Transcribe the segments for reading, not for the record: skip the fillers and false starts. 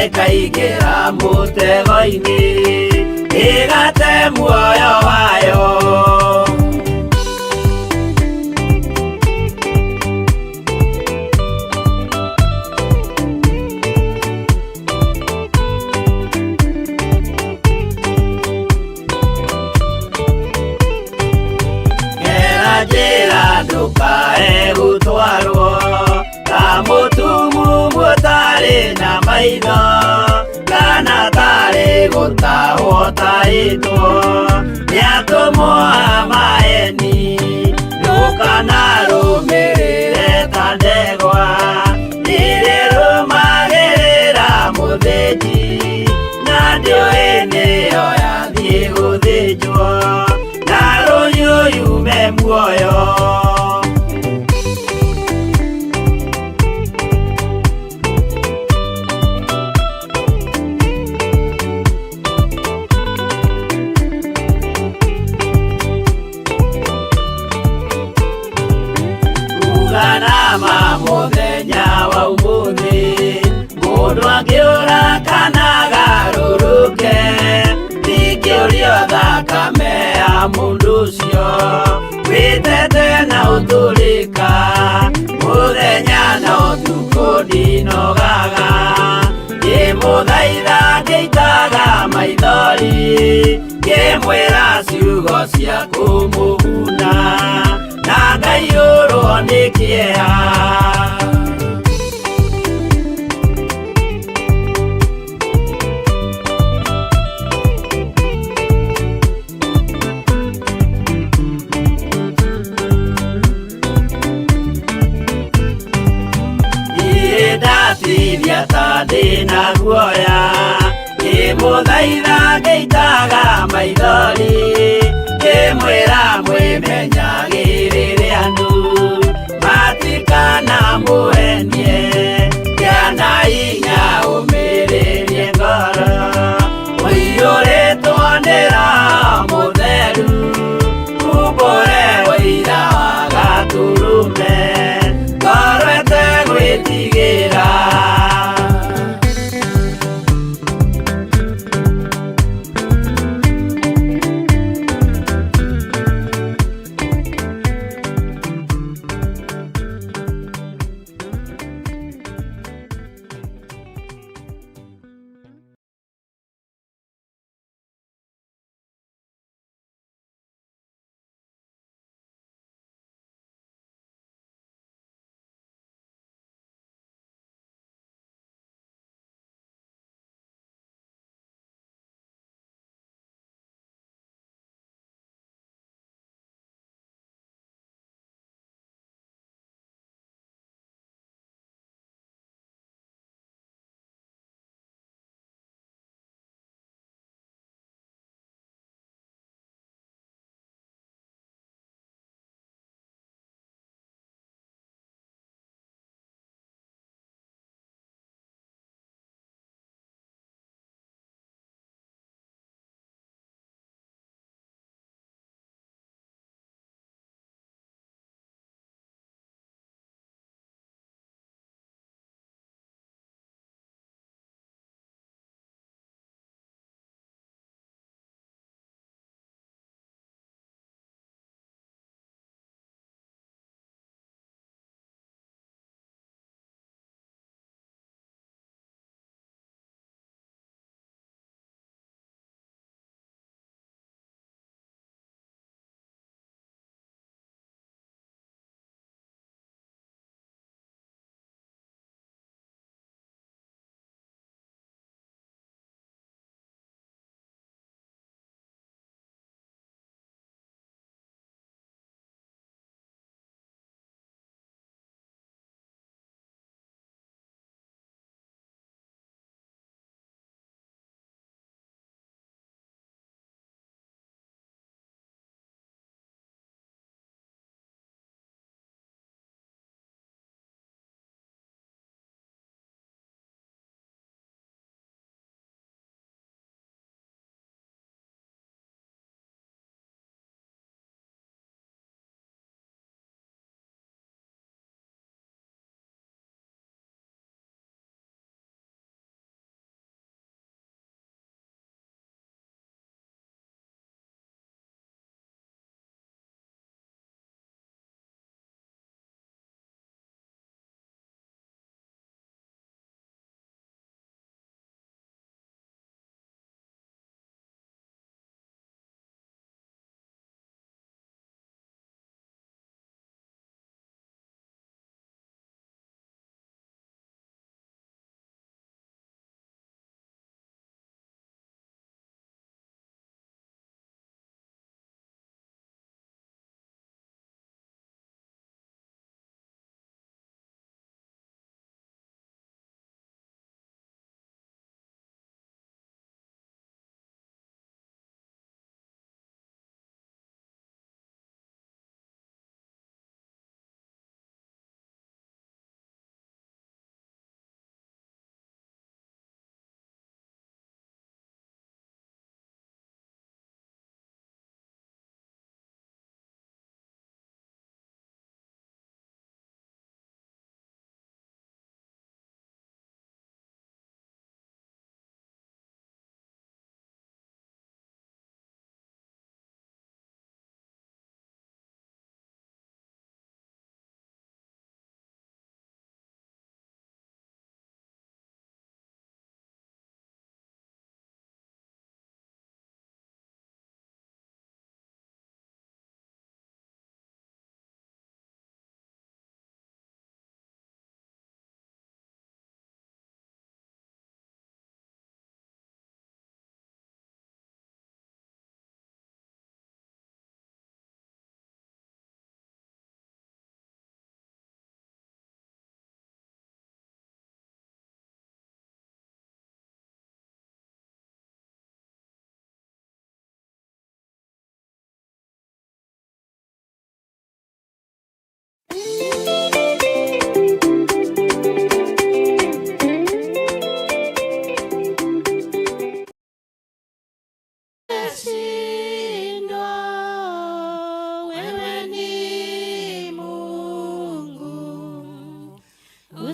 Ĩkaingĩra mũtego-inĩ ĩgate muoyo wayo. Gera njĩra ndũkae gũtwarwo ta mũtumumu ũtarĩ na maitho kana tarĩ gũtahwo tahĩtwo nĩ atũmwo a maeni. Ndũkanarũmĩrĩre ta ndegwa irĩrũmagĩrĩra mũthĩnji na ndĩũĩ nĩyo yathiĩ gũthĩnjwo na rũhiũ yume muoyo. Uganama mũthenya wa ũmũthĩ mũndũ angĩũra kana agarũrũke ndingĩũrio thakame ya mũndũ ũcio wĩtete na ũtũrĩka mũthenya na ũtukũ ndinogaga ngĩmũthaitha ngĩitaga maithori ngĩmwĩra ciugo cia kũmũguna na ngaiyũrwo nĩ kĩeha. Niĩ ndatithia ta ndĩna guoya ngĩmũthaitha ngĩitaga maithori ngĩmwĩra mwĩmenyagĩrĩre andũ matikanamũhenie kĩana hinya ũmĩrĩrie ngoro ũiyũrĩtwo nĩ Roho Mũtheru umbũre ũira wa Gatũrũme ngoro ĩtegwĩtigĩra.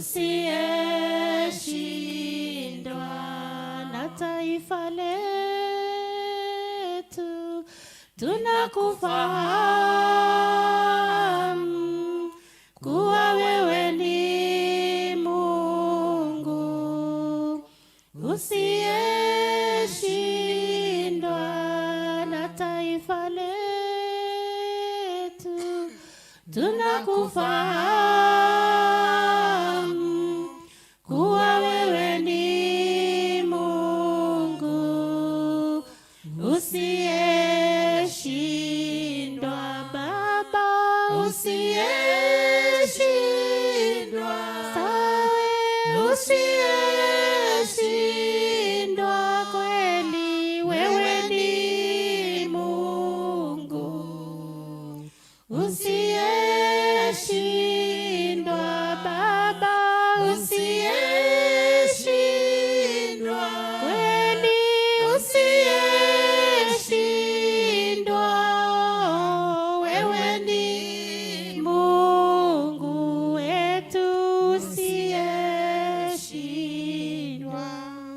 Usiyeshindwa na taifa letu, tunakufahamu kuwa wewe ni Mungu usiyeshindwa na taifa letu, tunakufahamu kuwa wewe ni Mungu usiyeshindwa. Baba, usiyeshindwa, sawe usiyeshindwa, kweli wewe ni Mungu usiyeshindwa. Baba, usiyeshindwa, kweli usiyeshindwa, wewe ni Mungu wetu usiyeshindwa.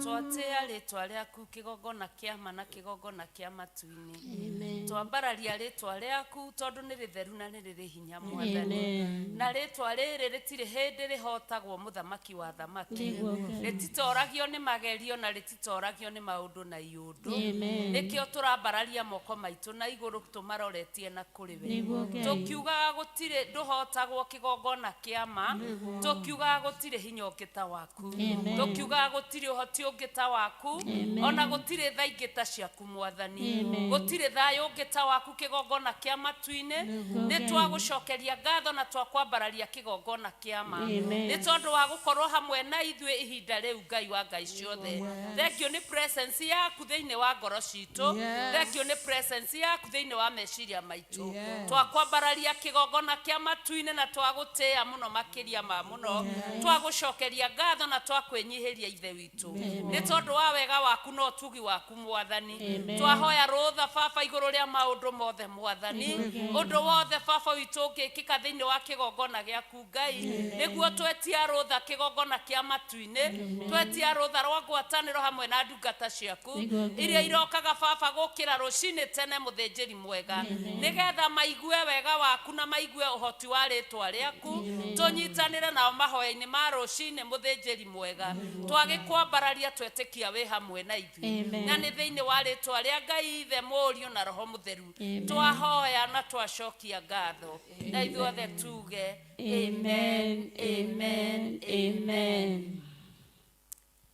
Twatĩa rĩtwa rĩaku, kĩgongona kĩa ma na kĩgongona kĩa matu-inĩ. Twambararia rĩtwa rĩaku tondũ nĩ rĩtheru na nĩ rĩrĩ hinya, Mwathani. Amen. Na rĩtwa rĩrĩ rĩtirĩ hĩndĩ rĩhotagwo, mũthamaki wa thamaki. Nĩguo Ngai. Rĩtitoragio nĩ magerio na rĩtitoragio nĩ maũndũ na iũndũ. Amen. Nĩkĩo tũrambararia moko maitũ na igũrũ tũmaroretie na kũrĩ we, Nĩguo Ngai. tũkiugaga gũtirĩ ndũhotagwo, kĩgongona kĩa ma, tũkiugaga gũtirĩ hinya ũngĩ ta waku. Amen. Tũkiugaga gũtirĩ ũhoti ũngĩ ta waku. Amen. Ona gũtirĩ tha ingĩ ta ciaku, Mwathani. Amen. Gũtirĩ thayũ ũngĩ ta waku, kĩgongona kĩa matu-inĩ. Nĩ twagũcokeria ngatho na twakwambararia kĩgongona kĩa ma Amen. nĩ tondũ wa gũkorwo hamwe na ithuĩ ihinda rĩu. Ngai wa ngai ciothe, thengiũ nĩ presence yaku thĩinĩ wa ngoro citũ. Thengiũ nĩ presence yaku thĩinĩ wa meciria maitũ. Twakwambararia kĩgongona kĩa matu-inĩ na twagũtĩĩa mũno makĩria ma mũno. Twagũcokeria ngatho na twakwĩnyihĩria, Ithe witũ, nĩ tondũ wa wega waku na ũtugi waku, Mwathani. Amen. Twahoya rũtha, Baba, igũrũ rĩa maũndũ mothe, Mwathani. Ũndũ wothe, Baba witũ, ũngĩkĩka thĩinĩ wa kĩgongona gĩaku, Ngai, nĩguo twetia rũtha kĩgongona kĩa matu-inĩ, twetia rũtha rwa ngwatanĩro hamwe na ndungata ciaku Nĩguo Ngai. iria irokaga, Baba, gũkĩra rũcinĩ tene, mũthĩnjĩri mwega, nĩgetha maigue wega waku na maigue ũhoti wa rĩtwa rĩaku. Tũnyitanĩre nao mahoya-inĩ ma rũcinĩ, mũthĩnjĩri mwega. Twagĩkwambararia, twetĩkia wĩ hamwe na ithuĩ. Amen. Na nĩ thĩinĩ wa rĩtwa rĩa Ngai Ithe, Mũriũ na Roho Mũtheru Amen. twahoya na twacokia ngatho, na ithuothe tuge Amen, amen, amen.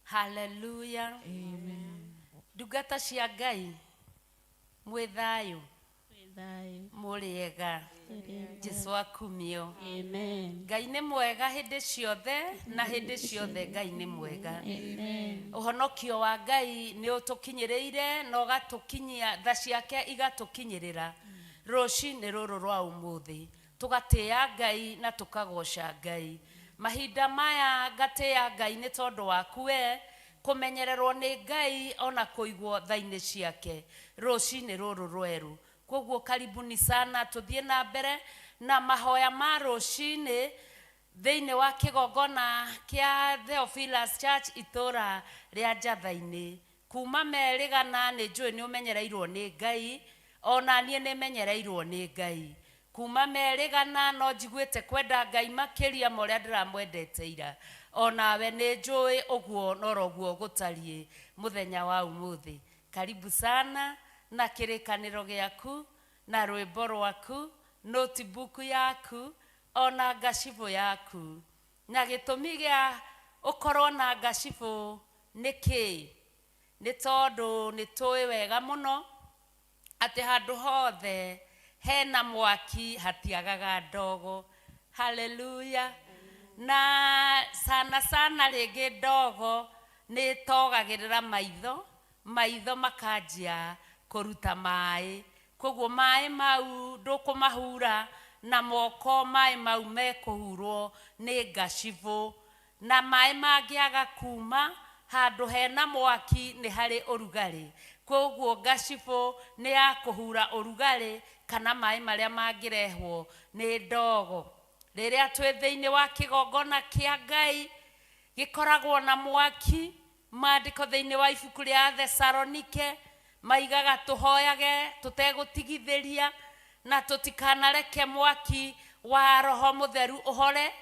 Haleluya. Ndungata cia Ngai, mwĩ thayũ? Thayũ. Mũrĩega? Jesu akumio. Amen. Ngai nĩ mwega hĩndĩ ciothe na hĩndĩ ciothe. Ngai nĩ mwega. Amen. Ũhonokio wa Ngai nĩ ũtũkinyĩrĩire na ũgatũkinyia, tha ciake igatũkinyĩrĩra rũcinĩ rũrũ rwa ũmũthĩ. Tũgatĩĩa Ngai na tũkagoca Ngai mahinda maya. Ngatĩĩa Ngai nĩ tondũ waku we kũmenyererwo nĩ Ngai ona kũigwo tha-inĩ ciake rũcinĩ rũrũ rwerũ. Koguo karibuni sana, tũthiĩ na mbere na mahoya ma rũcinĩ thĩinĩ wa kĩgongona kĩa Theophilus Church, itũra rĩa Njatha-inĩ. Kuma merĩgana nĩ njũĩ nĩ ũmenyereirwo nĩ Ngai, ona niĩ nĩ menyereirwo nĩ Ngai kuma merĩgana. No njiguĩte kwenda Ngai makĩria ma ũrĩa ndĩramwendete ira. Onawe nĩ njũĩ ũguo noroguo gũtariĩ mũthenya wa ũmũthĩ. Karibu sana na kĩrĩkanĩro gĩaku na rwĩmbo rwaku, notebook yaku ona ngacibũ yaku. Na gĩtũmi gĩa ũkorwo na ngacibũ nĩ kĩĩ? Nĩ tondũ nĩ tũĩ wega mũno atĩ handũ hothe hena mwaki hatiagaga ndogo. Haleluya. Na sana sana rĩngĩ ndogo nĩ ĩtogagĩrĩra maitho, maitho makanjia kũruta maĩ. Koguo maĩ mau ndũkũmahura na moko, maĩ mau mekũhurwo nĩ ngacibũ. Na maĩ mangĩaga kuma handũ hena mwaki nĩ harĩ ũrugarĩ, koguo ngacibũ nĩ ya kũhura ũrugarĩ kana maĩ marĩa mangĩrehwo nĩ ndogo. Rĩrĩa twĩ thĩinĩ wa kĩgongona kĩa Ngai gĩkoragwo na mwaki, maandĩko thĩinĩ wa ibuku rĩa Thesalonike maigaga tũhoyage tũtegũtigithĩria na tũtikanareke mwaki wa Roho Mũtheru ũhore.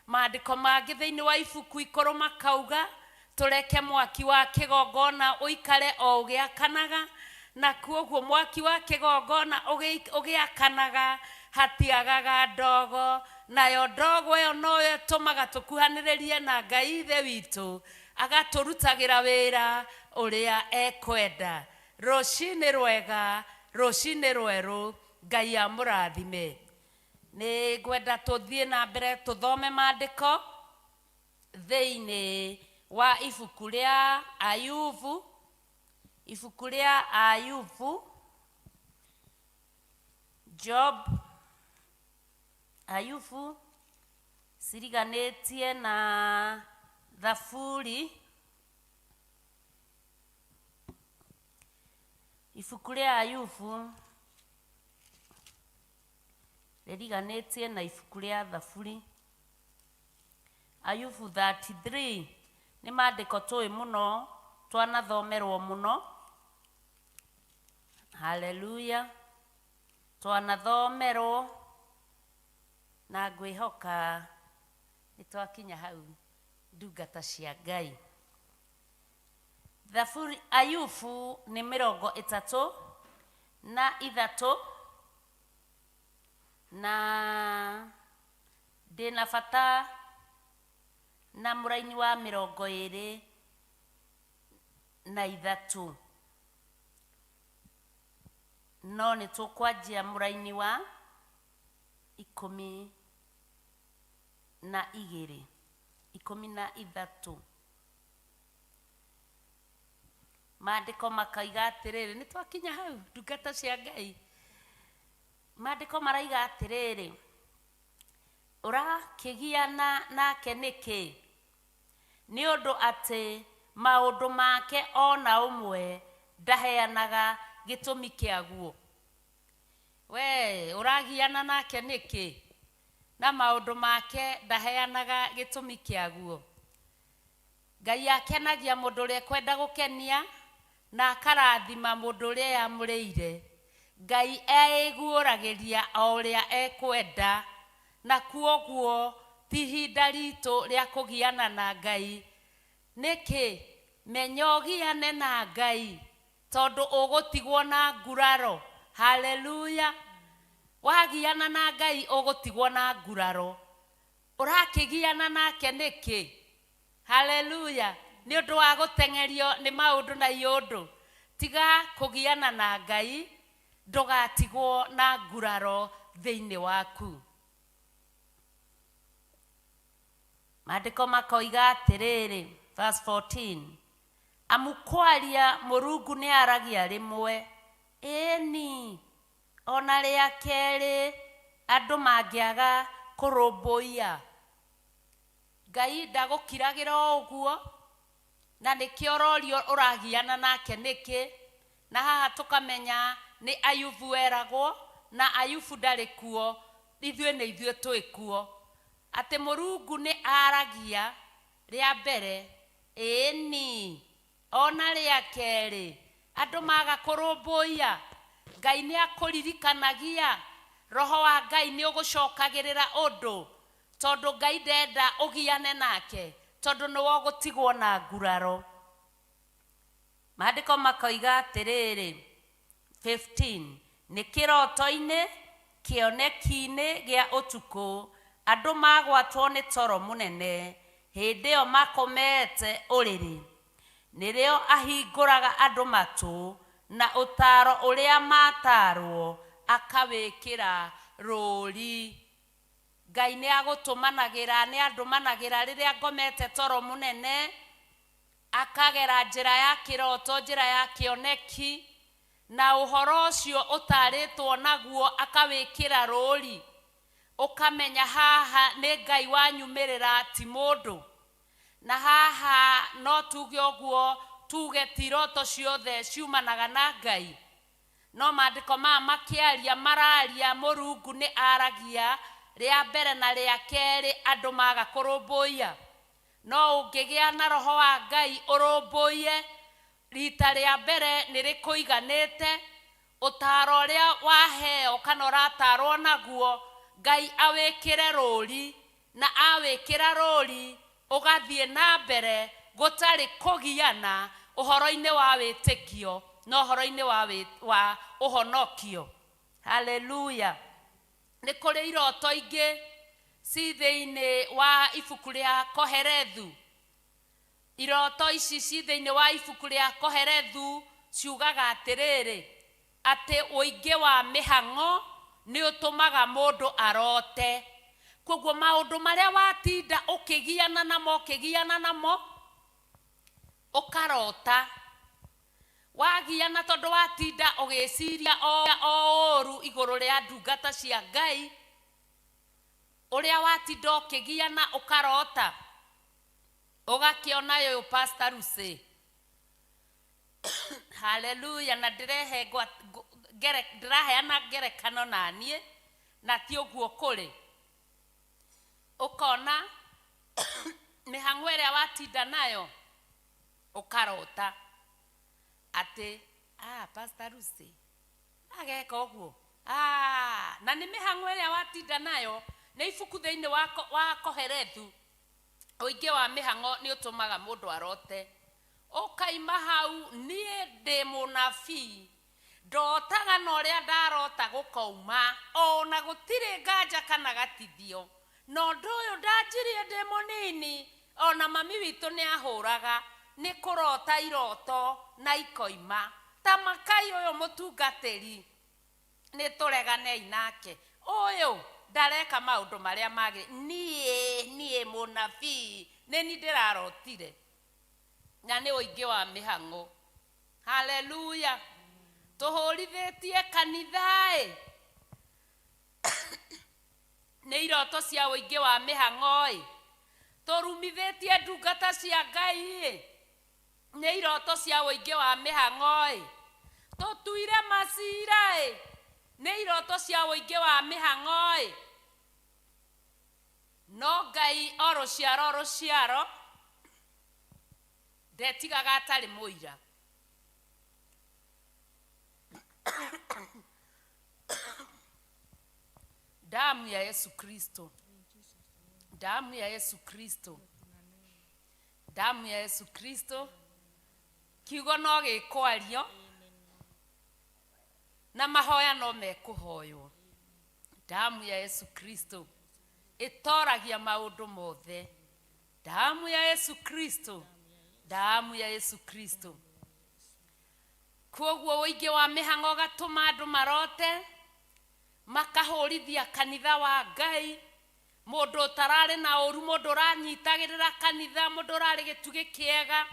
Maandĩko mangĩ thĩinĩ wa ibuku ikũrũ makauga tũreke mwaki wa kĩgongona ũikare o ũgĩakanaga, na kuoguo mwaki wa kĩgongona ũgĩakanaga hatiagaga ndogo, nayo ndogo ĩyo noyo ĩtũmaga tũkuhanĩrĩrie na Ngai Ithe witũ, agatũrutagĩra wĩra ũrĩa ekwenda. Rũcinĩ rwega, rũcinĩ rwerũ, Ngai amũrathime. Nĩ ngwenda tũthiĩ na mbere tũthome maandĩko thĩinĩ wa ibuku rĩa Ayubu, ibuku rĩa Ayubu, Job, Ayubu ciriganĩtie na Thaburi, ibuku rĩa Ayubu rĩriganĩtie na ibuku rĩa Thaburi. Ayubu 33 nĩ maandĩko tũĩ mũno, twanathomerwo mũno. Haleluya, twanathomerwo na ngwĩhoka nĩ twakinya hau ndungata cia Ngai. Thaburi Ayubu nĩ 33 na ndĩna bata na mũraini wa 23, no nĩ tũkwanjia mũraini wa 12, 13. Maandĩko makaiga atĩrĩrĩ, nĩ twakinya hau ndungata cia Ngai. Maandĩko maraiga atĩrĩrĩ, ũrakĩgiana nake nĩkĩ? Nĩ ũndũ atĩ maũndũ make ona ũmwe ndaheanaga gĩtũmi kĩaguo. We ũragiana nake nĩkĩ? Na maũndũ make ndaheanaga gĩtũmi kĩaguo. Ngai akenagia mũndũ ũrĩa ekwenda gũkenia na akarathima mũndũ ũrĩa eyamũrĩire. Ngai eiguũragĩria o ũrĩa ekwenda, na kuoguo ti ihinda ritũ rĩa kũgiana na Ngai. Nĩkĩ? Menya ũgiane na Ngai tondũ ũgũtigwo na nguraro. Haleluya. Wagiana na Ngai ũgũtigwo na nguraro. Ũrakĩgiana nake nĩkĩ? Haleluya. Nĩ ũndũ wa gũteng'erio nĩ maũndũ na iũndũ. Tiga kũgiana na Ngai, ndũgatigwo na nguraro thĩinĩ waku. Maandĩko makoiga atĩrĩrĩ, verse 14, amu kwaria Mũrungu nĩ aragia rĩmwe, ĩni ona rĩa kerĩ andũ mangĩaga kũrũmbũiya. Ngai ndagũkiragĩra o ũguo, na nĩkĩo ũrorio ũragiana nake nĩkĩ? Na haha tũkamenya nĩ Ayubu weragwo, na Ayubu ndarĩ kuo, ithuĩ nĩ ithuĩ twĩ kuo. Atĩ Mũrungu nĩ aragia rĩa mbere, ĩni ona rĩa kerĩ andũ maga kũrũmbũiya. Ngai nĩ akũririkanagia, Roho wa Ngai nĩ ũgũcokagĩrĩra ũndũ, tondũ Ngai ndenda ũgiane nake, tondũ nĩwe ũgũtigwo na nguraro. Maandĩko makoiga atĩrĩrĩ, 15, nĩ kĩroto-inĩ kĩoneki-inĩ gĩa ũtukũ andũ magwatwo nĩ toro mũnene, hĩndĩ ĩyo makomete ũrĩrĩ. Nĩrĩo ahingũraga andũ matũ, na ũtaaro ũrĩa matarwo akawĩkĩra rũũri. Ngai nĩ agũtũmanagĩra, nĩ andũmanagĩra rĩrĩa ngomete toro mũnene, akagera njĩra ya kĩroto, njĩra ya kĩoneki, na ũhoro ũcio ũtarĩtwo naguo akawĩkĩra rũũri. Ũkamenya haha nĩ Ngai wanyumĩrĩra ti mũndũ. Na haha no tuge ũguo, tuge ti iroto ciothe ciumanaga na Ngai. No maandĩko maya makĩaria mararia Mũrungu nĩ aragia Rĩa mbere na rĩa kerĩ andũ maga kũrũmbũiya. No ũngĩgĩa na roho wa Ngai ũrũmbũiye, rita rĩa mbere nĩ rĩkũiganĩte. Ũtaro ũrĩa waheo kana ũratarwo naguo, Ngai awĩkĩre rũri, na awĩkĩra rũri ũgathiĩ na mbere gũtarĩ kũgiana ũhoro-inĩ wa wĩtĩkio na ũhoro-inĩ wa ũhonokio. Haleluya. Nĩ kũrĩ iroto ingĩ ci thĩinĩ wa ibuku rĩa Koherethu. Iroto ici ci thĩinĩ wa ibuku rĩa Koherethu ciugaga atĩrĩrĩ, atĩ ũingĩ wa mĩhang'o nĩ ũtũmaga mũndũ arote. Koguo maũndũ marĩa watinda ũkĩgiana namo, ũkĩgiana namo, ũkarota. Wagiana tondũ watinda ũgĩciria o ũru igũrũ rĩa ndungata cia Ngai, ũrĩa watinda ũkĩgiana ũkarota, ũgakĩona ũyũ Pastor Lucy. Haleluya. Na ndĩraheana ngerekano na niĩ, na ti ũguo kũrĩ. Ũkona mĩhang'o ĩrĩa watinda nayo, ũkarota atĩ Pastor Lucy ageka ũguo, na nĩ mĩhang'o ĩrĩa watinda nayo. Nĩ ibuku thĩinĩ wa Koherethu, ũingĩ wa mĩhang'o nĩ ũtũmaga mũndũ arote. Ũkaima hau, niĩ ndĩ mũnabii, ndotaga na ũrĩa ndarota gũkauma, ona gũtirĩ nganja kana gatithio. Na ũndũ ũyũ ndanjirie ndĩ mũnini, ona mami witũ nĩ ahũraga, nĩ kũrota iroto na ikoima. Ta makai ũyũ mũtungatĩri, nĩ tũreganei nake, ũyũ ndareka maũndũ marĩa magĩ. Niĩ mũnabii, nĩ niĩ ndĩrarotire. Na nĩ ũingĩ wa mĩhang'o. Haleluya. Tũhũrithĩtie kanitha-ĩ, nĩ iroto cia ũingĩ wa mĩhang'o-ĩ. Tũrumithĩtie ndungata cia Ngai-ĩ, nĩ iroto cia ũingĩ wa mĩhang'o-ĩ. Tũtuire macira-ĩ, nĩ iroto cia ũingĩ wa mĩhang'o-ĩ. No Ngai o rũciaro rũciaro ndetigaga atarĩ mũira. Damu ya Yesu Kristo, damu ya Yesu Kristo, damu ya Yesu Kristo. Kiugo no gĩkwario na mahoya no mekũhoywo. Damu ya Yesu Kristo ĩtoragia maũndũ mothe. Damu ya Yesu Kristo, damu ya Yesu Kristo. Koguo ũingĩ wa mĩhang'o ũgatũma andũ marote, makahũrithia kanitha wa Ngai. Mũndũ ũtararĩ na ũru, mũndũ ũranyitagĩrĩra kanitha, mũndũ ũrarĩ gĩtugĩ kĩega,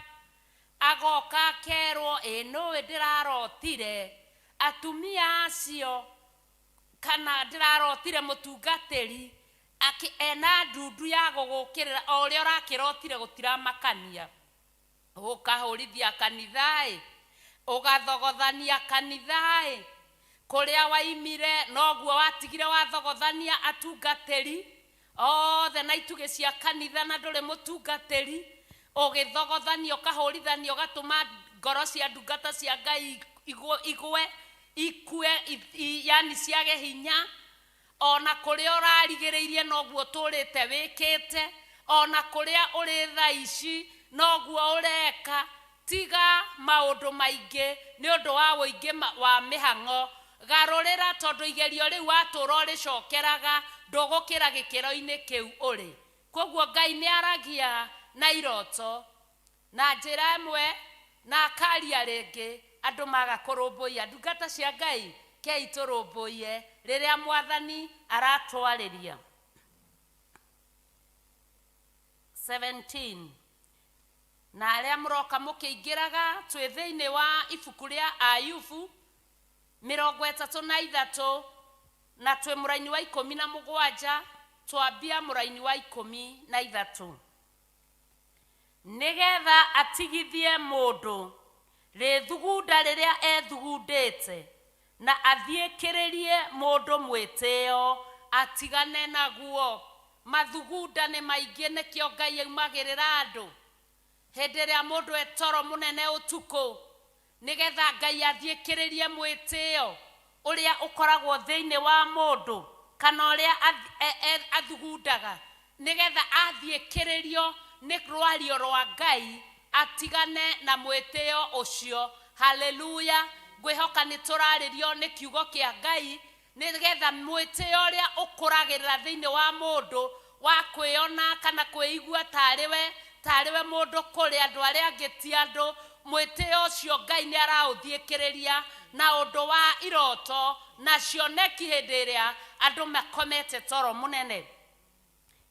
agoka akerwo, ĩ nũĩ ndĩrarotire atumia acio, kana ndĩrarotire mũtungatĩri ena ndundu ya gũgũkĩrĩra, o ũrĩa ũrakĩrotire gũtiramakania. Ũkahũrithia kanitha-ĩ, ũgathogothania kanitha-ĩ, kũrĩa waimire noguo watigire wathogothania atungatĩri othe na itugĩ cia kanitha, na ndũrĩ mũtungatĩri. Ũgĩthogothania, ũkahũrithania, ũgatũma ngoro cia ndungata cia Ngai igwe, ikue, yani ciage hinya. Ona kũrĩa ũrarigĩrĩirie noguo ũtũrĩte wĩkĩte, ona kũrĩa ũrĩ thaa ici noguo ũreka. Tiga maũndũ maingĩ nĩ ũndũ wa ũingĩ wa mĩhang'o. Garũrĩra, tondũ igerio rĩu watũra ũrĩcokeraga, ndũgũkĩra gĩkĩro-inĩ kĩu ũrĩ. Koguo Ngai nĩ aragia na iroto na njĩra ĩmwe na akaria rĩngĩ, andũ maga kũrũmbũiya. Ndungata cia Ngai, kei tũrũmbũiye rĩrĩa Mwathani aratwarĩria. 17. Na arĩa mũroka mũkĩingĩraga, twĩ thĩinĩ wa ibuku rĩa Ayubu 33, na twĩ mũraini wa 17, twambia mũraini wa 13. Nĩgetha atigithie mũndũ rĩthugunda rĩrĩa ethugundĩte, na athiĩkĩrĩrie mũndũ mwĩtĩo atigane naguo. Mathugunda nĩ maingĩ, nĩkĩo Ngai aumagĩrĩra andũ hĩndĩ ĩrĩa mũndũ etoro mũnene ũtukũ, nĩgetha Ngai athiĩkĩrĩrie mwĩtĩo ũrĩa ũkoragwo thĩinĩ wa mũndũ, kana ũrĩa athugundaga, nĩgetha athiĩkĩrĩrio nĩ rwario rwa Ngai atigane na mwĩtĩo ũcio. Haleluya. Ngwĩhoka nĩ tũrarĩrio nĩ kiugo kĩa Ngai, nĩgetha mwĩtĩo ũrĩa ũkũragĩrĩra thĩinĩ wa mũndũ wa kwĩona kana kwĩigua tarĩwe mũndũ kũrĩ andũ arĩa angĩ ti andũ, mwĩtĩo ũcio Ngai nĩ araũthiĩkĩrĩria na ũndũ wa iroto na cioneki hĩndĩ ĩrĩa andũ makomete toro mũnene.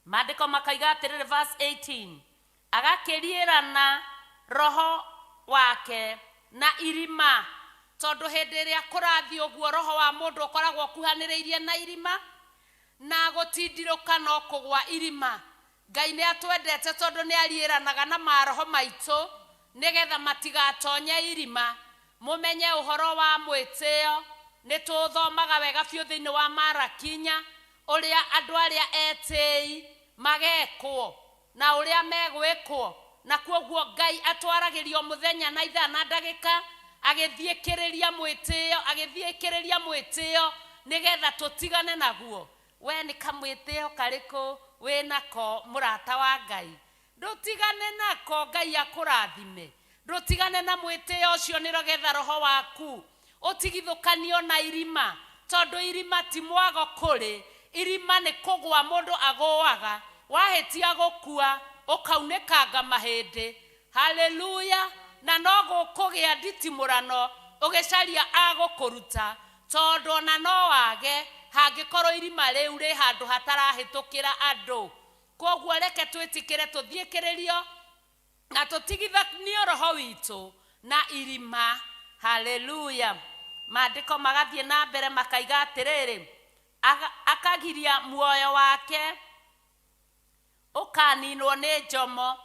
Maandĩko makaiga atĩrĩrĩ, verse 18, agakĩriĩrana roho wake na irima, tondũ hĩndĩ ĩrĩa kũrathiĩ ũguo roho wa mũndũ ũkoragwo ũkuhanĩrĩirie na irima, na gũtindirũka no kũgwa irima. Ngai nĩ atwendete tondũ nĩ ariĩranaga na maroho maitũ nĩgetha matigatonye irima. Mũmenye ũhoro wa mwĩtĩo, nĩ tũthomaga wega biũ thĩinĩ wa Marakinya ũrĩa andũ arĩa etĩi magekwo na ũrĩa megwĩkwo, na kuoguo Ngai atwaragĩrio mũthenya na ithaa na ndagĩka agĩthiĩkĩrĩria mwĩtĩo, agĩthiĩkĩrĩria mwĩtĩo nĩgetha tũtigane naguo. We nĩ kamwĩtĩo karĩkũ wĩnako mũrata wa Ngai? Ndũtigane nako, Ngai akũrathime. Ndũtigane na mwĩtĩo ũcio nĩgetha roho waku ũtigithũkanio na irima, tondũ irima ti mwago kũrĩ. Irima nĩ kũgwa mũndũ agũaga, wahĩtia gũkua ũkaunĩkanga mahĩndĩ. Haleluya. Na no gũkũgĩa nditimũrano ũgĩcaria agũkũruta, tondũ ona no wage hangĩkorwo irima rĩu rĩ handũ hatarahĩtũkĩra andũ. Koguo reke twĩtĩkĩre tũthiĩkĩrĩrio na tũtigithanio roho witũ na irima. Haleluya. Maandĩko magathiĩ na mbere makaiga atĩrĩrĩ, akagiria muoyo wake ũkaninwo nĩ njomo.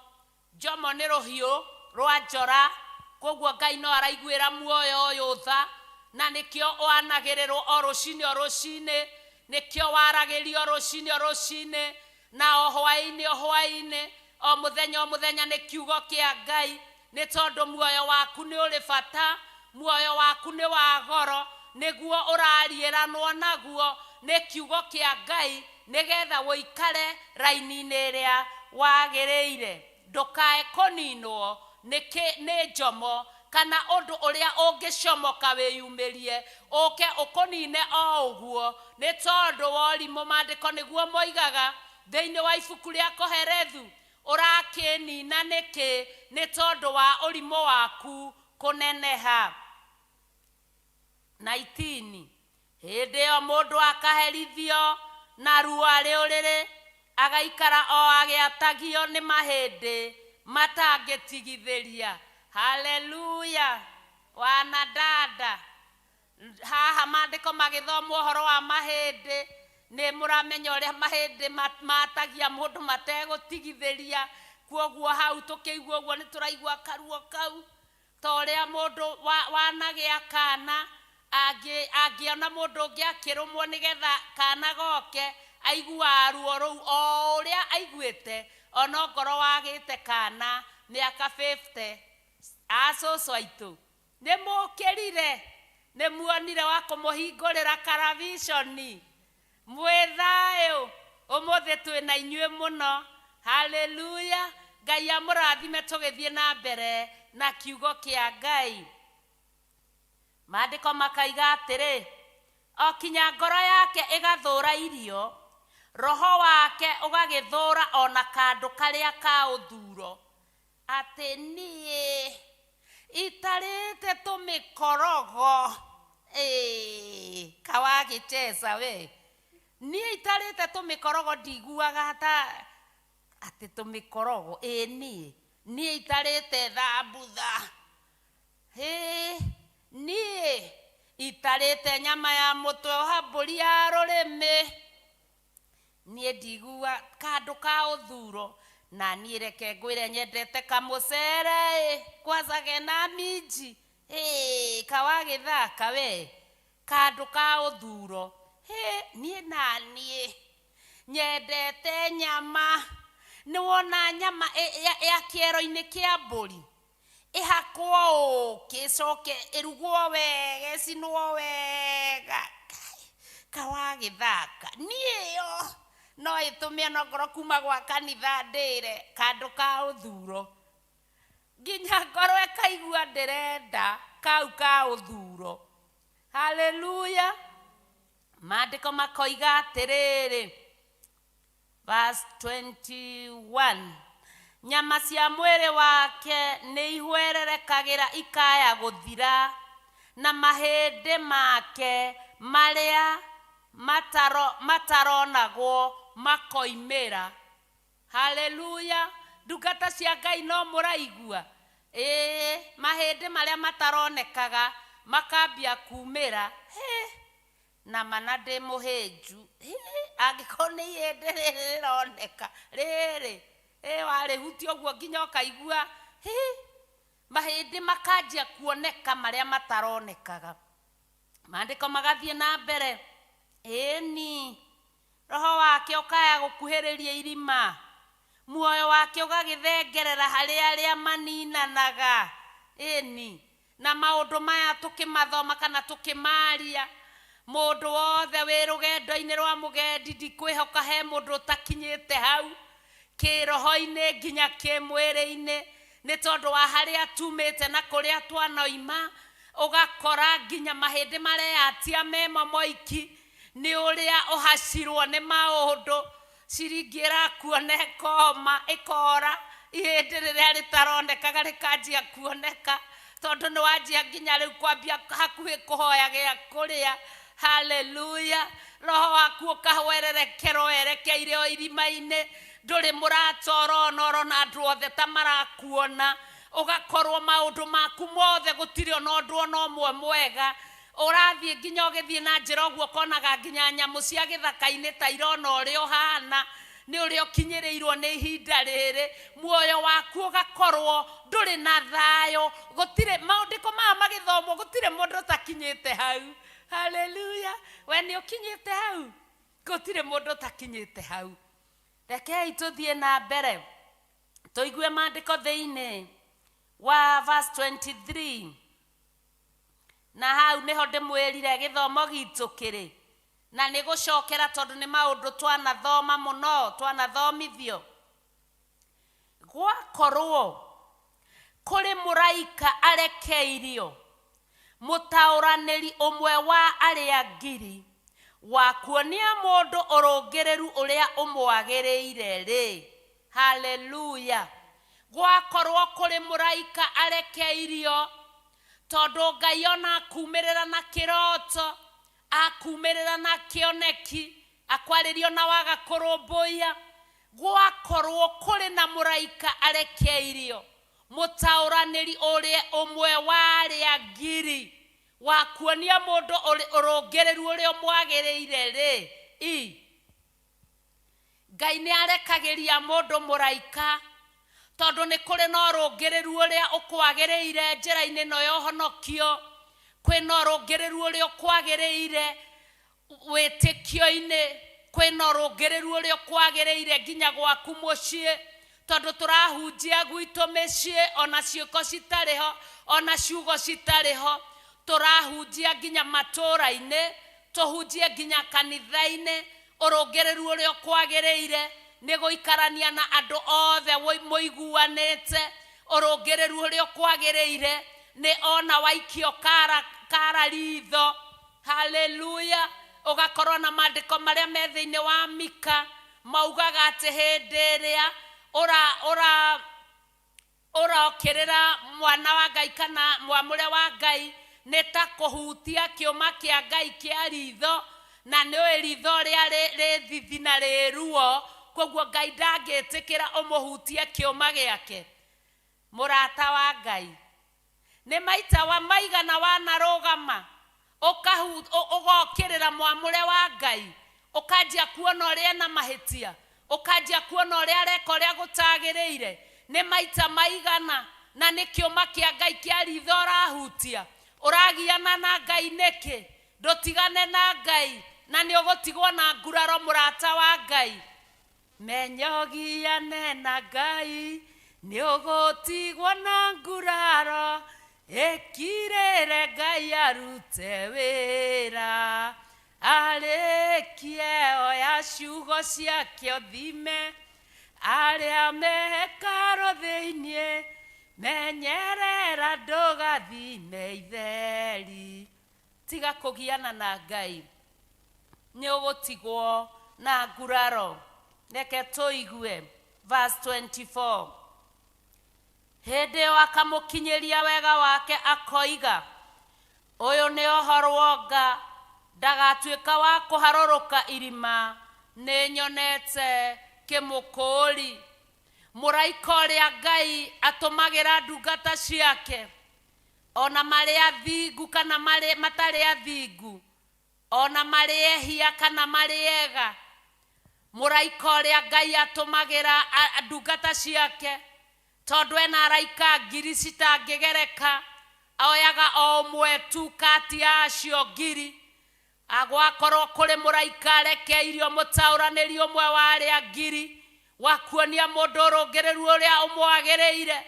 Njomo nĩ rũhiũ rwa njora, koguo Ngai no araiguĩra muoyo ũyũ tha, na nĩkĩo wanagĩrĩrwo o rũcinĩ o rũcinĩ, nĩkĩo waragĩrio rũcinĩ o rũcinĩ, na o hwaĩ-inĩ o hwaĩ-inĩ, o mũthenya o mũthenya nĩ kiugo kĩa Ngai, nĩ tondũ muoyo waku nĩ ũrĩ bata, muoyo waku nĩ wa goro, nĩguo ũrariĩranwo naguo nĩ kiugo kĩa Ngai, nĩgetha ũikare raini-inĩ ĩrĩa wagĩrĩire. Ndũkae kũninwo nĩ njomo kana ũndũ ũrĩa ũngĩcomoka wĩyumĩrie ũke ũkũnine o ũguo, nĩ tondũ wa ũrimũ. Maandĩko nĩguo moigaga thĩinĩ wa ibuku rĩa Koherethu, ũrakĩnina nĩkĩ? Nĩ tondũ wa ũrimũ waku kũneneha. 19, hĩndĩ ĩyo mũndũ akaherithio na ruo arĩ ũrĩrĩ, agaikara o agĩatagio nĩ mahĩndĩ matangĩtigithĩria. Haleluya. Wana dada, haha maandĩko magĩthomwo ũhoro wa mahĩndĩ, nĩ mũramenya ũrĩa mahĩndĩ matagia mũndũ mategũtigithĩria. Kuoguo hau tũkĩigua ũguo nĩ tũraigua karuo kau, ta ũrĩa mũndũ wanagĩa kana angĩona mũndũ ũngĩ akĩrũmwo nĩgetha kana goke, aiguaga ruo rũu o ũrĩa aiguĩte, ona ngoro wagĩte kana mĩaka 50. Acũcũ aitũ nĩ mũkĩrire, nĩ muonire wa kũmũhingũrĩra karaviconi. Mwĩ thayũ, ũmũthĩ twĩna inyuĩ mũno. Haleluya. Ngai amũrathime tũgĩthiĩ na mbere na kiugo kĩa Ngai. Maandĩko makaiga atĩrĩ, o kinya ngoro yake ĩgathũra irio, roho wake ũgagĩthũra ona kandũ karĩa ka ũthuro. Atĩ niĩ itarĩte tũmĩkorogo, kawagĩcheza we, niĩ itarĩte tũmĩkorogo ndiguaga ta atĩ tũmĩkorogo, ĩ niĩ itarĩte thambutha, niĩ itarĩte nyama ya mũtwe wa mbũri ya rũrĩmĩ, niĩ ndigua kandũ ka ũthuro. Na niĩ reke ngwĩre nyendete kamũcere kwanza kena minji, kawagĩthaka we, kandũ ka ũthuro. Hĩ, niĩ naniĩ nyendete nyama. Nĩ wona nyama ya kĩero-inĩ kĩa mbũri ĩhakwo ũkĩ, ĩcoke ĩrugwo wega, ĩcinwo wega, kawagĩthaka. Niĩ ĩyo no ĩtũme onongorwo kuma gwa kanitha ndĩre kandũ ka ũthuro, nginya ngorwo ĩkaigua ndĩrenda kau ka ũthuro. Haleluya. Maandĩko makoiga atĩrĩrĩ, verse 21, nyama cia mwĩrĩ wake nĩ ihwererekagĩra ikaya gũthira, na mahĩndĩ make marĩa mataronagwo makoimĩra. Haleluya. Ndungata cia Ngai, no mũraigua? Ĩĩ, mahĩndĩ marĩa mataronekaga makambia kumĩra. Hĩ, na mana ndĩ mũhĩnju. Hĩ, angĩkorwo nĩ ihĩndĩ rĩrĩ rĩroneka rĩrĩ, ĩ warĩhutia ũguo nginya ũkaigua hĩ, mahĩndĩ makanjia kuoneka marĩa mataronekaga. Maandĩko magathiĩ na mbere, ĩni roho wake ũkaya gũkuhĩrĩria irima, muoyo wake ũgagĩthengerera harĩ arĩa maninanaga. Ĩni na maũndũ maya tũkĩmathoma kana tũkĩmaria, mũndũ wothe wĩ rũgendo-inĩ rwa mũgendi, ndikwĩhoka he mũndũ ũtakinyĩte hau kĩroho-inĩ nginya kĩmwĩrĩ-inĩ, nĩ tondũ wa harĩa tumĩte na kũrĩa twanoima, ũgakora nginya mahĩndĩ mareyatia memo moiki nĩ ũrĩa ũhacirwo nĩ maũndũ. Ciringi ĩrakuona ĩkoma ĩkora, ihĩndĩ rĩrĩa rĩtaronekaga rĩkanjia kuoneka, tondũ nĩ wanjia nginya rĩu kwambia hakuhĩ kũhoya gĩa kũrĩa. Haleluya. Roho waku ũkahwererekerwo werekeire o irima-inĩ, ndũrĩ mũrata ũrona, ũrona andũ othe ta marakuona, ũgakorwo maũndũ maku mothe gũtirĩ ona ũndũ ona ũmwe mwega. Ũrathiĩ nginya ũgĩthiĩ na njĩra ũguo, ũkonaga nginya nyamũ cia gĩthaka-inĩ ta irona ũrĩa ũhana, nĩ ũrĩa ũkinyĩrĩirwo nĩ ihinda rĩrĩ. Muoyo waku ũgakorwo ndũrĩ na thayũ, gũtirĩ maũndĩko maya magĩthomwo, gũtirĩ mũndũ ũtakinyĩte hau. Haleluya. We nĩ ũkinyĩte hau? Gũtirĩ mũndũ ũtakinyĩte hau. Rekei tũthiĩ na mbere tũigue maandĩko thĩinĩ wa verse 23, na hau nĩho ndĩmwĩrire gĩthomo gitũ kĩrĩ na nĩ gũcokera, tondũ nĩ maũndũ twanathoma mũno, twanathomithio. Gwakorwo kũrĩ mũraika arekeirio, mũtaũranĩri ũmwe wa arĩa ngiri, wa kuonia mũndũ ũrũngĩrĩru ũrĩa ũmwagĩrĩire rĩ. Haleluya. Gwakorwo kũrĩ mũraika arekeirio, tondũ Ngai ona akumĩrĩra na kĩroto, akumĩrĩra na kĩoneki, akwarĩrio na waga kũrũmbũiya. Gwakorwo kũrĩ na mũraika arekeirio, mũtaũranĩri ũrĩa ũmwe wa arĩa ngiri, wa kuonia mũndũ ũrũngĩrĩru ũrĩa ũmwagĩrĩire rĩ. I Ngai nĩ arekagĩria mũndũ mũraika, tondũ nĩ kũrĩ na ũrũngĩrĩru ũrĩa ũkwagĩrĩire njĩra-inĩ ĩno ya ũhonokio, kwĩna ũrũngĩrĩru ũrĩa ũkwagĩrĩire wĩtĩkio-inĩ, kwĩna ũrũngĩrĩru ũrĩa ũkwagĩrĩire nginya gwaku mũciĩ, tondũ tũrahunjia gwitũ mĩciĩ ona ciĩko citarĩ ho, ona ciugo citarĩ ho, tũrahunjia nginya matũũra-inĩ, tũhunjie nginya kanitha-inĩ. Ũrũngĩrĩru ũrĩa ũkwagĩrĩire nĩ gũikarania na andũ othe mũiguanĩte. Ũrũngĩrĩru ũrĩa ũkwagĩrĩire nĩ ona waikio kara ritho. Haleluya. Ũgakorwo na maandĩko marĩa me thĩinĩ wa Mika maugaga atĩ hĩndĩ ĩrĩa ũrokĩrĩra mwana wa Ngai kana mwamũre wa Ngai, nĩ ta kũhutia kĩũma kĩa Ngai kĩa ritho, na nĩ ũĩ ritho rĩa rĩ thithi na rĩ ruo, koguo Ngai ndangĩtĩkĩra ũmũhutie kĩũma gĩake. Mũrata wa Ngai, nĩ maita wa maigana wanarũgama ũgokĩrĩra mwamũre wa Ngai, ũkanjia kuona ũrĩa ena mahĩtia, ũkanjia kuona ũrĩa areka ũrĩa gũtagĩrĩire. Nĩ maita maigana na nĩ kĩũma kĩa Ngai kĩa ritho ũrahutia? Ũragiana na Ngai nĩkĩ? Ndũtigane na Ngai. Na nĩ ũgũtigwo na nguraro mũrata wa Ngai. Menyogiane na Ngai, nĩ ũgũtigwo na nguraro. Ĩkirĩre Ngai arute wĩra, arĩkie oya ciugo ciake ũthime. Arĩa me hekarũ thĩiniĩ, menyerera ndũgathime itheri. Tiga kũgiana na Ngai, nĩ ũgũtigwo na nguraro. Reke tũigue verse 24. Hĩndĩ ĩyo akamũkinyĩria wega wake, akoiga, ũyũ nĩ ũhorwo nga, ndagatuĩka wa kũharũrũka irima, nĩ nyonete kĩmũkũũri. Mũraika ũrĩa Ngai atũmagĩra ndungata ciake, ona marĩ athingu kana marĩ matarĩ athingu, ona marĩ ehia kana marĩ ega, mũraika ũrĩa Ngai atũmagĩra ndungata ciake, tondũ ena araika ngiri citangĩgereka, oyaga o ũmwe tu kati ya acio ngiri. Agwakorwo kũrĩ mũraika arekeirio mũtaũranĩri ũmwe wa arĩa ngiri wa kuonia mũndũ ũrũngĩrĩru ũrĩa ũmwagĩrĩire,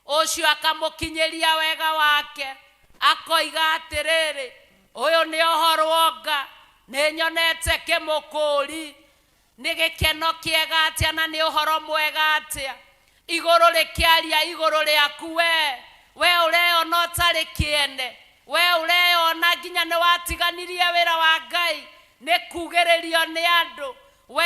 ũcio akamũkinyĩria wega wake, akoiga atĩrĩrĩ, ũyũ nĩ ũhorwo nga, nĩ nyonete kĩmũkũũri. Nĩ gĩkeno kĩega atĩa na nĩ ũhoro mwega atĩa igũrũ rĩkĩaria igũrũ rĩaku. We ũreyona ũtarĩ kĩene, we ũreyona nginya nĩ watiganirie wĩra wa Ngai nĩ kugĩrĩrio nĩ andũ. We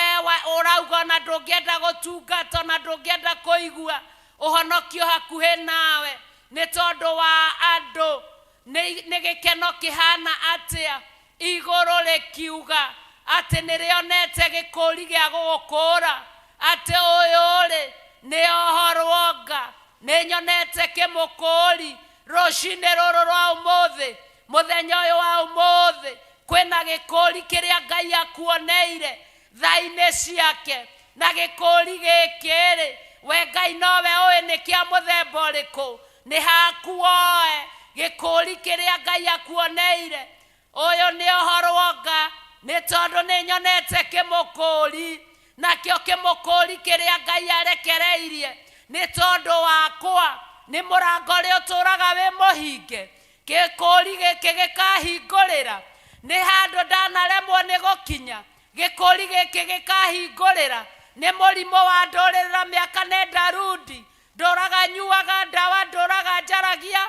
ũrauga ona ndũngĩenda gũtungata, ona ndũngĩenda kũigua ũhonokio hakuhĩ nawe nĩ tondũ wa andũ. Nĩ gĩkeno kĩhana atĩa igũrũ rĩkiuga atĩ nĩ rĩonete gĩkũri gĩa gũgũkũra, atĩ ũyũ rĩ nĩ ohorwo nga, nĩ nyonete kĩmũkũri. Rũcinĩ rũrũ rwa ũmũthĩ, mũthenya ũyũ wa ũmũthĩ, kwĩna gĩkũri kĩrĩa Ngai akuoneire tha-inĩ ciake. Na gĩkũri gĩkĩ rĩ, we Ngai nowe ũĩ nĩ kĩa mũthemba ũrĩkũ. Nĩ haku woe gĩkũri kĩrĩa Ngai akuoneire. Ũyũ nĩ ũhorwo nga, nĩ tondũ nĩ nyonete kĩmũkũri. Nakĩo kĩmũkũri kĩrĩa Ngai arekereirie nĩ tondũ wakwa nĩ mũrango ũrĩa ũtũraga wĩ mũhinge. Gĩkũri gĩkĩ gĩkahingũrĩra nĩ handũ ndanaremwo nĩ gũkinya. Gĩkũri gĩkĩ gĩkahingũrĩra nĩ mũrimũ wa ndũrĩrĩra mĩaka nenda rundi, ndũraga nyuaga ndawa, ndũraga njaragia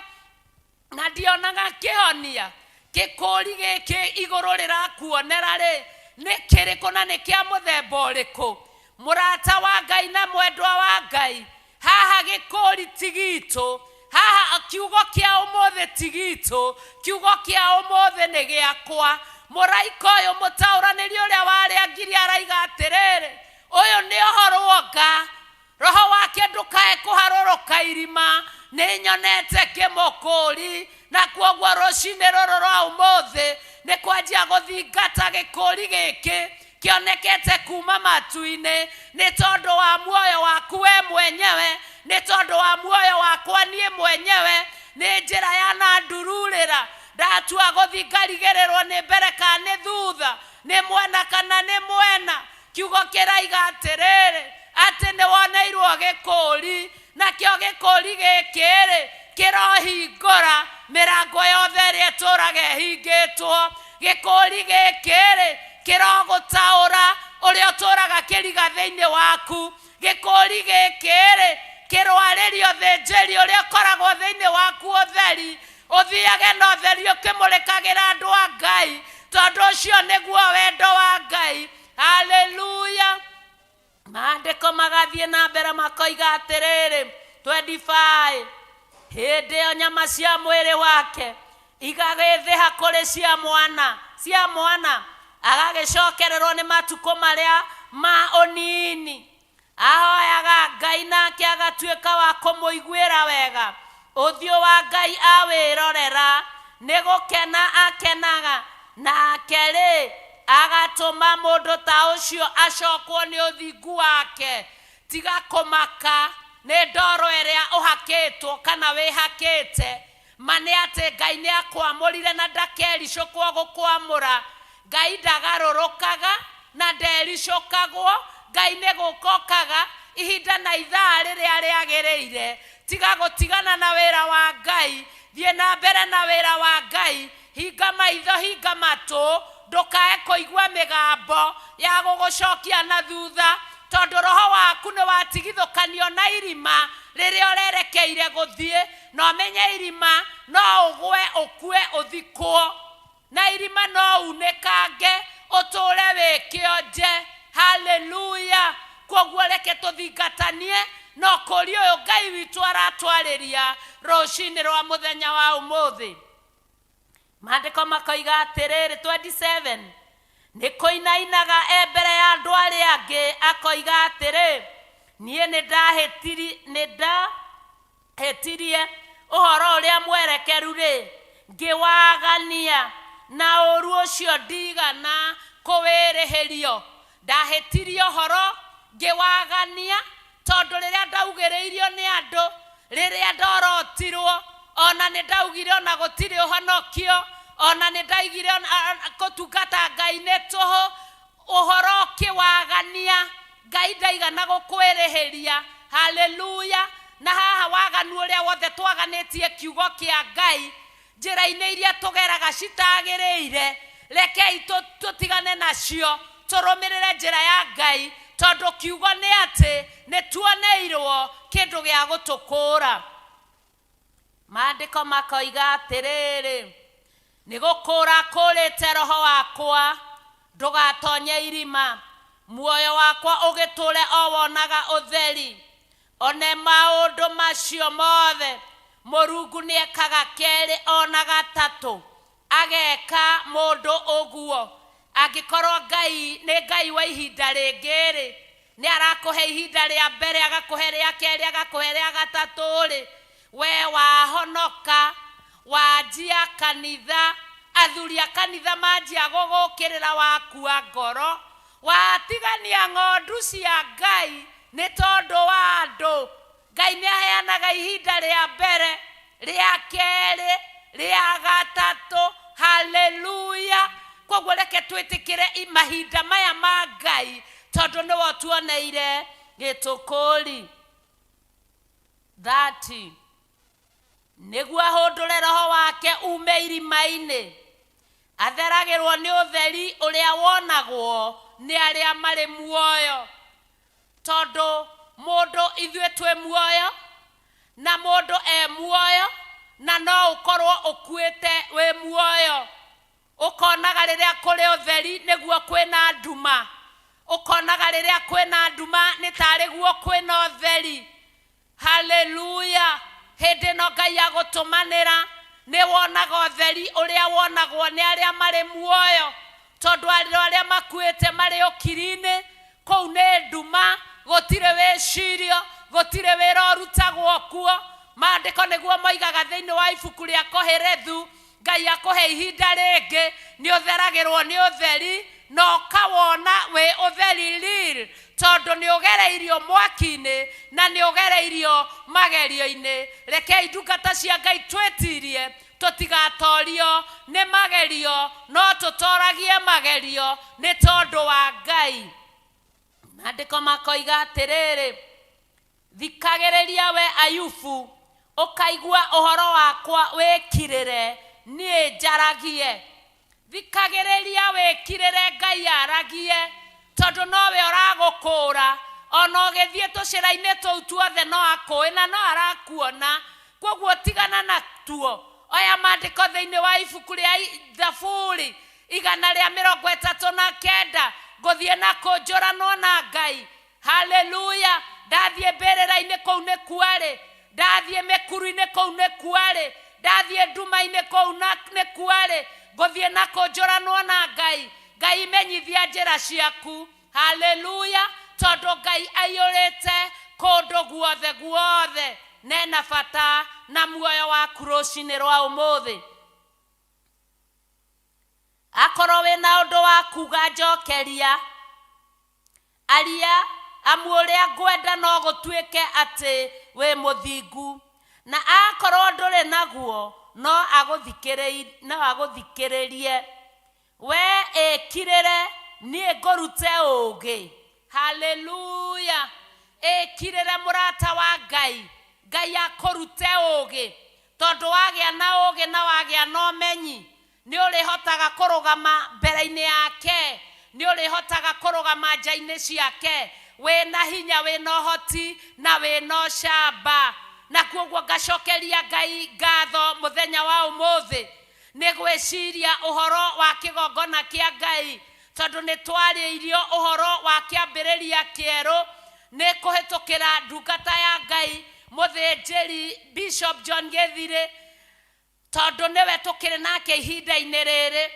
na ndionaga kĩhonia. Gĩkũri gĩkĩ igũrũ rĩrakuonera rĩ nĩ kĩrĩkũ na nĩ kĩa mũthemba ũrĩkũ? Mũrata wa Ngai na mwendwa wa Ngai, haha gĩkũri ti gitũ, haha kiugo kĩa ũmũthĩ ti gitũ, kiugo kĩa ũmũthĩ nĩ gĩakwa. Mũraika ũyũ mũtaũranĩri ũrĩa wa arĩa ngiri araiga atĩrĩrĩ, ũyũ nĩ ũhorwo nga, roho wake ndũkae kũharũrũka irima, nĩ nyonete kĩmũkũri. Na kuoguo rũcinĩ rũrũ rwa ũmũthĩ nĩ kwanjia gũthingata gĩkũri gĩkĩ kĩonekete kuma matu-inĩ, nĩ tondũ wa muoyo waku we mwenyewe, nĩ tondũ wa muoyo wakwa niĩ mwenyewe. Nĩ njĩra ya na ndururĩra ndatua gũthiĩ ngarigĩrĩrwo nĩ mbere kana nĩ thutha, nĩ mwena kana nĩ mwena. Kiugo kĩraiga atĩrĩrĩ, atĩ nĩ woneirwo gĩkũri, nakĩo gĩkũri gĩkĩ rĩ kĩrohingũra mĩrango yothe ĩrĩa ĩtũraga ĩhingĩtwo. Gĩkũri gĩkĩ rĩ kĩrogũtaũra ũrĩa ũtũraga kĩriga thĩinĩ waku. Gĩkũri gĩkĩ rĩ kĩrwarĩrio thĩnjĩri ũrĩa ũkoragwo thĩinĩ waku ũtheri, ũthiage na ũtheri ũkĩmũrĩkagĩra andũ a Ngai, tondũ ũcio nĩguo wendo wa Ngai. Haleluya. Maandĩko magathiĩ na mbere makoiga atĩrĩrĩ, 25, hĩndĩ ĩyo nyama cia mwĩrĩ wake igagĩthĩha kũrĩ cia mwana, agagĩcokererwo nĩ matukũ marĩa ma ũnini. Ahoyaga Ngai nake agatuĩka wa kũmũiguĩra wega. Ũthiũ wa Ngai awĩrorera nĩ gũkena akenaga, nake rĩ agatũma mũndũ ta ũcio acokwo nĩ ũthingu wake. Tiga kũmaka nĩ ndoro ĩrĩa ũhakĩtwo kana wĩhakĩte. Ma nĩ atĩ Ngai nĩ akwamũrire na ndakericũkwo gũkwamũra. Ngai ndagarũrũkaga na ndericũkagwo. Ngai nĩ gũkokaga ihinda na ithaa rĩrĩa rĩagĩrĩire. Tiga gũtigana na wĩra wa Ngai, thiĩ na mbere na wĩra wa Ngai. Hinga maitho, hinga matũ, ndũkae kũigua mĩgambo ya gũgũcokia na thutha, tondũ roho waku nĩ watigithũkanio na irima rĩrĩa ũrerekeire gũthiĩ. Na ũmenye irima no ũgwe, ũkue, ũthikwo, na irima no unĩkange, ũtũre wĩ kĩonje. Haleluya! Koguo reke tũthingatanie no kũri ũyũ Ngai witũ aratwarĩria rũcinĩ rwa mũthenya wa ũmũthĩ. Maandĩko makoiga atĩrĩrĩ, 27, nĩ kũinainaga e mbere ya andũ arĩa angĩ, akoiga atĩrĩ, niĩ nĩ ndahĩtirie ũhoro ũrĩa mwerekeru rĩ, ngĩwagania, na ũru ũcio ndigana kũwĩrĩhĩrio. Ndahĩtirie ũhoro ngĩwagania, tondũ rĩrĩa ndaugĩrĩirio nĩ andũ, rĩrĩa ndorotirwo, ona nĩ ndaugire ona gũtirĩ ũhonokio, ona nĩ ndaigire gũtungata Ngai nĩ tũhũ, ũhoro ũkĩwagania, Ngai ndaigana gũkwĩrĩhĩria. Haleluya! Na haha waganu ũrĩa wothe twaganĩtie kiugo kĩa Ngai, njĩra-inĩ iria tũgeraga citagĩrĩire, rekei tũtigane nacio, tũrũmĩrĩre njĩra ya Ngai, tondũ kiugo nĩ atĩ nĩ tuoneirwo kĩndũ gĩa gũtũkũra. Maandĩko makoiga atĩrĩrĩ, nĩ gũkũra kũrĩte roho wakwa, ndũgatonye irima, muoyo wakwa ũgĩtũre o wonaga ũtheri. One maũndũ macio mothe Mũrungu nĩekaga kerĩ ona gatatũ, ageka mũndũ ũguo. Angĩkorwo Ngai nĩ Ngai wa ihinda rĩngĩ rĩ, nĩ arakũhe ihinda rĩa mbere, agakũhe rĩa kerĩ, agakũhe rĩa gatatũ rĩ, we wahonoka, wanjia kanitha, athuri a kanitha manjia gũgũkĩrĩra, wakua ngoro, watigania ng'ondu cia Ngai nĩ tondũ wa andũ. Ngai nĩ aheanaga ihinda rĩa mbere, rĩa kerĩ, rĩa gatatũ. Haleluya! Koguo reke twĩtĩkĩre mahinda maya ma Ngai, tondũ nĩwe tuoneire gĩtũkũri. 30, nĩguo ahũndũre roho wake ume irima-inĩ, atheragĩrwo nĩ ũtheri ũrĩa wonagwo nĩ arĩa marĩ muoyo. Tondũ mũndũ, ithuĩ twĩ muoyo na mũndũ e muoyo, na no ũkorwo ũkuĩte wĩ muoyo. Ũkonaga rĩrĩa kũrĩ ũtheri nĩguo kwĩna nduma, ũkonaga rĩrĩa kwĩna nduma nĩ tarĩ guo kwĩna ũtheri. Haleluya! Hĩndĩ ĩno Ngai agũtũmanĩra, nĩ wonaga ũtheri ũrĩa wonagwo nĩ arĩa marĩ muoyo, tondũ andũ arĩa makuĩte marĩ ũkiri-inĩ kũu nĩ nduma, gũtirĩ wĩcirio, gũtirĩ wĩra ũrutagwo kuo. Maandĩko nĩguo moigaga thĩinĩ wa ibuku rĩa Koherethu, Ngai akũhe ihinda rĩngĩ, nĩ ũtheragĩrwo nĩ ũtheri na ũkawona wĩ ũtheri real, tondũ nĩ ũgereirio mwaki-inĩ na nĩ ũgereirio magerio-inĩ. Rekei ndungata cia Ngai twĩtirie, tũtigatorio nĩ magerio, no tũtoragie magerio nĩ tondũ wa Ngai. Maandĩko makoiga atĩrĩrĩ, thikagĩrĩria we Ayubu, ũkaigua ũhoro wakwa wĩkirĩre, niĩ njaragie. Thikagĩrĩria wĩkirĩre, Ngai aragie, tondũ nowe ũragũkũra. Ona ũgĩthiĩ tũcĩra-inĩ tũu tuothe no akũĩ na no arakuona, koguo tigana na tuo. Oya maandĩko thĩinĩ wa ibuku rĩa Thaburi 139, ngũthiĩ na kũnjũranwo na Ngai. Haleluya! Ndathiĩ mbĩrĩra-inĩ kũu nĩ kuarĩ, ndathiĩ mĩkuru-inĩ kũu nĩ kuarĩ, ndathiĩ nduma-inĩ kũu nĩ kuarĩ, ngũthiĩ na kũnjũranwo na Ngai. Ngai menyithia njĩra ciaku. Haleluya! Tondũ Ngai aiyũrĩte kũndũ guothe guothe, nena bata na muoyo waku rũcinĩ rwa ũmũthĩ. Akorwo wĩna ũndũ wa kuga, njokeria, aria, amu ũrĩa ngwenda no gũtuĩke atĩ wĩ mũthingu, na akorwo ndũrĩ naguo no agũthikĩrĩrie. We ĩkirĩre niĩ ngũrute ũũgĩ. Haleluya. Ĩkirĩre mũrata wa Ngai, Ngai akũrute ũũgĩ, tondũ wagĩa na ũũgĩ na wagĩa na ũmenyi nĩ ũrĩhotaga kũrũgama mbere-inĩ yake, nĩ ũrĩhotaga kũrũgama nja-inĩ ciake wĩna hinya, wĩna ũhoti na wĩna ũcamba. Na kuoguo ngacokeria Ngai ngatho mũthenya wa ũmũthĩ nĩ gwĩciria ũhoro wa kĩgongona kĩa Ngai, tondũ nĩ twarĩirio ũhoro wa kĩambĩrĩria kĩerũ nĩ kũhĩtũkĩra ndungata ya Ngai mũthĩnjĩri Bishop John Gĩthirĩ, tondũ nĩwe tũkĩrĩ nake ihinda-inĩ rĩrĩ,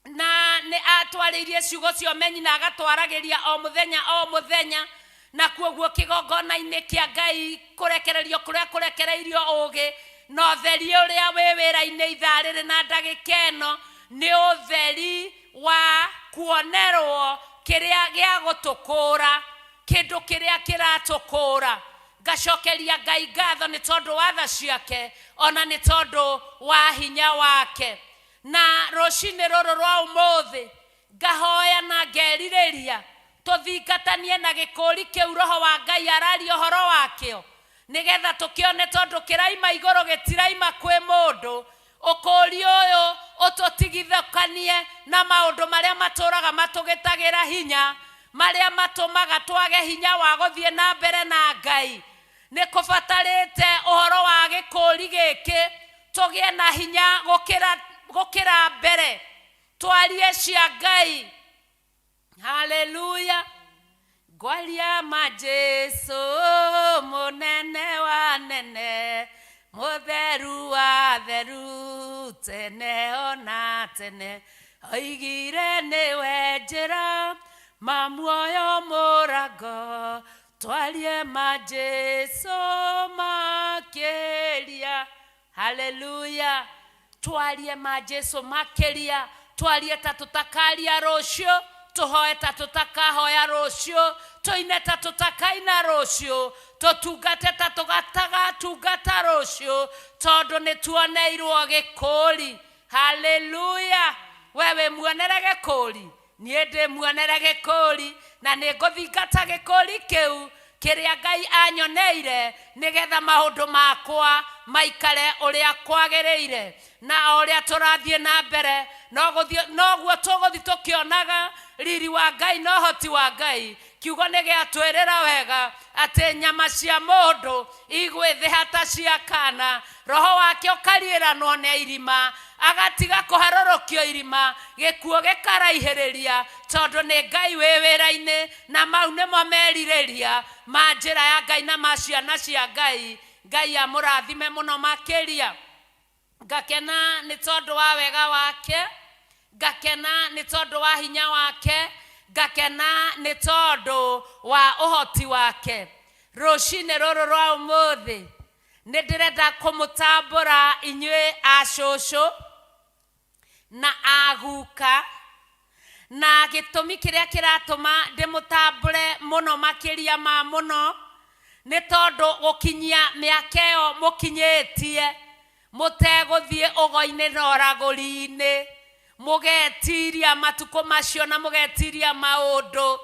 na nĩ atwarĩirie ciugo cia ũmenyi na agatwaragĩria o mũthenya o mũthenya. Na kuoguo kĩgongona-inĩ kĩa Ngai kũrekererio kũrĩa kũrekereirio ũũgĩ na ũtheri ũrĩa wĩ wĩra-inĩ ithaa rĩrĩ na ndagĩka ĩno nĩ ũtheri wa kuonerwo kĩrĩa gĩa gũtũkũra, kĩndũ kĩrĩa kĩratũkũra. Ngacokeria Ngai ngatho nĩ tondũ wa tha ciake ona nĩ tondũ wa hinya wake. Na rũcinĩ rũrũ rwa ũmũthĩ ngahoya na ngerirĩria tũthingatanie na gĩkũri kĩu roho wa Ngai araria ũhoro wakĩo, nĩgetha tũkĩone, tondũ kĩraima igũrũ gĩtiraima kwĩ mũndũ. Ũkũri ũyũ ũtũtigithũkanie na maũndũ marĩa matũraga matũgĩtagĩra hinya, marĩa matũmaga twage hinya wa gũthiĩ na mbere na Ngai. Nĩ kũbatarĩte ũhoro wa gĩkũri gĩkĩ tũgĩe na hinya gũkĩra mbere, twarie cia Ngai. Haleluya. Ngwaria ma Jesu mũnene wa nene, mũtheru wa theru, tene ona tene, oigire nĩwe njĩra ma muoyo mũrango, twarie ma Jesu makĩria. Haleluya. Twarie ma Jesu makĩria, twarie ta tũtakaria rũciũ, tũhoe ta tũtakahoya rũciũ, tũine ta tũtakaina rũciũ, tũtungate ta tũgatagatungata rũciũ, tondũ nĩ tuoneirwo gĩkũri. Haleluya. We wĩ muonere gĩkũri, niĩ ndĩ muonere gĩkũri, na nĩ ngũthingata gĩkũri kĩu kĩrĩa Ngai anyoneire, nĩgetha maũndũ makwa maikare ũrĩa kwagĩrĩire. Na o ũrĩa tũrathiĩ na mbere noguo tũgũthiĩ tũkĩonaga riri wa Ngai na ũhoti wa Ngai. Kiugo nĩ gĩatwĩrĩra wega atĩ nyama cia mũndũ igwĩthĩha ta cia kana, roho wake ũkariĩranwo nĩ irima, agatiga kũharũrũkio irima, gĩkuũ gĩkaraihĩrĩria, tondũ nĩ Ngai wĩ wĩra-inĩ, na mau nĩmo merirĩria ma njĩra ya Ngai na ma ciana cia Ngai. Ngai amũrathime mũno makĩria. Ngakena nĩ tondũ wa wega wake, ngakena nĩ tondũ wa hinya wake, ngakena nĩ tondũ wa ũhoti wake. Rũcinĩ rũrũ rwa ũmũthĩ nĩ ndĩrenda kũmũtambũra inyuĩ acũcũ na aguka, na gĩtũmi kĩrĩa kĩratũma ndĩmũtambũre mũno makĩria ma mũno nĩ tondũ gũkinyia mĩaka ĩyo mũkinyĩtie mũtegũthiĩ ũgo-inĩ na ũragũri-inĩ, mũgetiria matukũ macio na mũgetiria maũndũ.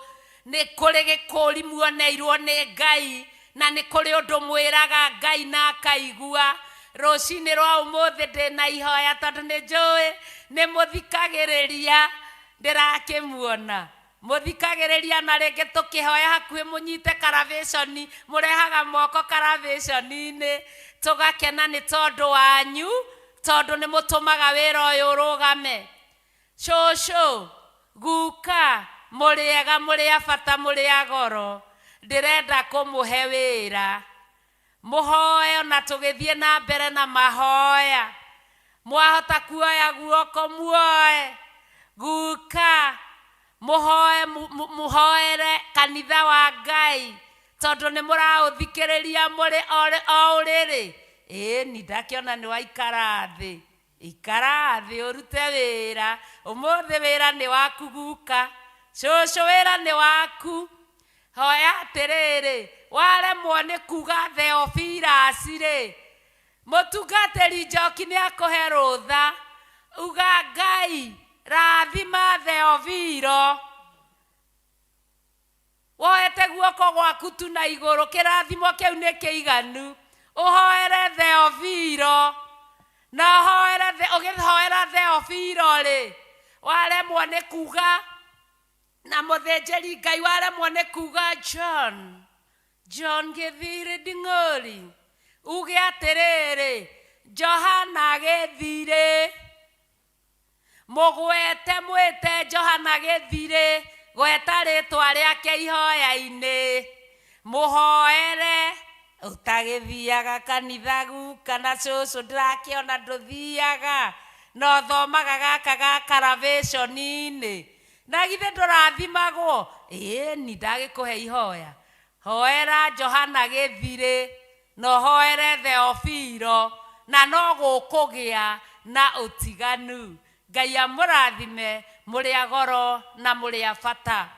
Nĩ kũrĩ gĩkũri muoneirwo nĩ Ngai, na nĩ kũrĩ ũndũ mwĩraga Ngai na akaigua. Rũcinĩ rwa ũmũthĩ ndĩna ihoya, tondũ nĩ njũĩ nĩ mũthikagĩrĩria, ndĩrakĩmuona mũthikagĩrĩria, na rĩngĩ tũkĩhoya hakuhĩ mũnyite karavĩconi, mũrehaga moko karavĩconi-inĩ, tũgakena nĩ tondũ wanyu, tondũ nĩ mũtũmaga wĩra ũyũ ũrũgame. Cũcũ, guka, mũrĩ ega, mũrĩ a bata, mũrĩ a goro, ndĩrenda kũmũhe wĩra. Mũhoe ona tũgĩthiĩ na mbere na mahoya, mwahota kuoya guoko muoe. Guka, mũhoe, mũhoere kanitha wa Ngai, tondũ nĩ mũraũthikĩrĩria mũrĩ o ũrĩrĩ. Ĩni ndakĩona nĩ waikara thĩ, ikara thĩ ũrute wĩra. Ũmũthĩ wĩra nĩ waku guka, cũcũ wĩra nĩ waku. Hoya atĩrĩrĩ, waremwo nĩ kuga Theophilus rĩ, mũtungatĩri Njoki nĩ akũhe rũtha, uga Ngai Rathima Theofilo. Woete guoko gwaku tu na igũrũ, kĩrathimo kĩu nĩ kĩiganu. Ũhoere Theofilo na ũhoere ũgĩhoera Theofilo rĩ, waremwo nĩ kuga na mũthĩnjĩri Ngai, waremwo nĩ kuga John John Gĩthirĩ Nding'ũri, uge atĩrĩrĩ, Johana Gĩthirĩ, mũgwete mwĩte Johana Gĩthirĩ, gweta rĩtwa rĩake ihoya-inĩ, mũhoere ũtagĩthiaga kanitha guka na cũcũ ndĩrakĩona ndũthiaga na ũthomaga gaka ga karavĩconi-inĩ, na githĩ ndũrathimagwo? Ĩni ndagĩkũhe ihoya. Hoera Johana Gĩthirĩ na ũhoere Theofilo, na no gũkũgĩa na ũtiganu. Ngai amũrathime mũrĩ a goro na mũrĩ a bata.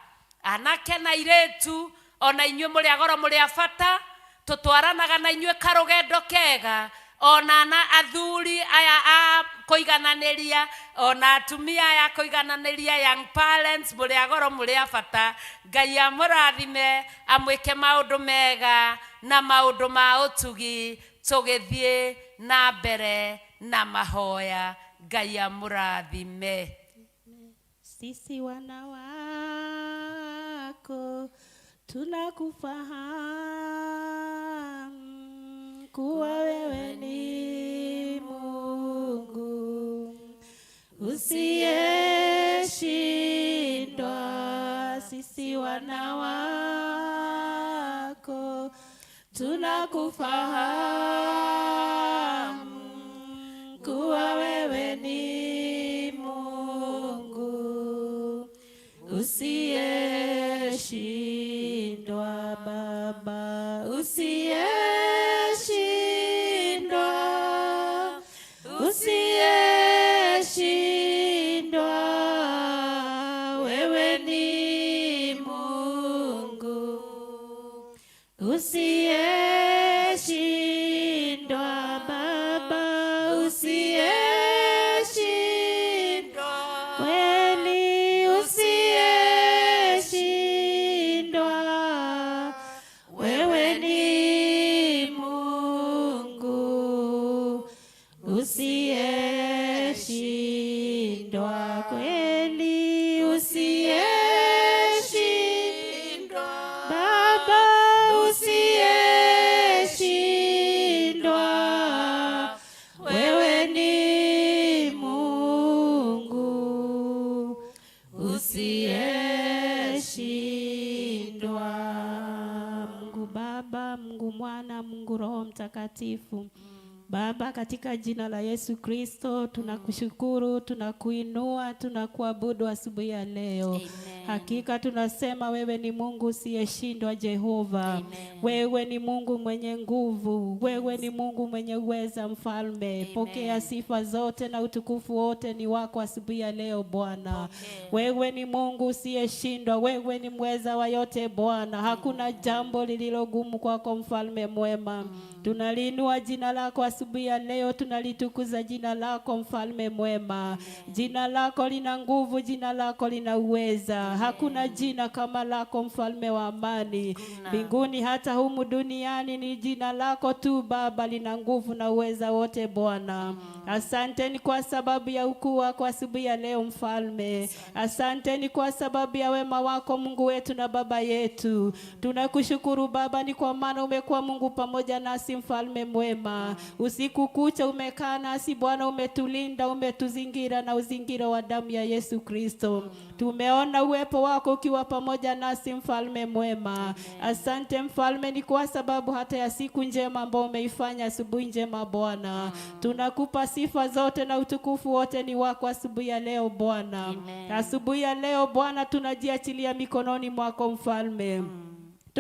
Anake na airĩtu, ona inyuĩ mũrĩ a goro mũrĩ a bata, tũtwaranaga na inyuĩ karũgendo kega, ona na athuri aya a kũigananĩria, ona atumia aya kũigananĩria, young parents, mũrĩ a goro mũrĩ a bata. Ngai amũrathime, amwĩke maũndũ mega na maũndũ ma ũtugi, tũgĩthiĩ na mbere na mahoya. Ngai amũrathime. Sisi wana wako tunakufahamu kuwa wewe ni Mungu usiyeshindwa. Sisi wana wako tunakufahamu kuwa wewe ni Mungu usiyeshindwa. Baba, usiyeshindwa, usiyeshindwa, wewe ni Mungu usiyeshindwa. Baba, usiyeshindwa, kweli usiyeshindwa, wewe ni Mungu usiyeshindwa, kweli usiyeshindwa, Baba, usiyeshindwa, wewe ni Mungu usiyeshindwa. Mungu Baba, Mungu Mwana, Mungu Roho Mtakatifu. Baba, katika jina la Yesu Kristo tunakushukuru, tunakuinua, tunakuabudu asubuhi ya leo. Amen. Hakika tunasema wewe ni Mungu usiyeshindwa, Jehova. Amen. Wewe ni Mungu mwenye nguvu, wewe ni Mungu mwenye uweza, Mfalme. Amen. Pokea sifa zote na utukufu wote ni wako asubuhi ya leo Bwana. Pokea. Wewe ni Mungu usiyeshindwa, wewe ni mweza wa yote Bwana. Hakuna jambo lililogumu kwako, Mfalme mwema. Tunaliinua jina lako asubuhi ya leo, tunalitukuza jina lako, Mfalme mwema. Jina lako lina nguvu, jina lako lina uweza. Hakuna jina kama lako, Mfalme wa amani. Hakuna. Mbinguni hata humu duniani ni jina lako tu Baba lina nguvu na uweza wote Bwana. Asanteni kwa sababu ya ukuu wako asubuhi ya leo Mfalme. Asanteni kwa sababu ya wema wako Mungu wetu na Baba yetu. Tunakushukuru Baba, ni kwa maana umekuwa Mungu pamoja nasi, Mfalme mwema. Usiku kucha umekaa nasi Bwana, umetulinda, umetuzingira na uzingiro wa damu ya Yesu Kristo. Tumeona uwepo wako ukiwa pamoja nasi, Mfalme mwema. Asante Mfalme, ni kwa sababu hata ya siku njema ambayo umeifanya, asubuhi njema Bwana. Tunakupa sifa zote na utukufu wote ni wako asubuhi ya leo Bwana. Amen. Asubuhi ya leo Bwana, tunajiachilia mikononi mwako Mfalme.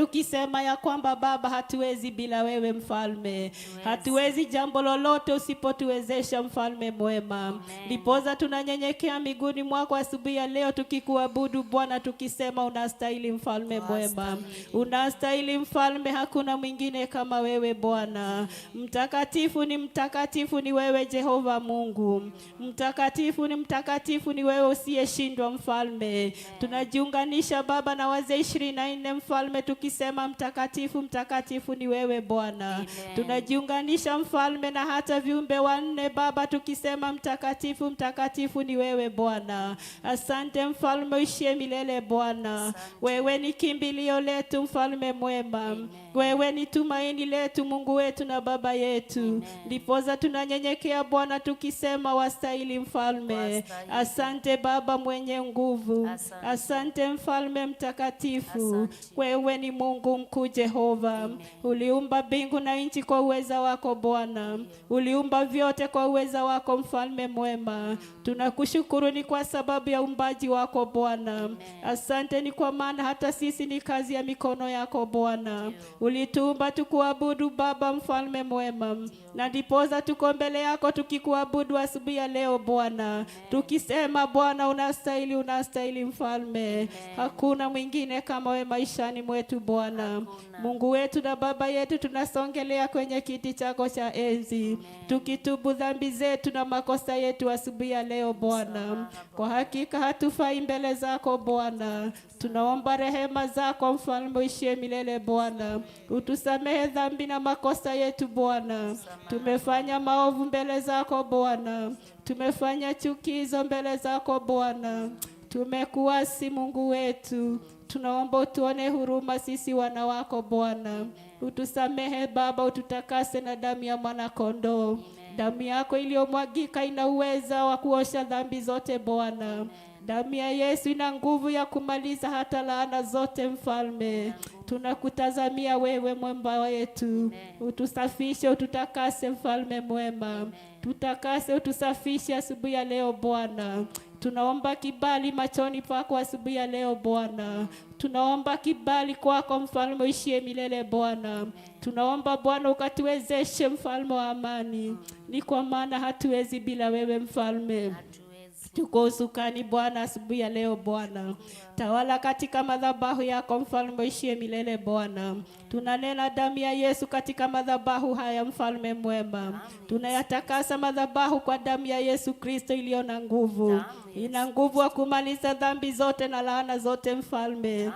Tukisema ya kwamba Baba, hatuwezi bila wewe Mfalme, hatuwezi jambo lolote usipotuwezesha Mfalme mwema. Ndiposa tunanyenyekea miguuni mwako asubuhi ya leo tukikuabudu Bwana, tukisema unastahili Mfalme mwema, unastahili Mfalme, hakuna mwingine kama wewe Bwana. Mtakatifu ni mtakatifu ni wewe Jehova Mungu, mtakatifu ni mtakatifu ni wewe usiyeshindwa Mfalme. Tunajiunganisha Baba na wazee 24 Mfalme, tukisema mtakatifu mtakatifu ni wewe Bwana. Tunajiunganisha Mfalme na hata viumbe wanne Baba, tukisema mtakatifu mtakatifu ni wewe Bwana. Asante Mfalme uishie milele Bwana. Wewe ni kimbilio letu Mfalme mwema, wewe ni tumaini letu Mungu wetu na Baba yetu. Ndiposa tunanyenyekea Bwana tukisema wastahili Mfalme. Wastahili. Asante Baba mwenye nguvu, Asante. asante Mfalme mtakatifu. Asante. Wewe ni Mungu mkuu Jehova, uliumba mbingu na nchi kwa uweza wako Bwana, uliumba vyote kwa uweza wako Mfalme mwema. Tunakushukuru ni kwa sababu ya uumbaji wako Bwana. Asante ni kwa maana hata sisi ni kazi ya mikono yako Bwana. Ulituumba tukuabudu Baba Mfalme mwema, na ndiposa tuko mbele yako tukikuabudu asubuhi ya leo Bwana, tukisema Bwana unastahili, unastahili Mfalme. Hakuna mwingine kama we maishani mwetu Bwana. Mungu wetu na Baba yetu, tunasongelea kwenye kiti chako cha enzi tukitubu dhambi zetu na makosa yetu asubuhi ya leo Bwana. Kwa hakika hatufai mbele zako Bwana, tunaomba rehema zako Mfalme uishie milele Bwana, utusamehe dhambi na makosa yetu Bwana. Tumefanya maovu mbele zako Bwana, tumefanya chukizo mbele zako Bwana, tumekuasi Mungu wetu. Tunaomba utuone huruma sisi wana wako Bwana, utusamehe Baba, ututakase na damu ya mwana kondoo. Damu yako iliyomwagika ina uweza wa kuosha dhambi zote Bwana. Damu ya Yesu ina nguvu ya kumaliza hata laana zote Mfalme. Tunakutazamia wewe mwamba wetu, utusafishe, ututakase Mfalme mwema, tutakase, utusafishe asubuhi ya leo Bwana. Tunaomba kibali machoni pako asubuhi ya leo Bwana. Tunaomba kibali kwako Mfalme uishie milele Bwana. Tunaomba Bwana ukatuwezeshe Mfalme wa amani, ni kwa maana hatuwezi bila wewe Mfalme. Hatuwezi. Tuko usukani Bwana asubuhi ya leo Bwana, tawala katika madhabahu yako Mfalme uishie milele Bwana. Tunanena damu ya Yesu katika madhabahu haya Mfalme mwema, tunayatakasa madhabahu kwa damu ya Yesu Kristo iliyo na nguvu, ina nguvu wa kumaliza dhambi zote na laana zote Mfalme.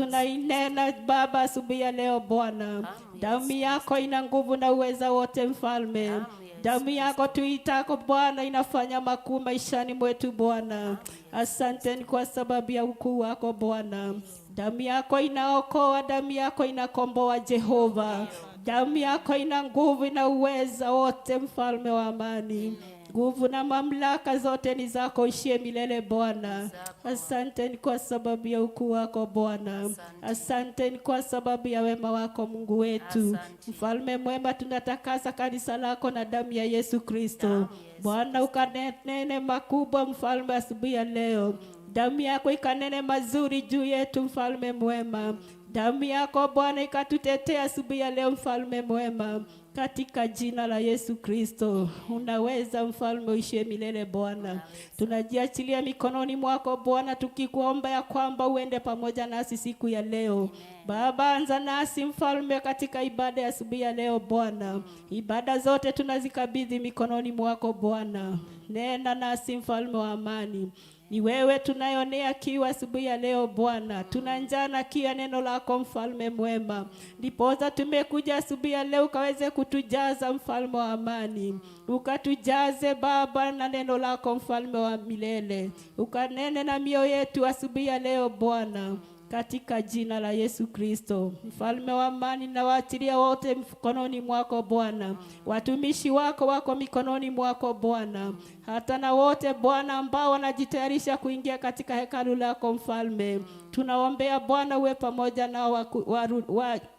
Tunainena Baba asubuhi ya leo Bwana, damu yako ina nguvu na uweza wote Mfalme. Damu yako tuitako Bwana inafanya makuu maishani mwetu Bwana. Asanteni kwa sababu ya ukuu wako Bwana. Damu yako inaokoa, damu yako inakomboa Jehova. Damu yako ina nguvu, ina uweza wote, Mfalme wa amani. Nguvu na mamlaka zote ni zako, ishie milele Bwana. Asanteni kwa sababu ya ukuu wako Bwana. Asanteni kwa sababu ya wema wako Mungu wetu. Mfalme mwema, tunatakasa kanisa lako na damu ya Yesu Kristo. Bwana, ukanene makubwa Mfalme asubuhi ya leo. Damu yako ikanene mazuri juu yetu Mfalme mwema. Damu yako Bwana ikatutetea asubuhi ya leo Mfalme mwema, katika jina la Yesu Kristo. Unaweza Mfalme, uishie milele Bwana. Tunajiachilia mikononi mwako Bwana, tukikuomba ya kwamba uende pamoja nasi siku ya leo. Baba, anza nasi Mfalme katika ibada ya asubuhi ya leo Bwana. Ibada zote tunazikabidhi mikononi mwako Bwana. Nena nasi Mfalme wa amani. Ni wewe tunayonea kiu asubuhi ya leo Bwana, tuna njaa na kiu ya neno lako Mfalme mwema, ndiposa tumekuja asubuhi ya leo ukaweze kutujaza Mfalme wa amani, ukatujaze Baba na neno lako Mfalme wa milele, ukanene na mioyo yetu asubuhi ya leo Bwana, katika jina la Yesu Kristo. Mfalme wa amani, nawaachilia wote mkononi mwako Bwana, watumishi wako wako mikononi mwako Bwana, hata na wote Bwana ambao wanajitayarisha kuingia katika hekalu lako Mfalme, tunaombea Bwana uwe pamoja nao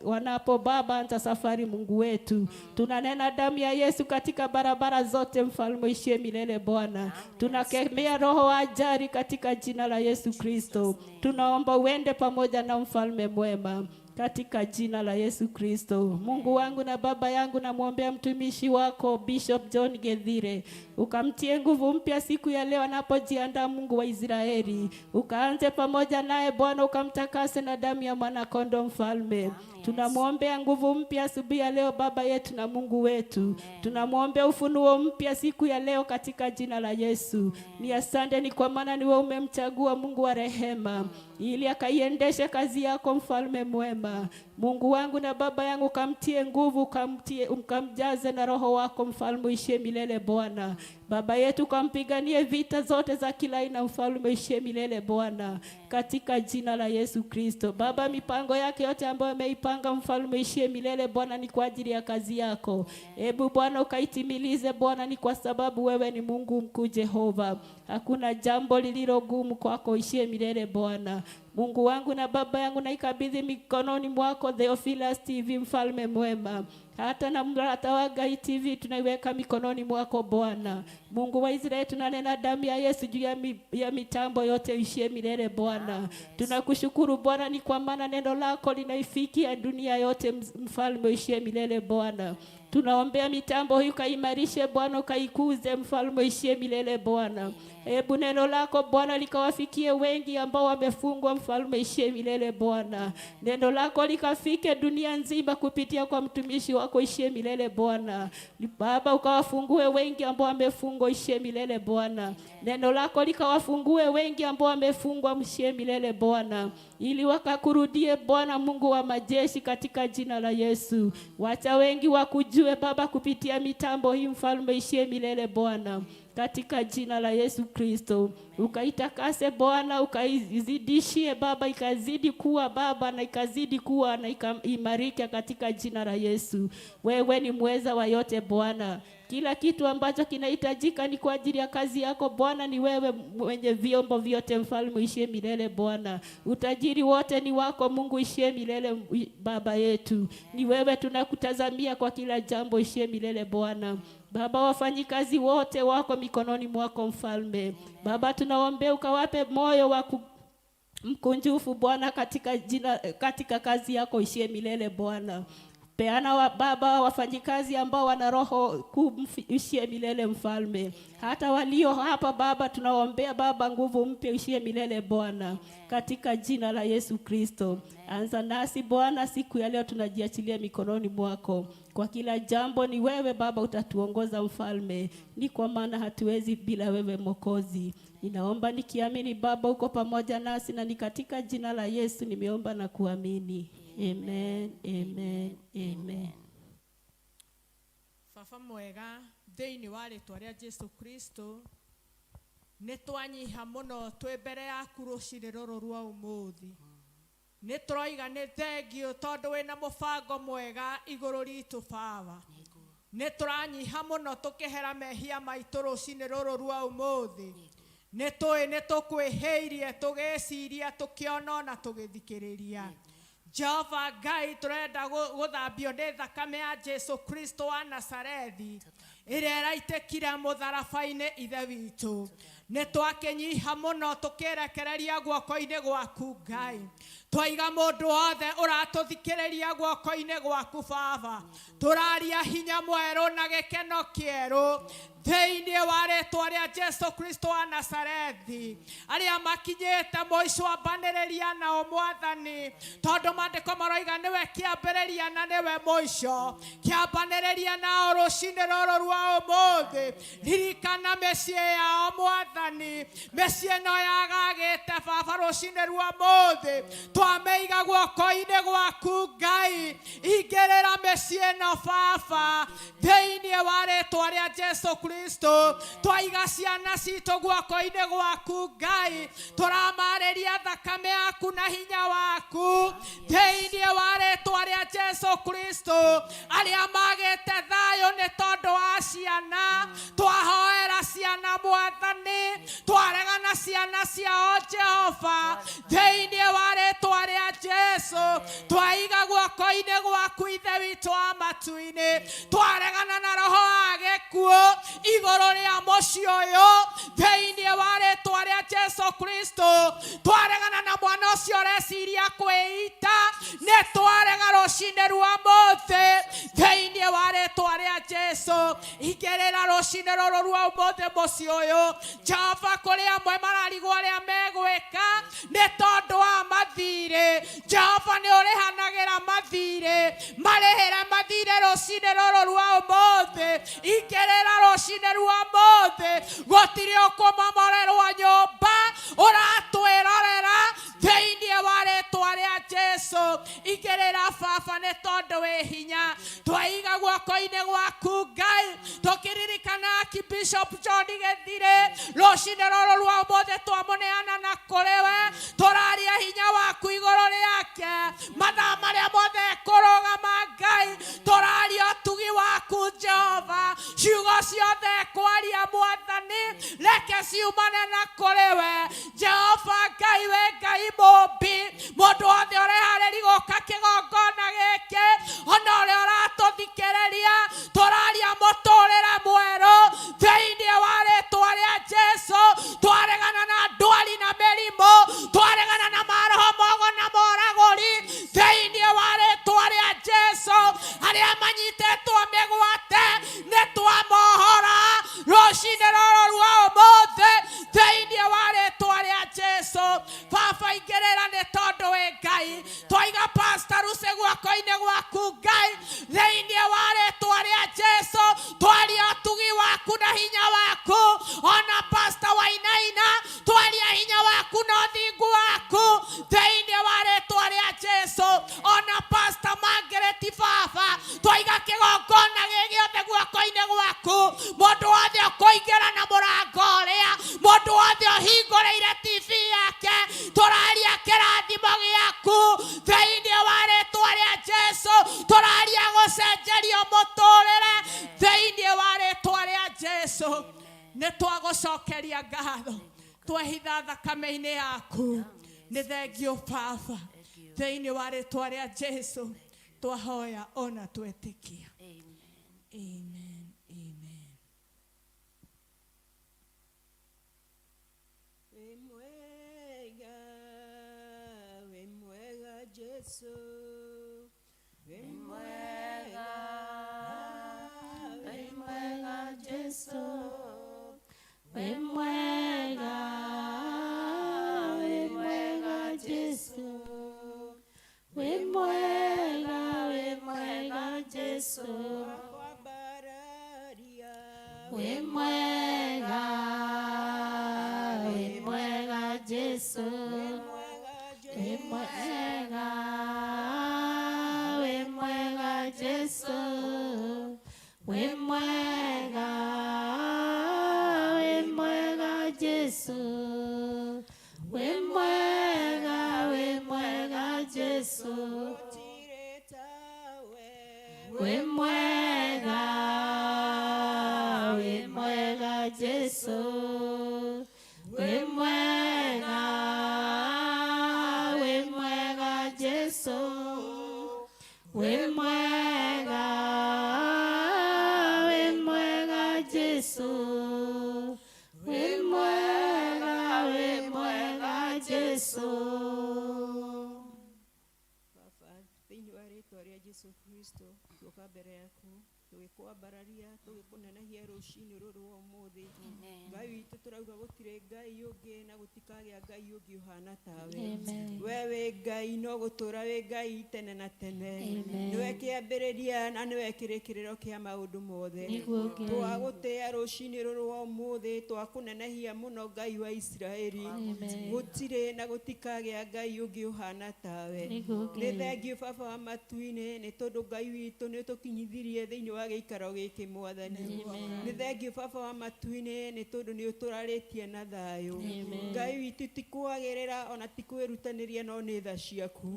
wanapo Baba anza safari. Mungu wetu, tunanena damu ya Yesu katika barabara zote Mfalme, ishie milele Bwana. Tunakemea roho wa ajali katika jina la Yesu Kristo. Tunaomba uende pamoja na Mfalme mwema. katika jina la Yesu Kristo. Mungu wangu na Baba yangu, namwombea mtumishi wako Bishop John Githire, ukamtie nguvu mpya siku ya leo anapojiandaa, Mungu wa Israeli, ukaanze pamoja naye Bwana, ukamtakase na damu ya mwanakondoo Mfalme. Tunamwombea nguvu mpya asubuhi ya leo, Baba yetu na Mungu wetu. Tunamwombea ufunuo mpya siku ya leo katika jina la Yesu. Ni asante, ni kwa maana ni wewe umemchagua Mungu wa rehema, ili akaiendeshe kazi yako, mfalme mwema. Mungu wangu na Baba yangu, ukamtie nguvu, ukamtie, ukamjaze na Roho wako, mfalme uishie milele Bwana. Baba yetu, ukampiganie vita zote za kila aina, mfalme uishie milele Bwana, katika jina la Yesu Kristo. Baba, mipango yake yote ambayo ameipanga, mfalme uishie milele Bwana, ni kwa ajili ya kazi yako. Hebu Bwana ukaitimilize Bwana, ni kwa sababu wewe ni Mungu mkuu Jehova. Hakuna jambo lililo gumu kwako, ishie milele Bwana. Mungu wangu na Baba yangu, naikabidhi mikononi mwako Theophilus TV, mfalme mwema. Hata na Mrata wa Ngai TV tunaiweka mikononi mwako Bwana. Mungu wa Israeli, tunanena damu ya Yesu juu ya mitambo yote, ishie milele Bwana. Tunakushukuru Bwana, ni kwa maana neno lako linaifikia dunia yote, mfalme ishie milele Bwana. Tunaombea mitambo hii, ukaimarishe Bwana, ukaikuze mfalme ishie milele Bwana. Hebu neno lako Bwana likawafikie wengi ambao wamefungwa, mfalme ishie milele Bwana. Neno lako likafike dunia nzima kupitia kwa mtumishi wako, ishie milele Bwana. Baba, ukawafungue wengi ambao wamefungwa, ishie milele Bwana. Neno lako likawafungue wengi ambao wamefungwa, mshie milele Bwana, ili wakakurudie Bwana Mungu wa majeshi, katika jina la Yesu. Wacha wengi wakujue Baba kupitia mitambo hii, mfalme ishie milele Bwana, katika jina la Yesu Kristo. Ukaitakase Bwana, ukaizidishie Baba, ikazidi kuwa Baba na ikazidi kuwa na ikaimarika katika jina la Yesu. Wewe ni mweza wa yote Bwana. Kila kitu ambacho kinahitajika ni kwa ajili ya kazi yako Bwana, ni wewe mwenye vyombo vyote, mfalme ishie milele Bwana. Utajiri wote ni wako Mungu, ishie milele Baba yetu. Ni wewe tunakutazamia kwa kila jambo, ishie milele Bwana. Baba, wafanyikazi wote wako mikononi mwako mfalme. Baba, tunaombea ukawape moyo wa mkunjufu Bwana, katika jina, katika kazi yako ishie milele Bwana. Peana Baba wafanyikazi ambao wana roho kuu ishie milele mfalme. Hata walio hapa Baba tunaombea Baba nguvu mpya ishie milele Bwana, katika jina la Yesu Kristo. Anza nasi Bwana siku ya leo, tunajiachilia mikononi mwako. Kwa kila jambo ni wewe Baba utatuongoza mfalme, ni kwa maana hatuwezi bila wewe Mwokozi. Ninaomba nikiamini Baba uko pamoja nasi, na ni katika jina la Yesu nimeomba na kuamini. Amen, amen, amen. Baba mwega, thĩinĩ wa rĩtwa rĩa Jesu Kristo, nĩ twanyiha mũno twĩ mbere yaku rũcinĩ rũrũ rwa ũmũthĩ. Nĩ tũroiga nĩ thengiũ tondũ wĩna mũbango mwega igũrũ ritũ Baba. Nĩ tũranyiha mũno tũkĩhera mehia maitũ rũcinĩ rũrũ rwa ũmũthĩ. Nĩ tũĩ nĩ tũkwĩhĩirie tũgĩciria, tũkĩona ona tũgĩthikĩrĩria. Jehova Ngai, tũrenda gũthambio nĩ thakame ya Jesu Kristo wa Nazarethi ĩrĩa ĩraitĩkire mũtharaba-inĩ. Ithe witũ, nĩ twakĩnyiha mũno tũkĩrekereria guoko-inĩ gwaku Ngai. Twaiga mũndũ wothe ũratũthikĩrĩria guoko-inĩ gwaku Baba. Tũraria hinya mwerũ na gĩkeno kĩerũ thĩinĩ wa rĩtwa rĩa Jesu Kristo wa Nazarethi. Arĩa makinyĩte mũico, ambanĩrĩria nao Mwathani, tondũ maandĩko maroiga nĩwe kĩambĩrĩria na nĩwe mũico. Kĩambanĩrĩria nao rũcinĩ rũrũ rwa ũmũthĩ. Ririkana mĩciĩ yao Mwathani, mĩciĩ ĩno yagagĩte Baba rũcinĩ rwa ũmũthĩ. Twamĩiga guoko-inĩ gwaku Ngai. Ingĩrĩra mĩciĩ ĩno Baba thĩinĩ wa rĩtwa rĩa Jesu Kristo. Twaiga ciana citũ guoko-inĩ gwaku Ngai. Tũramarĩria thakame yaku na hinya waku thĩinĩ wa rĩtwa rĩa Jesu Kristo. Arĩa magĩte thayũ nĩ tondũ wa ciana, twahoera ciana Mwathani, twaregana ciana ciao Jehova thĩinĩ wa rĩtwa rĩa Jesu. Twaiga guoko-inĩ gwaku Ithe witũ wa matu-inĩ. Twaregana na roho wa gĩkuũ. Igũrũ rĩa mũciĩ ũyũ thĩinĩ wa rĩtwa rĩa Jesu Kristo. Twaregana na mwana ũcio ũreciria kwĩita, nĩ twarega rũcinĩ rwa mũthĩ thĩinĩ wa rĩtwa rĩa Jesu. Ingĩrĩra rũcinĩ rũrũ rwa ũmũthĩ mũciĩ ũyũ Jehova, kũrĩ amwe mararigwo arĩa megwĩka nĩ tondũ wa mathirĩ. Jehova nĩ ũrĩhanagĩra mathirĩ, marĩhĩre mathirĩ rũcinĩ rũrũ rwa ũmũthĩ. Ingĩrĩra rũcinĩ rwa ũmũthĩ, gũtirĩ ũkũmomorerwo nyũmba ũratwĩrorera thĩinĩ wa rĩtwa rĩa Jesu. Ingĩrĩra baba nĩ tondũ wĩ hinya, twaiga guoko-inĩ gwaku Ngai, tũkĩririkana Archbishop John Gĩthirĩ rũcinĩ rũrũ rwa ũmũthĩ, twamũneana na kũrĩ we, tũraria hinya waku igũrũ rĩake mathaa marĩa mothe ekũrũgama. Ngai, tũraria ũtugi waku Jehova, ciugo ciothe ekwaria Mwathani reke ciumane na kũrĩ we Jehova. Ngai wĩ Ngai mũmbi, mũndũ wothe ũreharĩri gũka kĩgongona gĩkĩ ona ũrĩa ũratũthikĩrĩria, tũraria mũtũrĩre mwerũ thĩinĩ wa rĩtwa rĩa Jesu. Twaregana na ndwari na mĩrimũ, twaregana na maroho mogo na moragũri thĩinĩ wa rĩtwa rĩa Jesu. Arĩa manyitĩtwo mĩgwate nĩ twamohora rũcinĩ rũrũ rwa ũmũthĩ thĩinĩ wa rĩtwa rĩa Jesu. Baba, ingĩrĩra nĩ tondũ wĩ Ngai. Twaiga Pastor Ruse guoko-inĩ gwaku Ngai thĩinĩ wa rĩtwa rĩa Jesu, twaria ũtugi waku na hinya waku. Ona Pastor Wainaina, twaria hinya waku na ũthingu waku thĩinĩ wa rĩtwa rĩa Jesu. Ona Pastor Margaret, baba, twaiga kĩgongona gĩ gĩothe guoko-inĩ gwaku. Mũndũ wothe ũkũingĩra na mũrango ũrĩa, mũndũ wothe ũhingũrĩire TV yake, tũraria kĩrathimo gĩaku thĩinĩ wa rĩtwa rĩa Jesu. Tũraria gũcenjerio mũtũrĩre thĩinĩ wa rĩtwa rĩa Jesu. Nĩ twagũcokeria ngatho, twehitha thakame-inĩ yaku. Nĩ thengio baba, thĩinĩ wa rĩtwa rĩa Jesu twahoya ona twetĩkia. Amen, amen. Wĩ mwega, wĩ mwega Jesu, wĩ mwega, wĩ mwega Jesu, wĩ mwega, wĩ mwega Jesu, wĩ mwega, wĩ mwega Jesu, wakwambararia, wĩ mwega, wĩ mwega Jesu, wĩ mwega wĩ mwega, wĩ mwega Jesu, wĩ mwega, wĩ mwega Jesu, wĩ mwega, wĩ mwega Jesu, gũtirĩ tawe, wĩ mwega, wĩ mwega Jesu, wĩ mwega, wĩ mwega Jesu, wĩ mwega, wĩ mwega Jesu, wĩ mwega, wĩ mwega Jesu. Baba, thĩinĩ wa rĩtwa rĩa Jesu Kristo, tuoka mbere yaku tũgĩkwambararia, tũgĩkũnenehia rũcinĩ rũrũ rwa ũmũthĩ. Ngai witũ, tũrauga gũtirĩ Ngai ũngĩ na gũtikagĩa Ngai ũngĩ ũhana tawe. Amen. We wĩ Ngai no gũtũra wĩ Ngai tene na tene. Amen. Nĩwe kĩambĩrĩria na nĩwe kĩrĩkĩrĩro kĩa maũndũ mothe. Nĩguo Ngai. Twagũtĩĩa rũcinĩ rũrũ rwa ũmũthĩ, twakũnenehia mũno Ngai wa Isiraeli. Amen. Gũtirĩ na gũtikagĩa Ngai ũngĩ ũhana tawe. Nĩguo Nĩ Ngai. thengio baba wa matu-inĩ nĩ tondũ Ngai witũ nĩ ũtũkinyithirie thĩinĩ wa gĩikaro gĩkĩ Mwathani. Nĩ thengio baba wa matu-inĩ nĩ tondũ nĩ ũtũrarĩtie na thayũ. Ngai witũ, ti kwagĩrĩra ona ti kwĩrutanĩria, no nĩ tha ciaku.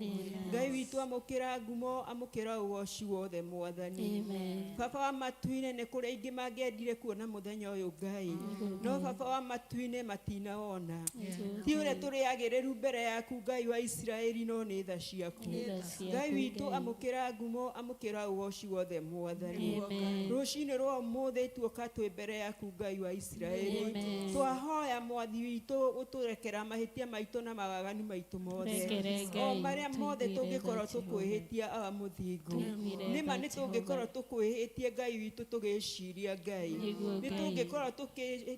Ngai witũ, amũkĩra ngumo, amũkĩra ũgoci wothe Mwathani. Baba wa matu-inĩ, nĩ kũrĩ aingĩ mangĩendire kuona mũthenya ũyũ Ngai, no baba wa matu-inĩ matinawona. Ti ũrĩa tũrĩ agĩrĩru mbere yaku Ngai wa Isiraeli, no nĩ tha ciaku. Ngai witũ, amũkĩra ngumo, amũkĩra ũgoci wothe Mwathani. Rũcinĩ rwa ũmũthĩ tuoka Twaikũrũka twĩ mbere yaku Ngai wa Isiraeli. Twahoya mwathi witũ ũtũrekera mahĩtia maitũ na mawaganu maitũ mothe. Tũrekere O Ngai, marĩa mothe tũiguĩre tũngĩkorwo tha Jehova. tũkwĩhĩtia awa mũthingu. Tũiguĩre Nĩma tha nĩ Jehova. tũngĩkorwo tũkwĩhĩtie Ngai witũ tũgĩciria Ngai. Nĩguo Nĩ Ngai. tũngĩkorwo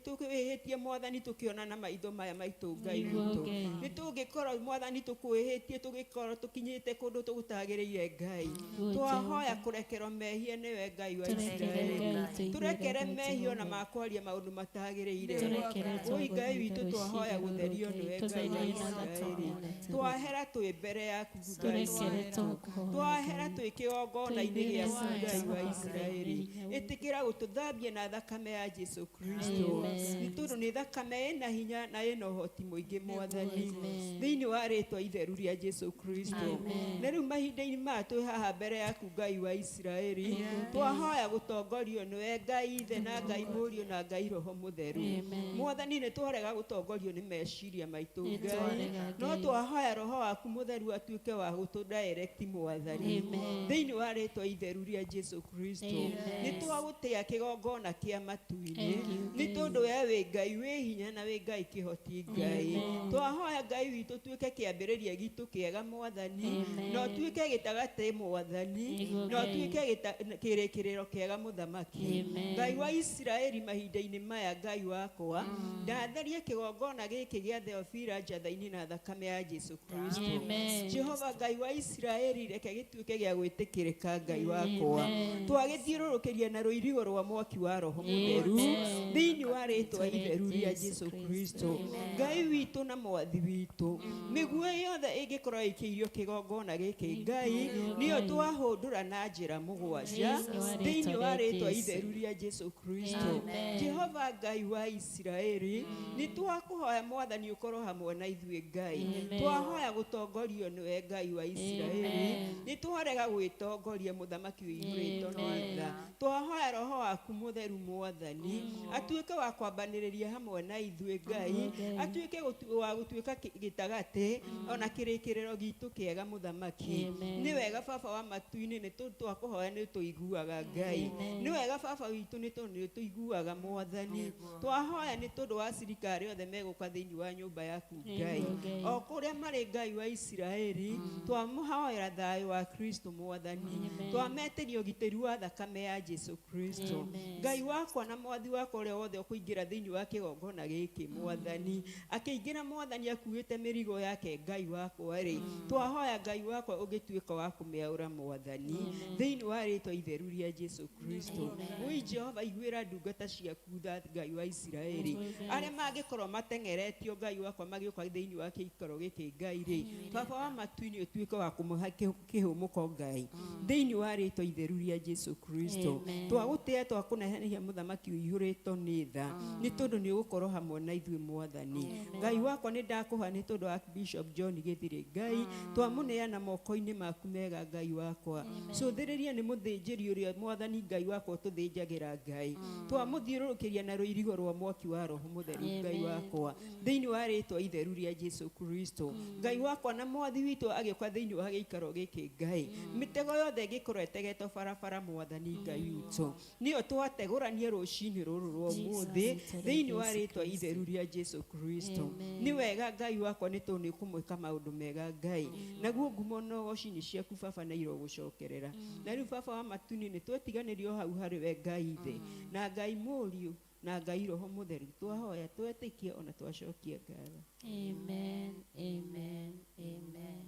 tũkwĩhĩtie mwathani tũkĩona na maitho maya maitũ Ngai Nĩguo witũ. Ngai. Nĩ tũngĩkorwo mwathani tũkwĩhĩtie tũgĩkorwo tũkinyĩte kũndũ tũgũtagĩrĩire Ngai. Nĩguo Twahoya Jehova. kũrekerwo mehia nĩwe Ngai wa Tũrekere Isiraeli. Ngai, tũiguĩre Tũrekere tha mehia ona Jehova. makwaria maũndũ matagĩrĩire. Tũrekere Oi Ngai twagũthaitha witũ twahoya rũcinĩ rũrũ gũtherio Ngai, nĩwe Ngai wa tũtherie na Isiraeli. thakame na tũtherie. Twahera twĩ mbere yaku Ngai Tũrekere witũ. twakũhoya Twahera Ngai. twĩ kĩgongona-inĩ Tũiguĩre gĩaku tha Ngai wa Jehova Ngai, Isiraeli. wĩ hinya wothe. Ĩtĩkĩra gũtũthambia na thakame ya Jesu Kristo. Amen. Nĩ tondũ nĩ thakame ĩna hinya na ĩna ũhoti mũingĩ mwathani. Amen. Thĩinĩ wa rĩtwa itheru rĩa Jesu Kristo. Amen. Na rĩu mahinda-inĩ maya twĩ haha mbere yaku Ngai wa Isiraeli. Twahoya gũtongorio nĩwe Ngai Ithe na Ngai Mũriũ na Ngai Roho Mũtheru. Amen. Mwathani nĩ twarega gũtongorio nĩ meciria maitũ Nĩ Ngai. twarega, No Ngai. twahoya Roho waku Mũtheru atuĩke wa gũtũ direct mwathani. Amen. Thĩinĩ wa rĩtwa itheru rĩa Jesu Kristo. Amen. Nĩ twagũtĩa kĩgongona kĩa matu-inĩ. Thank you, Nĩ Ngai. tondũ we wĩ Ngai wĩ hinya na wĩ Ngai kĩhoti Ngai. Amen. Twahoya Ngai witũ tuĩke kĩambĩrĩria gitũ kĩega mwathani. Amen. Na ũtuĩke gĩtagatĩ mwathani. Nĩguo Na Ngai. ũtuĩke kĩrĩkĩrĩro kĩega mũthamaki. Amen. Ngai wa Isiraeli mahinda-inĩ maya Ngai wakwa ndatheria kĩgongona gĩkĩ gĩa Theofila njatha-inĩ na thakame ya Jesu Kristo. Amen. Jehova Ngai wa Isiraeli reke gĩtuĩke gĩa gwĩtĩkĩrĩka Ngai wakwa. Amen. Twagĩthiũrũrũkĩria na rũirigo rwa mwaki wa Roho Mũtheru Amen. thĩinĩ wa rĩtwa itheru rĩa Jesu Jesu Kristo. Kristo. Ngai witũ na mwathi witũ mĩguĩ yothe ĩngĩkorwo ĩkĩirio kĩgongona gĩkĩ Ngai nĩyo twahũndũra na njĩra mũgwanja Thĩinĩ thĩinĩ wa wa rĩĩtwa rĩtwa rĩa itheru rĩa Jesu Kristo. Amen. Jehova Ngai wa Isiraeli nĩ twakũhoya mwathani ũkorwo hamwe na ithuĩ Ngai. Amen. Twahoya gũtongorio nĩwe Ngai wa Isiraeli. Amen. Nĩ twarega gwĩtongoria mũthamaki ũiyũrĩtwo nĩ Amen. tha. Twahoya Roho waku Mũtheru mwathani atuĩke wa kwambanĩrĩria hamwe na ithuĩ Ngai, Ngai. atuĩke wa gũtuĩka gĩtagatĩ ona kĩrĩkĩrĩro gitũ kĩega mũthamaki. Amen. Nĩ wega baba wa matu-inĩ nĩ tondũ twakũhoya nĩ tũiguaga Ngai. Amen. Nĩ wega baba witũ nĩ tondũ nĩ tũiguaga mwathani. Twahoya nĩ tondũ wa cirikari othe megũka thĩinĩ wa nyũmba yaku Ngai. Nĩguo Ngai. O kũrĩa marĩ Ngai wa Isiraeli twamũhoera thayũ wa Kristo mwathani. Amen. Twametĩria ũgitĩri wa thakame ya Jesu Kristo. Amen. Ngai wakwa na mwathi wakwa ũrĩa wothe ũkũingĩra thĩinĩ wa kĩgongona gĩkĩ mwathani akĩingĩra mwathani akuĩte mĩrigo yake Ngai wakwa rĩ twahoya Ngai wakwa ũngĩtuĩka wa kũmĩaũra mwathani thĩinĩ wa rĩtwa itheru rĩa Jesu Kristo. Oi Jehova iguĩra ndungata ciaku tha Ngai wa Isiraeli arĩa mangĩkorwo mateng'eretio Ngai wakwa magĩũka thĩinĩ wa gĩikaro gĩkĩ Ngai rĩ baba wa matu-inĩ ũtuĩke wa kũmũhe kĩhũmũko Ngai thĩinĩ wa rĩtwa itheru rĩa Jesu Kristo. Amen. Twagũtĩa twakũneneria mũthamaki ũiyũrĩtwo nĩ tha nĩ tondũ nĩ ũgũkorwo hamwe na ithuĩ mwathani. Ngai wakwa nĩ ndakũhoya nĩ tondũ wa Bishop John Gĩthirĩ Ngai twamũneana moko-inĩ maku mega Ngai wakwa. Cũthĩrĩria nĩ mũthĩnjĩri ũrĩa mwathani Ngai wakwa ũtũthĩnjagĩra Ngai. Twamũthiũrũrũkĩria na rũirigo rwa mwaki wa Roho Mũtheru Ngai wakwa thĩinĩ wa rĩtwa itheru rĩa Jesu Kristo. Ngai wakwa na mwathi witũ agĩũka thĩinĩ wa gĩikaro gĩkĩ Ngai mĩtego yothe ĩngĩkorwo ĩtegetwo barabara mwathani Ngai witũ nĩyo twategũrania rũcinĩ rũrũ rwa ũmũthĩ thĩinĩ wa rĩtwa itheru rĩa Jesu Kristo. Nĩ wega Ngai wakwa nĩ tondũ nĩ ũkũmwĩka maũndũ mega Ngai naguo ngumo na ũgoci nĩ ciaku baba na irogũcokerera. Na rĩu baba wa matu-inĩ nĩ twetiganĩrio hau harĩ we Ngai Ithe na Ngai Mũriũ na Ngai Roho Mũtheru twahoya twetĩkia ona twacokia ngatho. Amen. Amen. Amen.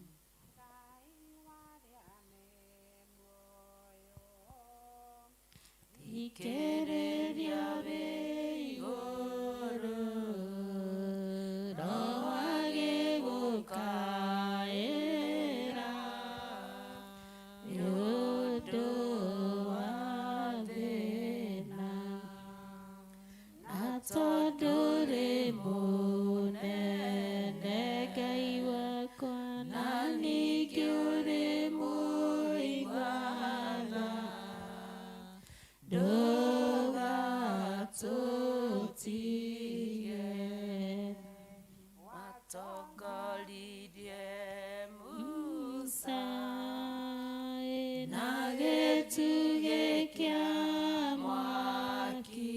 Thikĩrĩria wĩ igũrũ, Roho agĩgũkaĩra, nĩ ũndũ wa thĩna. Na tondũ rĩ mũnene Ngai wakwa, na ningĩ ũrĩ mũigua tha, ndũgatũtige. Watongoririe Musa Musa na gĩtugĩ kĩa mwaki.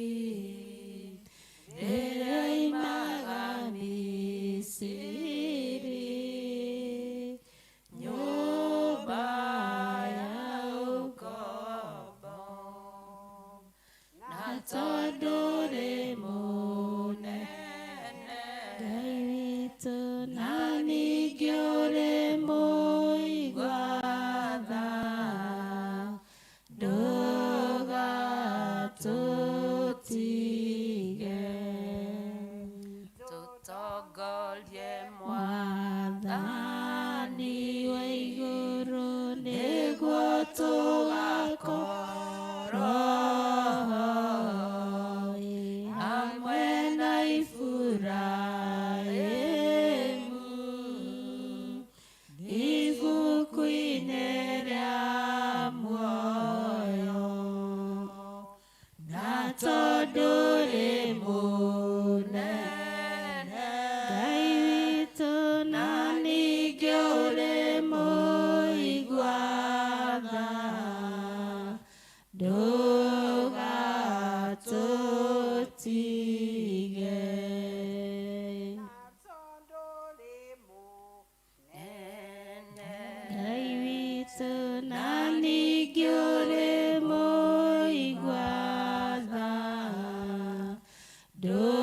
Ndũgatũtige. Ngai witũ na ningĩ ũrĩ mũigua tha, ndũgatũtige.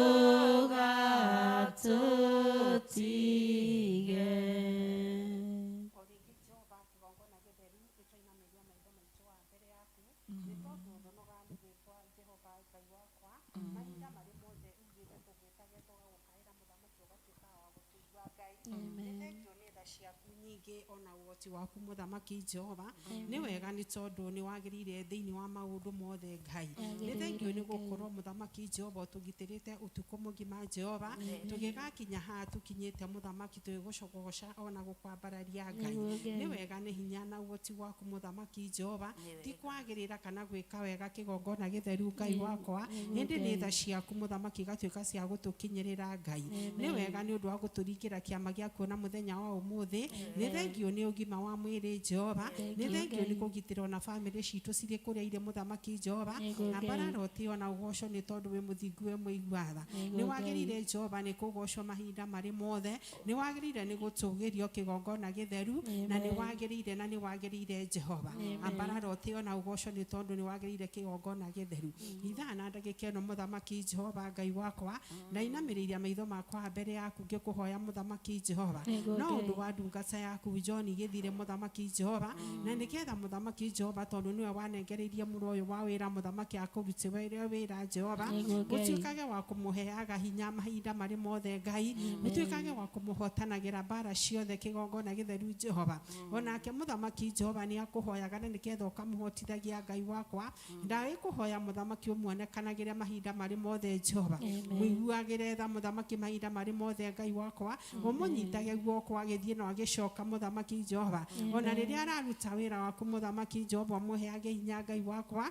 O rĩngĩ Jehova, kĩgongona gĩtheru, nĩtwainamĩria maitho maitũ wa mbere yaku, nĩ tondũ ndũnogaga nĩ gwĩtwa Jehova Ngai wakwa. Mahinda marĩ mothe ugĩte tũgwĩtage tũgagũkaĩra, mũthamaki, ũgatuĩka wa gũtũigua. Ngai, nĩ thengio nĩ tha ciaku nyingĩ ona ũhoti waku, mũthamaki Jehova. Nĩ wega nĩ tondũ nĩ wagĩrĩire thĩinĩ wa maũndũ mothe. Ngai, nĩ thengio nĩ gũkorwo, mũthamaki Jehova, ũtũgitĩrĩte ũtukũ mũgima. Jehova, tũgĩgakinya haha tũkinyĩte, mũthamaki, tũgĩgũcogoca ona gũkwambararia. Ngai, nĩ wega nĩ hinya na ũhoti waku, mũthamaki Jehova, ti kwagĩrĩra kana gwĩka wega, kĩgongona gĩtheru, Ngai wakwa, ĩndĩ nĩ tha ciaku, mũthamaki, igatuĩka cia gũtũkinyĩrĩra. Ngai, nĩ wega nĩ ũndũ wa gũtũringĩra kĩama gĩa kuona mũthenya wa ũmũthĩ. Nĩ thengio nĩ ũgima wa mwĩrĩ. Jehova, nĩ thengio nĩ kũgitĩrwo na bamĩrĩ citũ cirĩ kũrĩa irĩ. Mũthamaki Jehova, ambarara ũtĩo na ũgoco nĩ tondũ wĩ mũthingu, wĩ mũigua tha. Nĩ wagĩrĩire, Jehova, nĩ kũgocwo mahinda marĩ mothe. Nĩ wagĩrĩire nĩ gũtũgĩrio, kĩgongona gĩtheru, na nĩ wagĩrĩire, na nĩ wagĩrĩire. Jehova, ambarara ũtĩo na ũgoco nĩ tondũ nĩ wagĩrĩire, kĩgongona gĩtheru. Ithaa na ndagĩka ĩno, mũthamaki Jehova Ngai wakwa, ndainamĩrĩiria maitho makwa mbere yaku ngĩkũhoya, mũthamaki Jehova, no ũndũ wa ndungata yaku John Gĩthire, mũthamaki Jehova, na nĩgetha, mũthamaki Jehova, tondũ nĩwe wanengereirie mũro ũyũ wa wĩra, mũthamaki, akũrutĩre wĩra. Jehova, ũtuĩkage wa kũmũheaga hinya mahinda marĩ mothe. Ngai, ũtuĩkage wa kũmũhotanagĩra mbara ciothe, kĩgongona gĩtheru. Jehova, onake mũthamaki Jehova nĩ akũhoyaga na nĩgetha ũkamũhotithagia. Ngai wakwa, ndagĩkũhoya, mũthamaki, ũmuonekanagĩre mahinda marĩ mothe. Jehova, mũiguagĩre tha, mũthamaki, mahinda marĩ mothe. Ngai wakwa, ũmũnyitage guoko agĩthiĩ na agĩcoka, mũthamaki Jehova, ona rĩrĩa araruta wĩra waku. Mũthamaki Jehova, ũmũheage hinya. Ngai wakwa,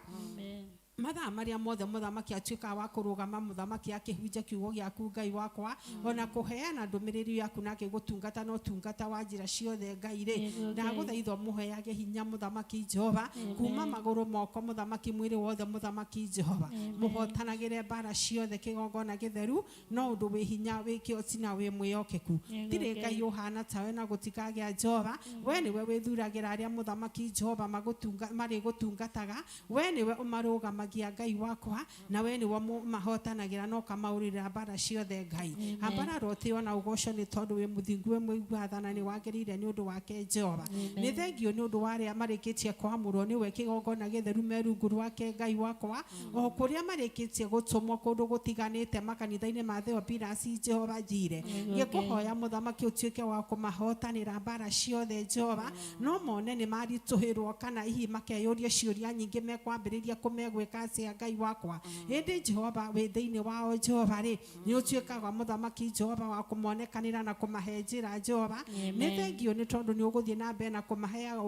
mathaa marĩa mothe mũthamaki atuĩkaga wa kũrũgama, mũthamaki, akĩhunjia kiugo gĩaku, Ngai wakwa, ona kũheana ndũmĩrĩri yaku na akĩgũtungata na ũtungata wa njĩra ciothe, Ngai rĩ, ndagũthaitha ũmũheage hinya, mũthamaki Jehova, kuma magũrũ, moko, mũthamaki, mwĩrĩ wothe. Mũthamaki Jehova, mũhotanagĩre mbara ciothe, kĩgongona gĩtheru, no ũndũ wĩ hinya, wĩ kĩoti na wĩ mwĩhokeku. Tirĩ Ngai ũhana tawe na gũtikagĩa. Jehova, we nĩwe wĩthuragĩra arĩa, mũthamaki Jehova, marĩgũtungataga. We nĩwe ũmarũgamagia, Ngai wakwa, na we nĩwe mahotanagĩra na ũkamaũrĩra mbara ciothe. Ngai, ambarara ũtĩo na ũgoco nĩ tondũ wĩ mũthingu, wĩ mũigua tha, na nĩ wagĩrĩire nĩ ũndũ wake. Jehova, nĩ thengio nĩ ũndũ wa arĩa marĩkĩtie kwamũrwo nĩwe, kĩgongona gĩtheru, me rungu rwake. Ngai wakwa, o kũrĩa marĩkĩtie gũtũmwo kũndũ gũtiganĩte makanitha-inĩ ma Theopilas, Jehova njire ngĩkũhoya, mũthamaki, ũtuĩke wa kũmahotanĩra mbara ciothe. Jehova, no mone nĩ maritũhĩrwo kana hihi makeyũria ciũria nyingĩ mekwambĩrĩria kũmegwĩka atĩa, Ngai wakwa, ĩndĩ Jehova wĩ thĩinĩ wao. Jehova rĩ, nĩ ũtuĩkaga, mũthamaki Jehova, wa kũmonekanĩra na kũmahe njĩra. Jehova, nĩ thengio nĩ tondũ nĩ ũgũthiĩ na mbere na kũmaheaga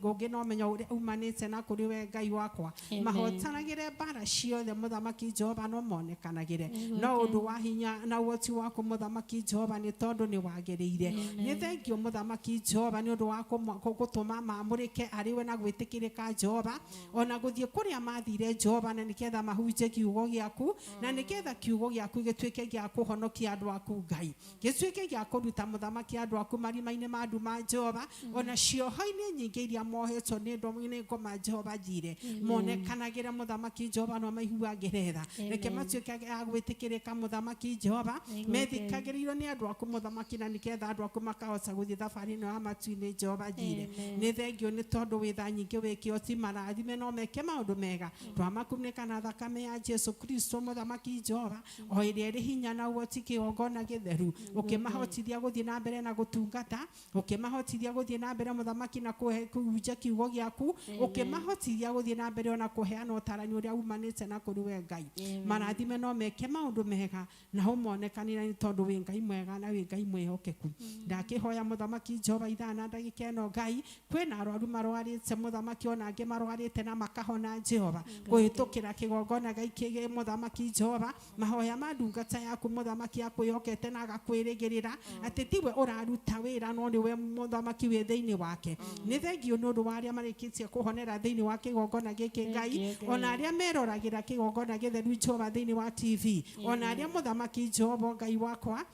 ũgĩ na ũmenyo ũrĩa umanĩte na kũrĩ we. Ngai wakwa, mahotanagĩre mbara ciothe, mũthamaki Jehova, no monekanagĩre no ũndũ wa hinya na ũhoti waku, mũthamaki Jehova, nĩ tondũ nĩ wagĩrĩire. Nĩ thengio, mũthamaki Jehova, nĩ ũndũ wa gũtũma maamũrĩke arĩ we na gwĩtĩkĩrĩka, Jehova, ona gũthiĩ kũrĩa mathire, Jehova, na nĩgetha mahunjie kiugo gĩaku, na nĩgetha kiugo gĩaku gĩtuĩke gĩa kũhonokia andũ aku. Ngai, gĩtuĩke gĩa kũruta, mũthamaki, andũ aku marima-inĩ ma nduma, Jehova, ona cioho-inĩ nyingĩ iria mohetwo nĩ ngoma. Jehova njire monekanagĩre, mũthamaki Jehova, no maiguagĩre tha. Reke matuĩke a gwĩtĩkĩrĩka, mũthamaki Jehova, methikagĩrĩirwo nĩ andũ aku, mũthamaki, na nĩgetha andũ aku makahota gũthiĩ thabarĩ ĩno ya matu-inĩ. Jehova njire, nĩ thengio nĩ tondũ wĩ tha nyingĩ, wĩ kĩoti. Marathime no meke maũndũ mega. Twamakunĩka na thakame ya Jesu Kristo, mũthamaki Jehova, o ĩrĩa ĩrĩ hinya na ũhoti, kĩgongona gĩtheru, ũkĩmahotithia gũthiĩ na mbere na gũtungata, ũkĩmahotithia gũthiĩ na mbere, mũthamaki, na kũhunjia kiugo gĩaku, ũkĩmahotithia gũthiĩ na mbere ona kũheana ũtarani ũrĩa umanĩte na kũrĩ we. Ngai, marathime no meke maũndũ mega na ũmonekanĩre nĩ tondũ wĩ Ngai mwega na wĩ Ngai mwĩhokeku. Ndakĩhoya, mũthamaki Jehova, ithaa na ndagĩka ĩno, Ngai, kwĩna arwaru marwarĩte, mũthamaki, ona angĩ marwarĩte na makahona, Jehova, kũhĩtũkĩra Kũhĩtũkĩra kĩgongona gĩkĩ mũthamaki Jehova, mahoya ma ndungata yaku mũthamaki akwĩhokete na agakwĩrĩgĩrĩra atĩ tiwe ũraruta wĩra no nĩwe mũthamaki wĩ thĩinĩ wake. Nĩ thengio nĩ ũndũ wa arĩa marĩkĩtie kũhonera thĩinĩ wa kĩgongona gĩkĩ Ngai, ona arĩa meroragĩra kĩgongona gĩtheru Jehova thĩinĩ wa TV, ona arĩa mũthamaki Jehova Ngai wakwa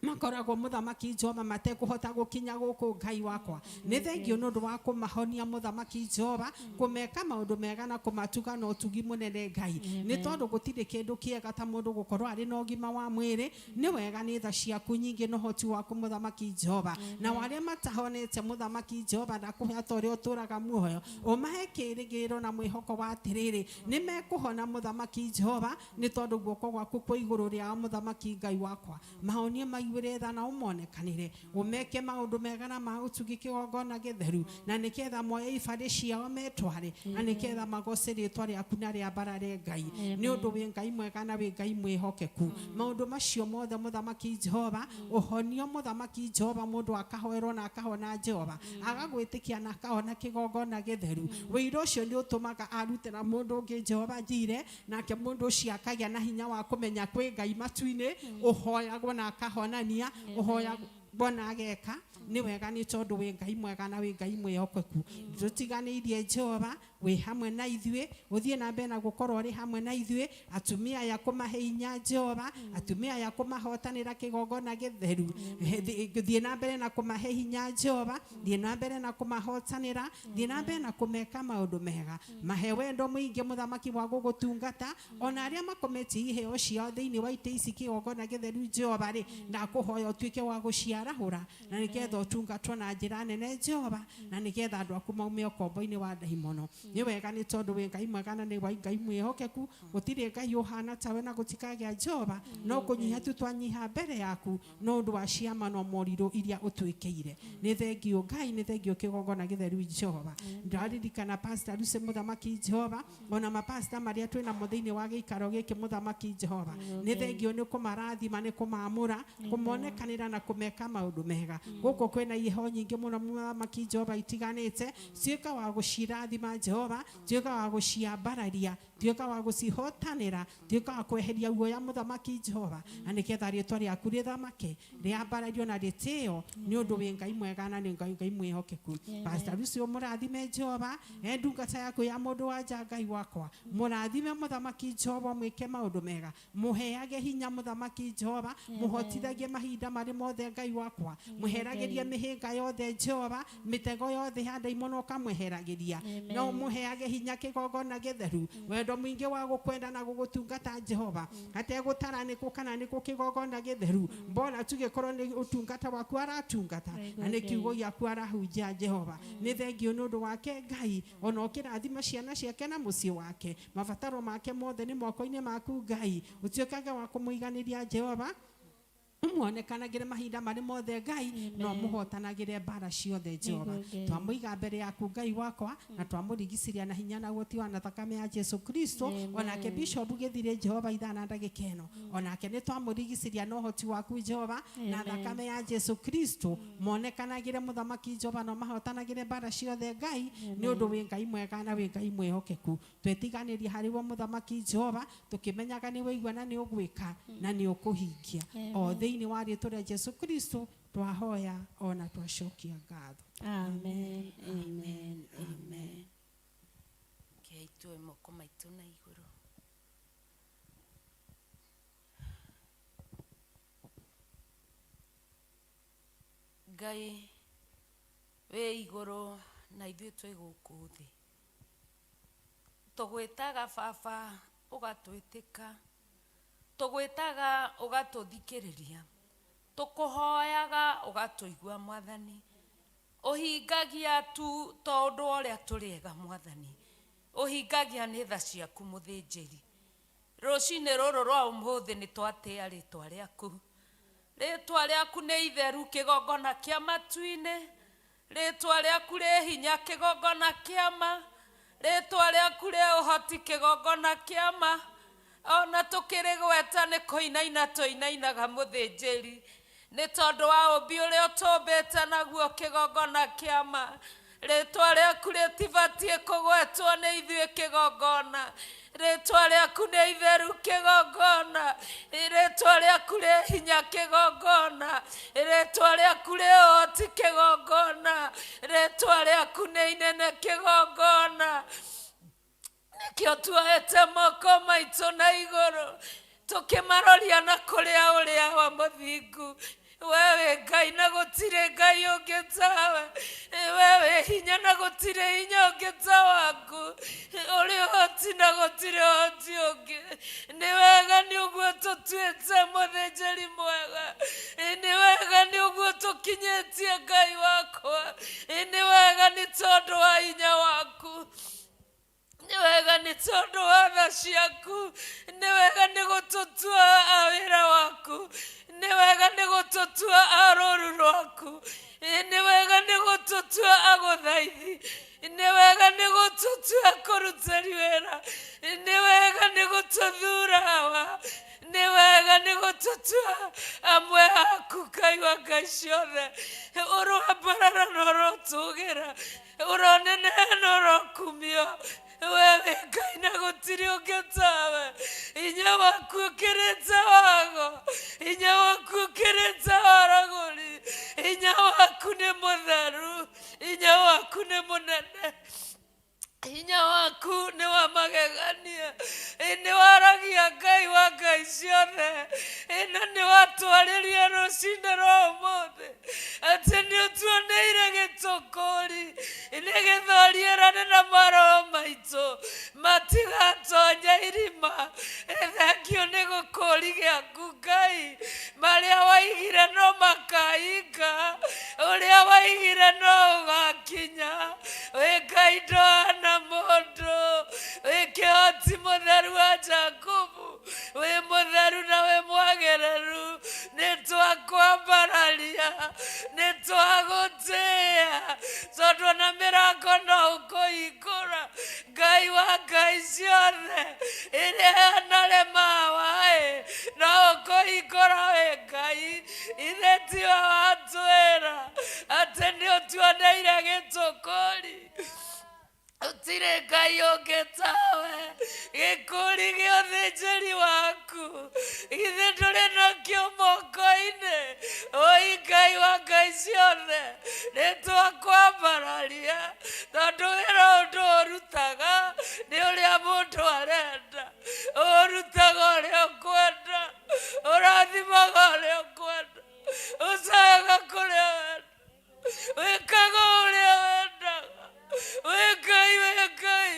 makoragwo mũthamaki Jehova matekũhota gũkinya gũkũ Ngai wakwa. Nĩ thengio nĩ ũndũ wa kũmahonia mũthamaki Jehova, kũmeka maũndũ mega na kũmatuga na ũtugi mũnene Ngai, nĩ tondũ gũtirĩ kĩndũ kĩega ta mũndũ gũkorwo arĩ na ũgima wa mwĩrĩ. Nĩ wega nĩ tha ciaku nyingĩ na ũhoti waku mũthamaki Jehova. Na arĩa matahonete mũthamaki Jehova, ndakũhe ta ũrĩa ũtũraga muoyo, ũmahe kĩĩrĩgĩrĩro na mwĩhoko wa atĩrĩrĩ nĩ mekũhona mũthamaki Jehova, nĩ tondũ guoko gwaku kwĩ igũrũ rĩao mũthamaki Ngai wakwa. Mahonie maiguĩre tha na ũmonekanĩre, ũmeke maũndũ mega na ma ũtugi kĩgongona gĩtheru, na nĩgetha moye ibandĩ ciao metware, na nĩgetha magoce rĩtwa rĩaku na rĩambarare Ngai, nĩ ũndũ wĩ Ngai mwega na wĩ Ngai mwĩhokeku. Maũndũ macio mothe mũthamaki Jehova, ũhonio mũthamaki Jehova, mũndũ akahoerwo na akahona Jehova, agagwĩtĩkia na akahona kĩgongona gĩtheru. Wĩira ũcio nĩ ũtũmaga arutĩra mũndũ ũngĩ Jehova njire, nake mũndũ ũcio akagĩa na hinya wa kũmenya kwĩ Ngai matu-inĩ ũhoyagwo na akahonania, ũhoyagwo na ageka. Nĩ wega nĩ tondũ wĩ Ngai mwega na wĩ Ngai mwĩhokeku. Ndũtiganĩirie Jehova, wĩ hamwe na ithuĩ, ũthiĩ na mbere na gũkorwo ũrĩ hamwe na ithuĩ. Atumia aya kũmahe hinya Jehova, atumia aya kũmahotanĩra kĩgongona gĩtheru, thiĩ na mbere na kũmahe hinya Jehova, thiĩ na mbere na kũmahotanĩra, thiĩ na mbere na kũmeka maũndũ mega, mahe wendo mũingĩ mũthamaki wa gũgũtungata. Ona arĩa makometie iheo ciao thĩinĩ wa itĩ ici kĩgongona gĩtheru Jehova rĩ, ndakũhoya ũtuĩke wa gũciarahũra, na nĩgetha ũtungatwo na njĩra nene Jehova, na nĩgetha andũ aku maume ũkombo-inĩ wa ndaimono. Nĩ wega nĩ tondũ wĩ Ngai mwega na nĩ wa Ngai mwĩhokeku. Gũtirĩ Ngai ũhana tawe na gũtikagĩa Jehova, no kũnyiha tu twanyiha mbere yaku no ũndũ wa ciama na morirũ iria ũtwĩkĩire. Nĩ thengio Ngai, nĩ thengio kĩgongona gĩtheru Jehova. Ndaririkana Pastor Lucy mũthamaki Jehova, ona mapasta marĩa twĩ namo thĩinĩ wa gĩikaro gĩkĩ mũthamaki Jehova, nĩ thengio nĩ kũmarathima, nĩ kũmamũra, kũmonekanĩra na kũmeka maũndũ mega. Gũkũ kwĩna iheho nyingĩ mũno mũthamaki Jehova itiganĩte, tuĩka wa gũcirathima Jehova, tuĩka wa gũciambararia, tuĩka wa gũcihotanĩra, tuĩka wa kweheria guoya mũthamaki Jehova, na nĩgetha rĩtwa rĩaku rĩthamake, rĩambarario na rĩtĩo, nĩ ũndũ wĩ Ngai mwega na nĩ Ngai mwĩhokeku. Pastor Lucy ũmũrathime Jehova, ndungata yaku ya mũndũ wa nja Ngai wakwa, mũrathime mũthamaki Jehova, mwĩke maũndũ mega, mũheage hinya mũthamaki Jehova, mũhotithagie mahinda marĩ mothe Ngai wakwa, mweheragĩrie mĩhĩnga yothe Jehova, mĩtego yothe ya ndaimono ũkamweheragĩria, na ũmũheage hinya kĩgongona gĩtheru, wendo mũingĩ wa gũkwenda na gũgũtungata Jehova, ategũtara nĩkũ kana nĩkũ kĩgongona gĩtheru, mbora tugĩkorwo nĩ ũtungata waku aratungata na nĩ kiugo gĩaku arahunjia Jehova. Nĩ thengio nĩ ũndũ wake Ngai, ona ũkĩrathima ciana ciake na mũciĩ wake, mabataro make mothe nĩ moko-inĩ maku Ngai, ũtuĩkage wa kũmũiganĩria Jehova, ũmuonekanagĩre mahinda marĩ mothe Ngai, na ũmũhotanagĩre mbara ciothe Jehova. Twamũiga mbere yaku Ngai wakwa, na twamũrigicĩria na hinya na ũhoti wa na thakame ya Jesu Kristo. Onake Bishop Gĩthirĩ Jehova ithaa na ndagĩka ĩno, onake nĩ twamũrigicĩria na ũhoti waku Jehova na thakame ya Jesu Kristo, monekanagĩre mũthamaki Jehova na ũmahotanagĩre mbara ciothe Ngai, nĩ ũndũ wĩ Ngai mwega na wĩ Ngai mwĩhokeku. Twetiganĩrie harĩ we mũthamaki Jehova, tũkĩmenyaga nĩ waigua na nĩ ũgwĩka na nĩ ũkũhingia, o thĩinĩ wa rĩtwa rĩa Jesu Kristo twahoya ona twacokia ngatho. Amen, amen, amen. Rekei tuoe moko maitũ na igũrũ. Ngai wĩ igũrũ na ithuĩ twĩ gũkũ thĩ, tũgwĩtaga baba ũgatwĩtĩka, tũgwĩtaga ũgatũthikĩrĩria, tũkũhoyaga ũgatũigua mwathani, ũhingagia tu tondũ ũrĩa tũrĩ ega mwathani, ũhingagia nĩ tha ciaku mũthĩnjĩri. Rũcinĩ rũrũ rwa ũmũthĩ nĩ twatĩa rĩtwa rĩaku, rĩtwa rĩaku nĩ itheru kĩgongona kĩa matu-inĩ, rĩtwa rĩaku rĩ hinya kĩgongona kĩa ma, rĩtwa rĩaku rĩ ũhoti kĩgongona kĩa ma, ona tũkĩrĩgweta nĩ kũinaina tũinainaga mũthĩnjĩri, nĩ tondũ wa ũmbi ũrĩa ũtũmbĩte naguo kĩgongona kĩa ma. Rĩtwa rĩaku rĩtibatiĩ kũgwetwo nĩ ithuĩ kĩgongona. Rĩtwa rĩaku nĩ itheru kĩgongona. Rĩtwa rĩaku rĩ hinya kĩgongona. Rĩtwa rĩaku rĩ ũhoti kĩgongona. Rĩtwa rĩaku nĩ inene kĩgongona. Nĩkĩo tuoete moko maitũ na igũrũ tũkĩmaroria na kũrĩa ũrĩa wa mũthingu. We wĩ Ngai na gũtirĩ Ngai ũngĩ tawe. We wĩ hinya na gũtirĩ hinya ũngĩ ta waku. Ũrĩ ũhoti na gũtirĩ ũhoti ũngĩ. Nĩ wega nĩ ũguo tũtuĩte mũthĩnjĩri mwega. Nĩ wega nĩ ũguo tũkinyĩtie Ngai wakwa. Nĩ wega nĩ tondũ wa hinya waku. Nĩ wega nĩ tondũ wa tha ciaku. Nĩ wega nĩ gũtũtua a wĩra waku. Nĩ wega nĩ gũtũtua a rũru rwaku. Nĩ wega nĩ gũtũtua agũthaithi. Nĩ wega nĩ gũtũtua kũrutĩri wĩra. Nĩ wega nĩ gũtũthura hawa. Nĩ wega nĩ gũtũtua amwe aku Ngai wa Ngai ciothe. Ũroambarara na ũrotũgĩra. Ũroneneha na ũrokumio. We wĩ Ngai na gũtirĩ ũngĩ tawe. Hinya waku ũkĩrĩte wago. Hinya waku ũkĩrĩte waragũri. Hinya waku nĩ mũtheru. Hinya waku nĩ mũnene. Hinya waku nĩ wa magegania. Nĩ waragia Ngai wa Ngai ciothe. Na nĩ watwarĩria rũcinĩ rwa ũmũthĩ atĩ nĩ ũtuoneire gĩtũkũri nĩgetha ũriĩrane na maroho maitũ matigatonya irima. Thengiũ nĩ gũkũri gĩaku Ngai. Marĩa waigire no makahinga. Ũrĩa waigire no ũgakinya. Wĩ Ngai ndũhana mũndũ. Wĩ kĩhoti mũtheru wa Jakubu. Wĩ mũtheru na wĩ mwagĩrĩru. Nĩ twakwambararia. Nĩ twagũtĩĩa. Tondũ ona mĩrango no ũkũhingũra. Ngai wa Ngai ciothe ĩrĩa yanarema waĩ no ũkũhingũra wĩ Ngai. Ithe tiwe watwĩra atĩ nĩ ũtuoneire gĩtũkũri. Gũtirĩ Ngai ũngĩ tawe. Gĩkũri gĩa ũthĩnjĩri waku ithe ndũrĩ nakĩo moko-inĩ. Oi Ngai wa Ngai ciothe nĩ twakwambararia tondũ wĩra ũyũ ndũũrutaga nĩ ũrĩa mũndũ arenda. Ũrutaga ũrĩa ũkwenda. Ũrathimaga ũrĩa ũkwenda. Ũcayaga kũrĩa wenda. Wĩkaga ũrĩa wendaga. Wĩ Ngai, wĩ Ngai.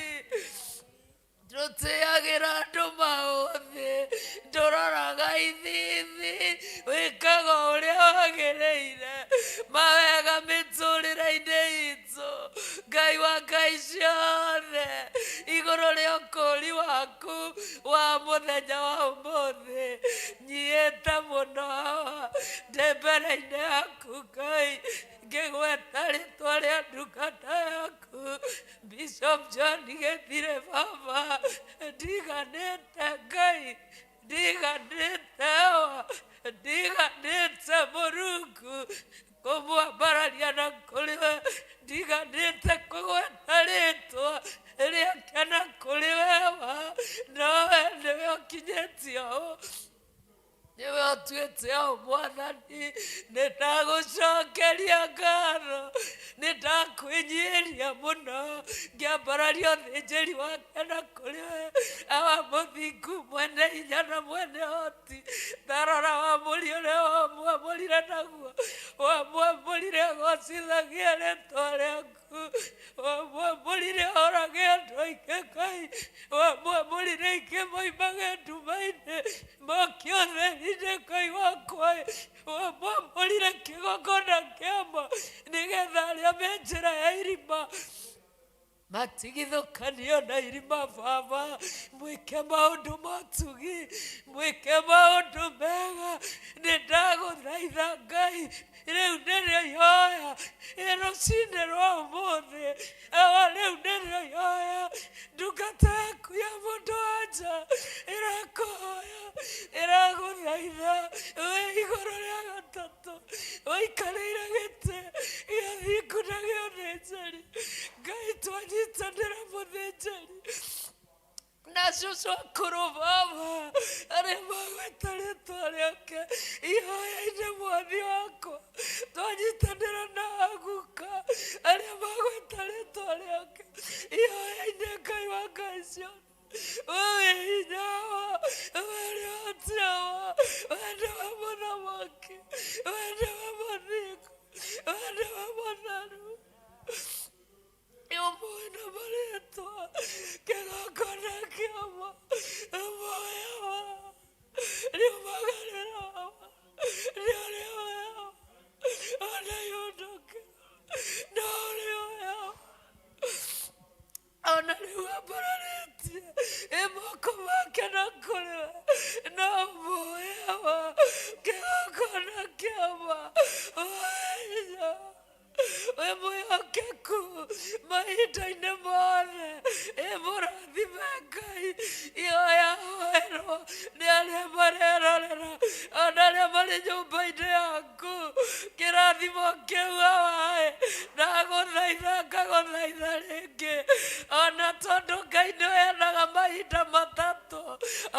Ndũtĩagĩra andũ maũthĩ. Ndũroraga ithithi. Wĩkaga ũrĩa wagĩrĩire. Mawega mĩtũrĩre-inĩ itũ. Ngai wa Ngai ciothe igũrũ rĩa ũkũri waku wa mũthenya wa ũmũthĩ. Nyiĩte mũno haha ndĩ mbere-inĩ yaku Ngai ngĩgweta rĩtwa rĩa ndungata yaku Bishop John Gĩthire baba. Ndiganĩte Ngai, ndiganĩte wa, ndiganĩte Mũrungu kũmwambararia na kũrĩ we. Ndiganĩte kũgweta rĩtwa rĩake na kũrĩ we wa, nowe nĩwe ũkinyĩtie ũũ. Nĩwe ũtuĩte ũũ Mwathani. Nĩ ndagũcokeria ngatho. Nĩ ndakwĩnyihiria mũno ngĩambararia ũthĩnjĩri wake na kũrĩ we. Awa mũthingu mwene hinya na mwene ũhoti. Ndarora wamũri ũrĩa wamwamũrire naguo. Wamwamũrire agocithagia rĩtwa rĩaku. Wamwamũrire orage andũ aingĩ Ngai. Wamwamũrire aingĩ moimage nduma-inĩ moke ũtheri-inĩ Ngai wakwa. Wamwamũrire kĩgongona kĩama nĩgetha arĩa me njĩra ya irima matigithũkanio na irima baba. Mwĩke maũndũ ma ũtugi, mwĩke maũndũ mega. Nĩ ndagũthaitha Ngai rĩu nĩrĩo ihoya rũcinĩ rwa ũmũthĩ. Awa rĩu nĩrĩo ihoya ndungata yaku ya mũndũ wa nja ĩrakũhoya ĩragũthaitha wĩ igũrũ rĩa gatatũ ũikarĩire gĩtĩ gĩa thingu na gĩa ũthĩnjĩri. Cũcũ akũrũ baba arĩa magweta rĩtwa rĩake ihoya-inĩ mwathi wakwa twanyitanĩra na aguka arĩa magweta rĩtwa rĩake ihoya-inĩ Ngai wa Ngai ciothe we wĩ hinya wa we rĩhoti wa we nĩwe mũthamaki we nĩwe mũthingu we nĩwe mũtheru Yũmũĩ na marĩtwa kĩgongona kĩama muoyo riumagarĩra nĩ ũrĩa ũyũ ona yũndũke no ũrĩa ũyũ ona rĩu ambararĩtie ĩ moko make na kũrĩ we no muoyo wa kĩgongona kĩama hinya wĩ mwĩhokeku mahinda-inĩ mothe ĩ mũrathime Ngai ihoya hoerwo nĩ arĩa marerorera ona arĩa marĩ nyũmba-inĩ yaku kĩrathimo kĩu awaĩ ndagũthaitha ngagũthaitha rĩngĩ ona tondũ Ngai nĩ ũheanaga mahinda matatũ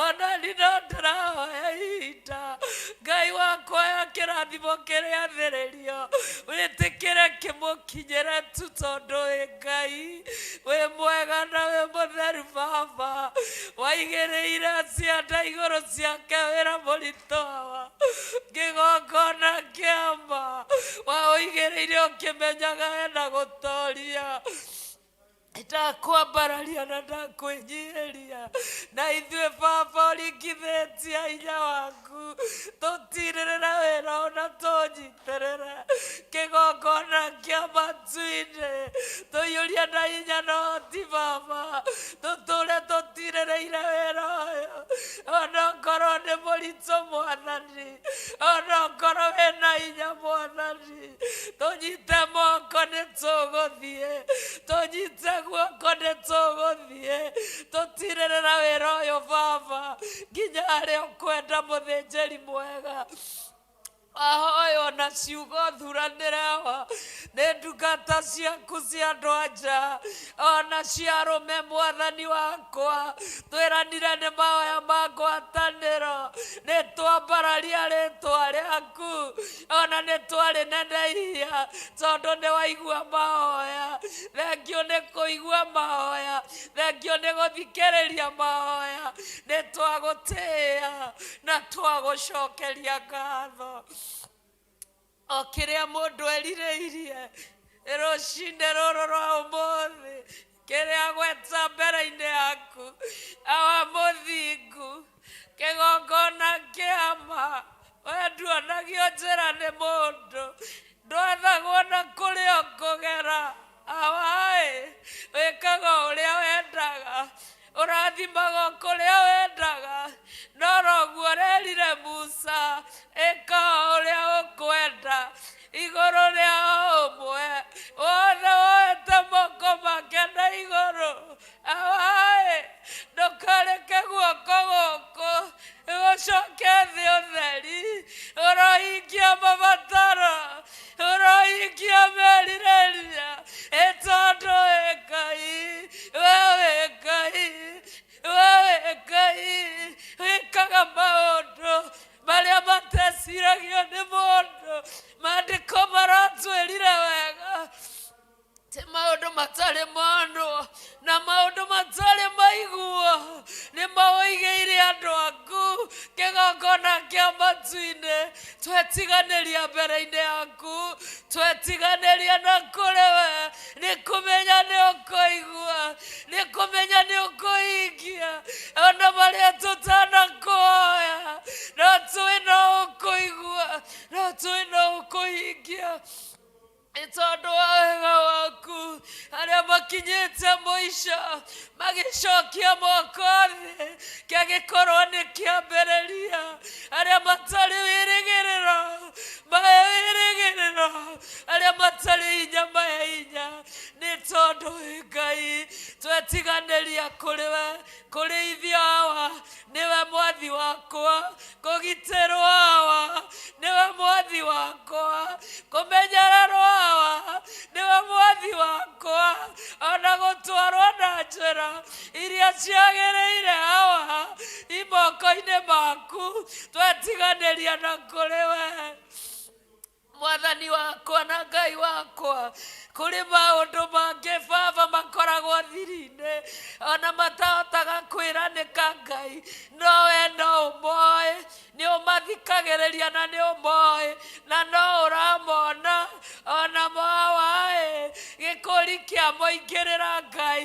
ona ni no ndĩrahoya ihinda Ngai wakwa ya kĩrathimo kĩrĩathĩrĩrio wĩtĩkĩre kĩmũkinyĩre tu tondũ wĩ Ngai wĩ mwega na wĩ mũtheru baba waigĩrĩire cianda igũrũ ciake wĩra mũritũ awa kĩgongona kĩama waũigĩrĩire ũkĩmenyaga hena gũtoria ndakwambararia na ndakwĩnyihĩria na ithuĩ baba ũringithĩtie hinya waku tũtirĩrĩre wĩra ona tũnyitĩrĩre kĩgongona kĩa matu-inĩ tũiyũrie na hinya na ũhoti baba tũtũre tũtirĩrĩire wĩra ũyũ ona okorwo nĩ mũritũ mwathani ona okorwo wĩna hinya mwathani tũnyite moko nĩ tũgũthiĩ tũnyite guoko nĩ tũgũthiĩ tũtirĩrĩra wĩra ũyũ baba nginya harĩa ũkwenda mũthĩnjĩri mwega ahoywo na ciugo thuranĩre awa nĩ ndungata ciaku cia andũ anja ona cia arũme mwathani wakwa twĩranire nĩ mahoya ma ngwatanĩro nĩ twambararia rĩtwa rĩaku ona nĩ twarĩnenehia tondũ nĩ waigua mahoya thengio nĩ kũigua mahoya thengio nĩ gũthikĩrĩria mahoya nĩ twagũtĩĩa na twagũcokeria ngatho o kĩrĩa mũndũ erirĩirie rũcinĩ rũrũ rwa ũmũthĩ kĩrĩa gweta mbere-inĩ yaku awa mũthingu kĩgongona kĩama we nduonagio njĩra nĩ mũndũ ndwathagwo na kũrĩa ũkũgera awaĩ wĩkaga ũrĩa wendaga ũrathimaga o kũrĩa wendaga no roguo ũrerire Musa ĩka o ũrĩa ũkwenda igũrũ rĩa o ũmwe wothe woete moko make na igũrũ awaĩ ndũkareke guoko gũkũ gũcoke thĩ ũtheri ũrohingia mabataro ũrohingia merirĩria ĩ tondũ wĩ Ngai we wĩ Ngai we wĩ Ngai wĩkaga maũndũ marĩa mateciragio nĩ mũndũ maandĩko maratwĩrire wega ti maũndũ matarĩ monwo na maũndũ matarĩ maiguo nĩ maũigĩire andũ aku kĩgongona kĩa matu-inĩ twetiganĩria mbere-inĩ yaku twetiganĩria na kũrĩ we nĩ kũmenya nĩ ũkũigua nĩ kũmenya nĩ ũkũhingia ona marĩa tũtanakũhoya no tũĩ no ũkũigua no tũĩ no ũkũhingia nĩ tondũ wa wega waku arĩa makinyĩte mũico magĩcokia moko thĩ kĩagĩkorwo nĩ kĩambĩrĩria arĩa matarĩ wĩrĩgĩrĩro mahe wĩrĩgĩrĩro arĩa matarĩ hinya mahe hinya nĩ tondũ wĩ Ngai twetiganĩria kũrĩ we kũrĩithio awa nĩwe mwathi wakwa kũgitĩrwo awa nĩwe mwathi wakwa kũmenyererwo awa nĩwe mwathi wakwa ona Ona gũtwarwo na njĩra iria ciagĩrĩire hawa imoko-inĩ maku twetiganĩria na kũrĩ we mwathani wakwa na ngai wakwa kũrĩ maũndũ mangĩ baba makoragwo thiri-inĩ ona matahotaga kwĩranĩka ngai no we no ũmoĩ nĩ ũmathikagĩrĩria na nĩ ũmoĩ na no ũramona ona mawaĩ gĩkũri kĩa mũingĩrĩra ngai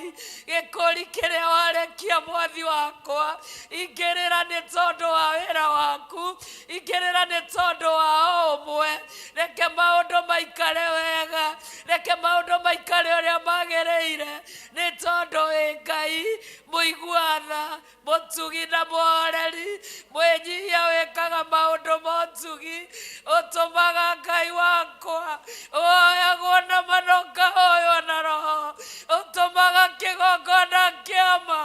gĩkũri kĩrĩa warekia mwathi wakwa ingĩrĩra nĩ tondũ wa wĩra waku ingĩrĩra nĩ tondũ wa o ũmwe reke maũndũ maikare wega reke maũndũ maikare ũrĩa magĩrĩire nĩ tondũ wĩ ngai mũigua tha mũtugi na mũhoreri mwĩnyihia wĩkaga maũndũ ma ũtugi ũtũmaga ngai wakwa ũhoyagwo na mana ũkahoywo na roho ũtũmaga kĩgongona kĩama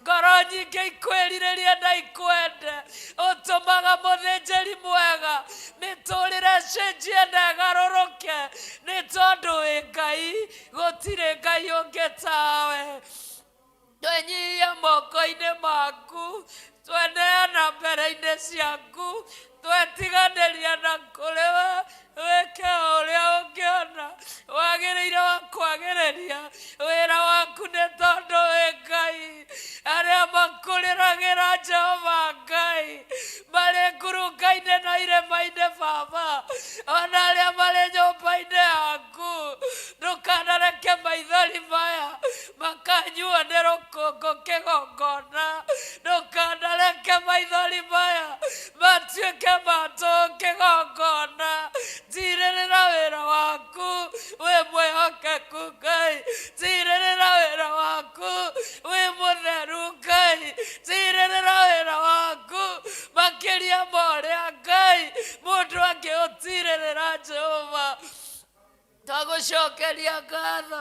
ngoro nyingĩ ikwĩrirĩrie na ikwende ũtũmaga mũthĩnjĩri mwega mĩtũrĩre ĩcenjie na ĩgarũrũke nĩ tondũ wĩ ngai gũtirĩ ngai ũngĩ tawe twenyihia moko-inĩ maku tweneana mbere-inĩ ciaku twetiganĩria na kũrĩ we wĩke o ũrĩa ũngĩona wagĩrĩire wa kwagĩrĩria wĩra waku nĩ tondũ wĩ ngai arĩa makũrĩragĩra jehova ngai marĩ ngurunga-inĩ na irĩma-inĩ baba ona arĩa marĩ nyũmba-inĩ yaku ndũkanareke maithori maya makanyuo nĩ rũkũngũ kĩgongona ndũkanareke maithori maya matuĩke matũ kĩgongona tirĩrĩra wĩra waku wĩ mwĩhokeku ngai tirĩrĩra wĩra waku wĩ mũtheru ngai tirĩrĩra wĩra waku makĩria ma ũrĩa ngai mũndũ angĩũtirĩrĩra jehova twagũcokeria ngatho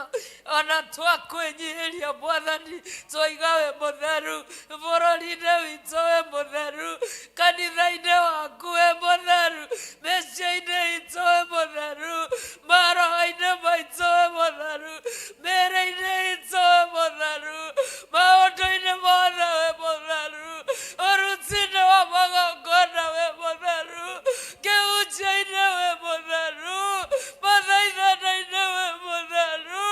ona twakwĩnyihĩria mwathani twaiga wĩ mũtheru bũrũri-inĩ witũ wĩ mũtheru kanitha-inĩ waku wĩ mũtheru mĩciĩ-inĩ itũ wĩ mũtheru maroho-inĩ maitũ wĩ mũtheru mĩĩrĩ-inĩ itũ wĩ mũtheru maũndũ-inĩ mothe wĩ mũtheru ũruti-inĩ wa magongona wĩ mũtheru kĩhunjio-inĩ wĩ mũtheru mathaithana-inĩ wĩ mũtheru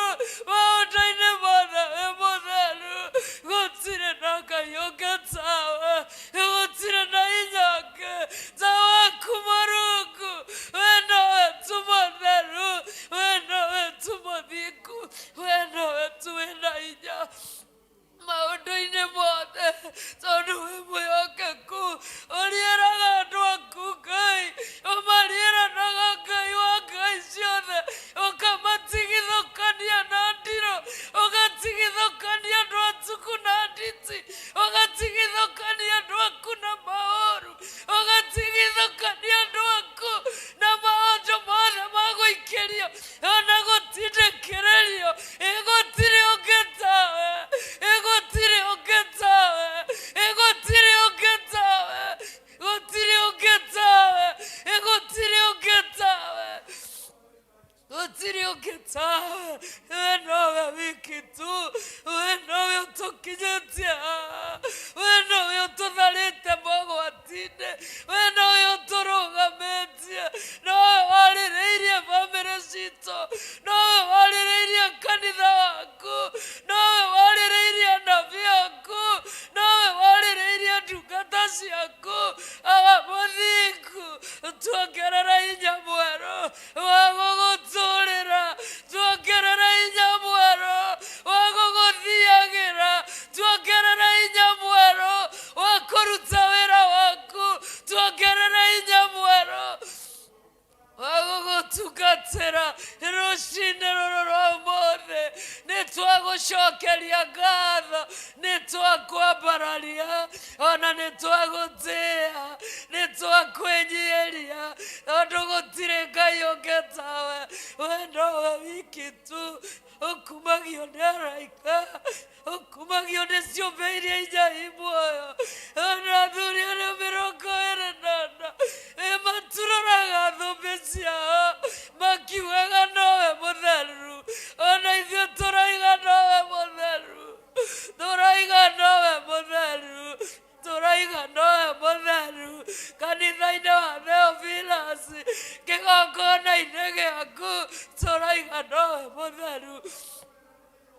maũndũ-inĩ mothe wĩ mũtheru gũtirĩ na ngai ũngĩ tawe gũtirĩ na hinya ũngĩ ta waku mũrungu we nowe tu mũtheru we nowe tu mũthingu we nowe tu wĩna hinya maũndũ-inĩ mothe tondũ wĩ mwĩhokeku ũriĩraga andũ aku ngai ũmariĩranaga ngai wa ngai ciothe ũkamatigithũkania na ndirũ ũgatigithũkania andũ atuku na nditi ũgatigithũkania andũ aku na maũru ũgatigithũkania andũ aku na maũndũ mothe ma gũikĩrio ona gũtindĩkĩrĩrio ĩgũtirĩ ũngĩ tawe ĩgũtirĩ ũngĩ tawe ĩgũtirĩ ũngĩ tawe gũtirĩ ũngĩ tawe ĩgũtirĩ ũngĩ tawe gũtirĩ ũngĩ tawe we nowe wiki tu we nowe ũtũkinyĩtie haha we nowe ũtũtharĩte mogwati-inĩ we nowe ũtũrũgamĩtie nowe warĩrĩirie bamĩrĩ citũ nowe warĩrĩirie kanitha waku nowe warĩrĩirie anabii aku nowe warĩrĩirie ndungata ciaku awa mũthingu tuongerera hinya mwerũ wa gũgũtũrĩra tuongerera hinya mwerũ wa gũgũthiagĩra tuongerera hinya mwerũ wa kũruta wĩra waku tuongerera hinya mwerũ wa gũgũtungatĩra rũcinĩ rũrũ rwa ũmũthĩ nĩ twagũcokeria ngatho nĩ twakwambararia ona nĩ twagũtĩĩa nĩ twakwĩnyihĩria tondũ gũtirĩ ngai ũngĩ tawe we nowe wiki tu ũkumagio nĩ araika ũkumagio nĩ ciũmbe iria inya i muoyo ona athuri arĩa 24 ĩmaturoraga thũmbĩ ciao makiugaga nowe mũtheru ona ithuĩ tũraiga nowe Kanitha-inĩ wa Theophilus, kĩgongona-inĩ gĩaku tũraiga nowe mũtheru,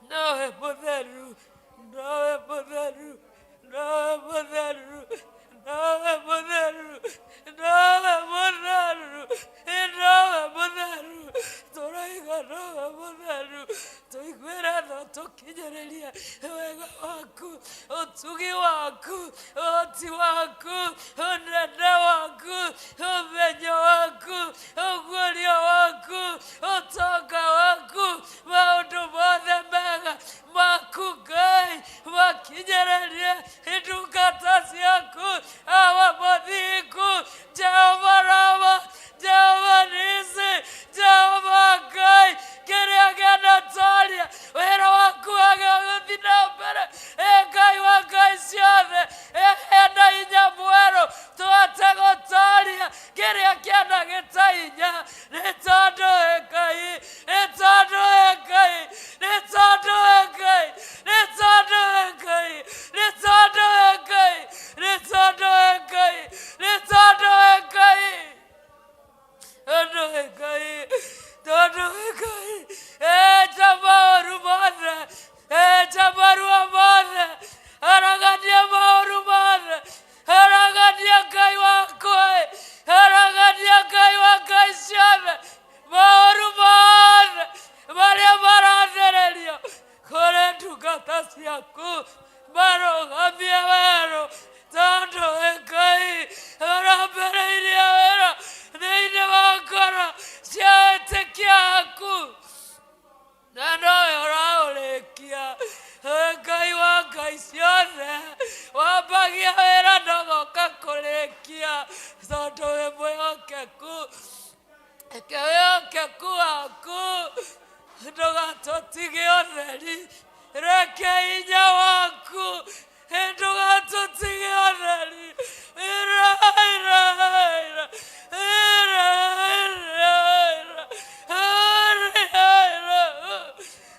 nowe mũtheru, nowe mũtheru, nowe mũtheru, nowe mũtheru, nowe mũtheru, nowe mũtheru, tũraiga nowe mũtheru, tũiguĩre tha tũkinyĩrĩrie wega waku, ũtugi waku, ũhoti waku, ũnene waku, ũmenyo waku, ũguũrio waku, ũtonga waku, maũndũ mothe mega maku Ngai makinyĩrĩrie ndungata ciaku, awa mũthingu, Jehova Rama, Jehova Nisi, Jehova Ngai, kĩrĩa kĩanatoria wĩra waku wage gũthiĩ na mbere, ĩ Ngai wa ngai ciothe, ĩheana hinya mwerũ tũhote gũtoria kĩrĩa kĩanagĩta hinya, nĩ tondũ wĩ Ngai, nĩ tondũ wĩ Ngai, nĩ tondũ wĩ Ngai, nĩ tondũ wĩ Ngai, nĩ tondũ wĩ Ngai, nĩ tondũ wĩ Ngai, nĩ tondũ wĩ Ngai, tondũ wĩ Ngai, tondũ wĩ Ngai, echa maũru mothe, echa maruo mothe, aragania maũru mothe, aragania Ngai wakwa, aragania Ngai wa ngai ciothe, maũru mothe marĩa marathererio kũrĩ ndungata ciaku, marũgamie werũ, tondũ wĩ Ngai ũrambĩrĩirie wĩra thĩinĩ wa ngoro cia etĩkia aku, na nowe ũraũrĩkia. Ngai wa ngai ciothe, wambagia wĩra na ũgoka kũrĩkia, tondũ wĩ mwĩhokeku. Reke wĩhokeku waku ndũgatũtige ũtheri, reke hinya waku ndũgatũtige ũtheri. Ira, ira, ira, ira, ira, ira, ira, ira.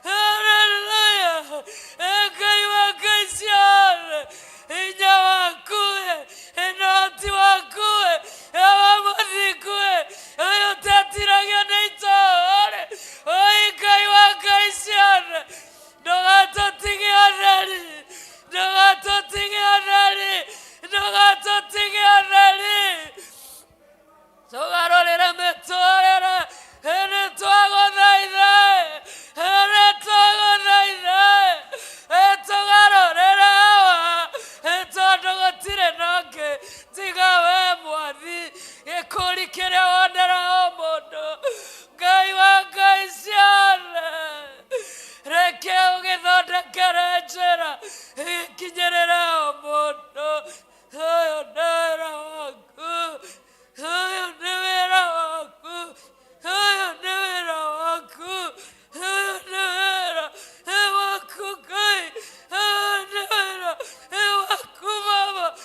Hallelujah. Ngai wa ngai ciothe, hinya waku, ũhoti waku, wa mũthingu, ũyũ ũtetiragio nĩ itũũra, oi Ngai wa ngai ciothe, ndũgatũtige ũtheri, ndũgatũtige ũtheri, ndũgatũtige ũtheri, tũgarũrĩre mĩtũrĩre, nĩ twagũthaitha, nĩ twagũthaitha, tũgarũrĩre hawa, tondũ gũtirĩ na ũngĩ tiga we Mwathi, gĩkũri kĩrĩa wonera o mũndũ, Ngai wa ngai ciothe, reke ũgĩthondekere njĩra ĩkinyĩrĩre o mũndũ. Ũyũ nĩ wĩra waku, ũyũ nĩ wĩra waku, ũyũ nĩ wĩra waku, ũyũ nĩ wĩra waku Ngai, ũyũ nĩ wĩra waku Baba.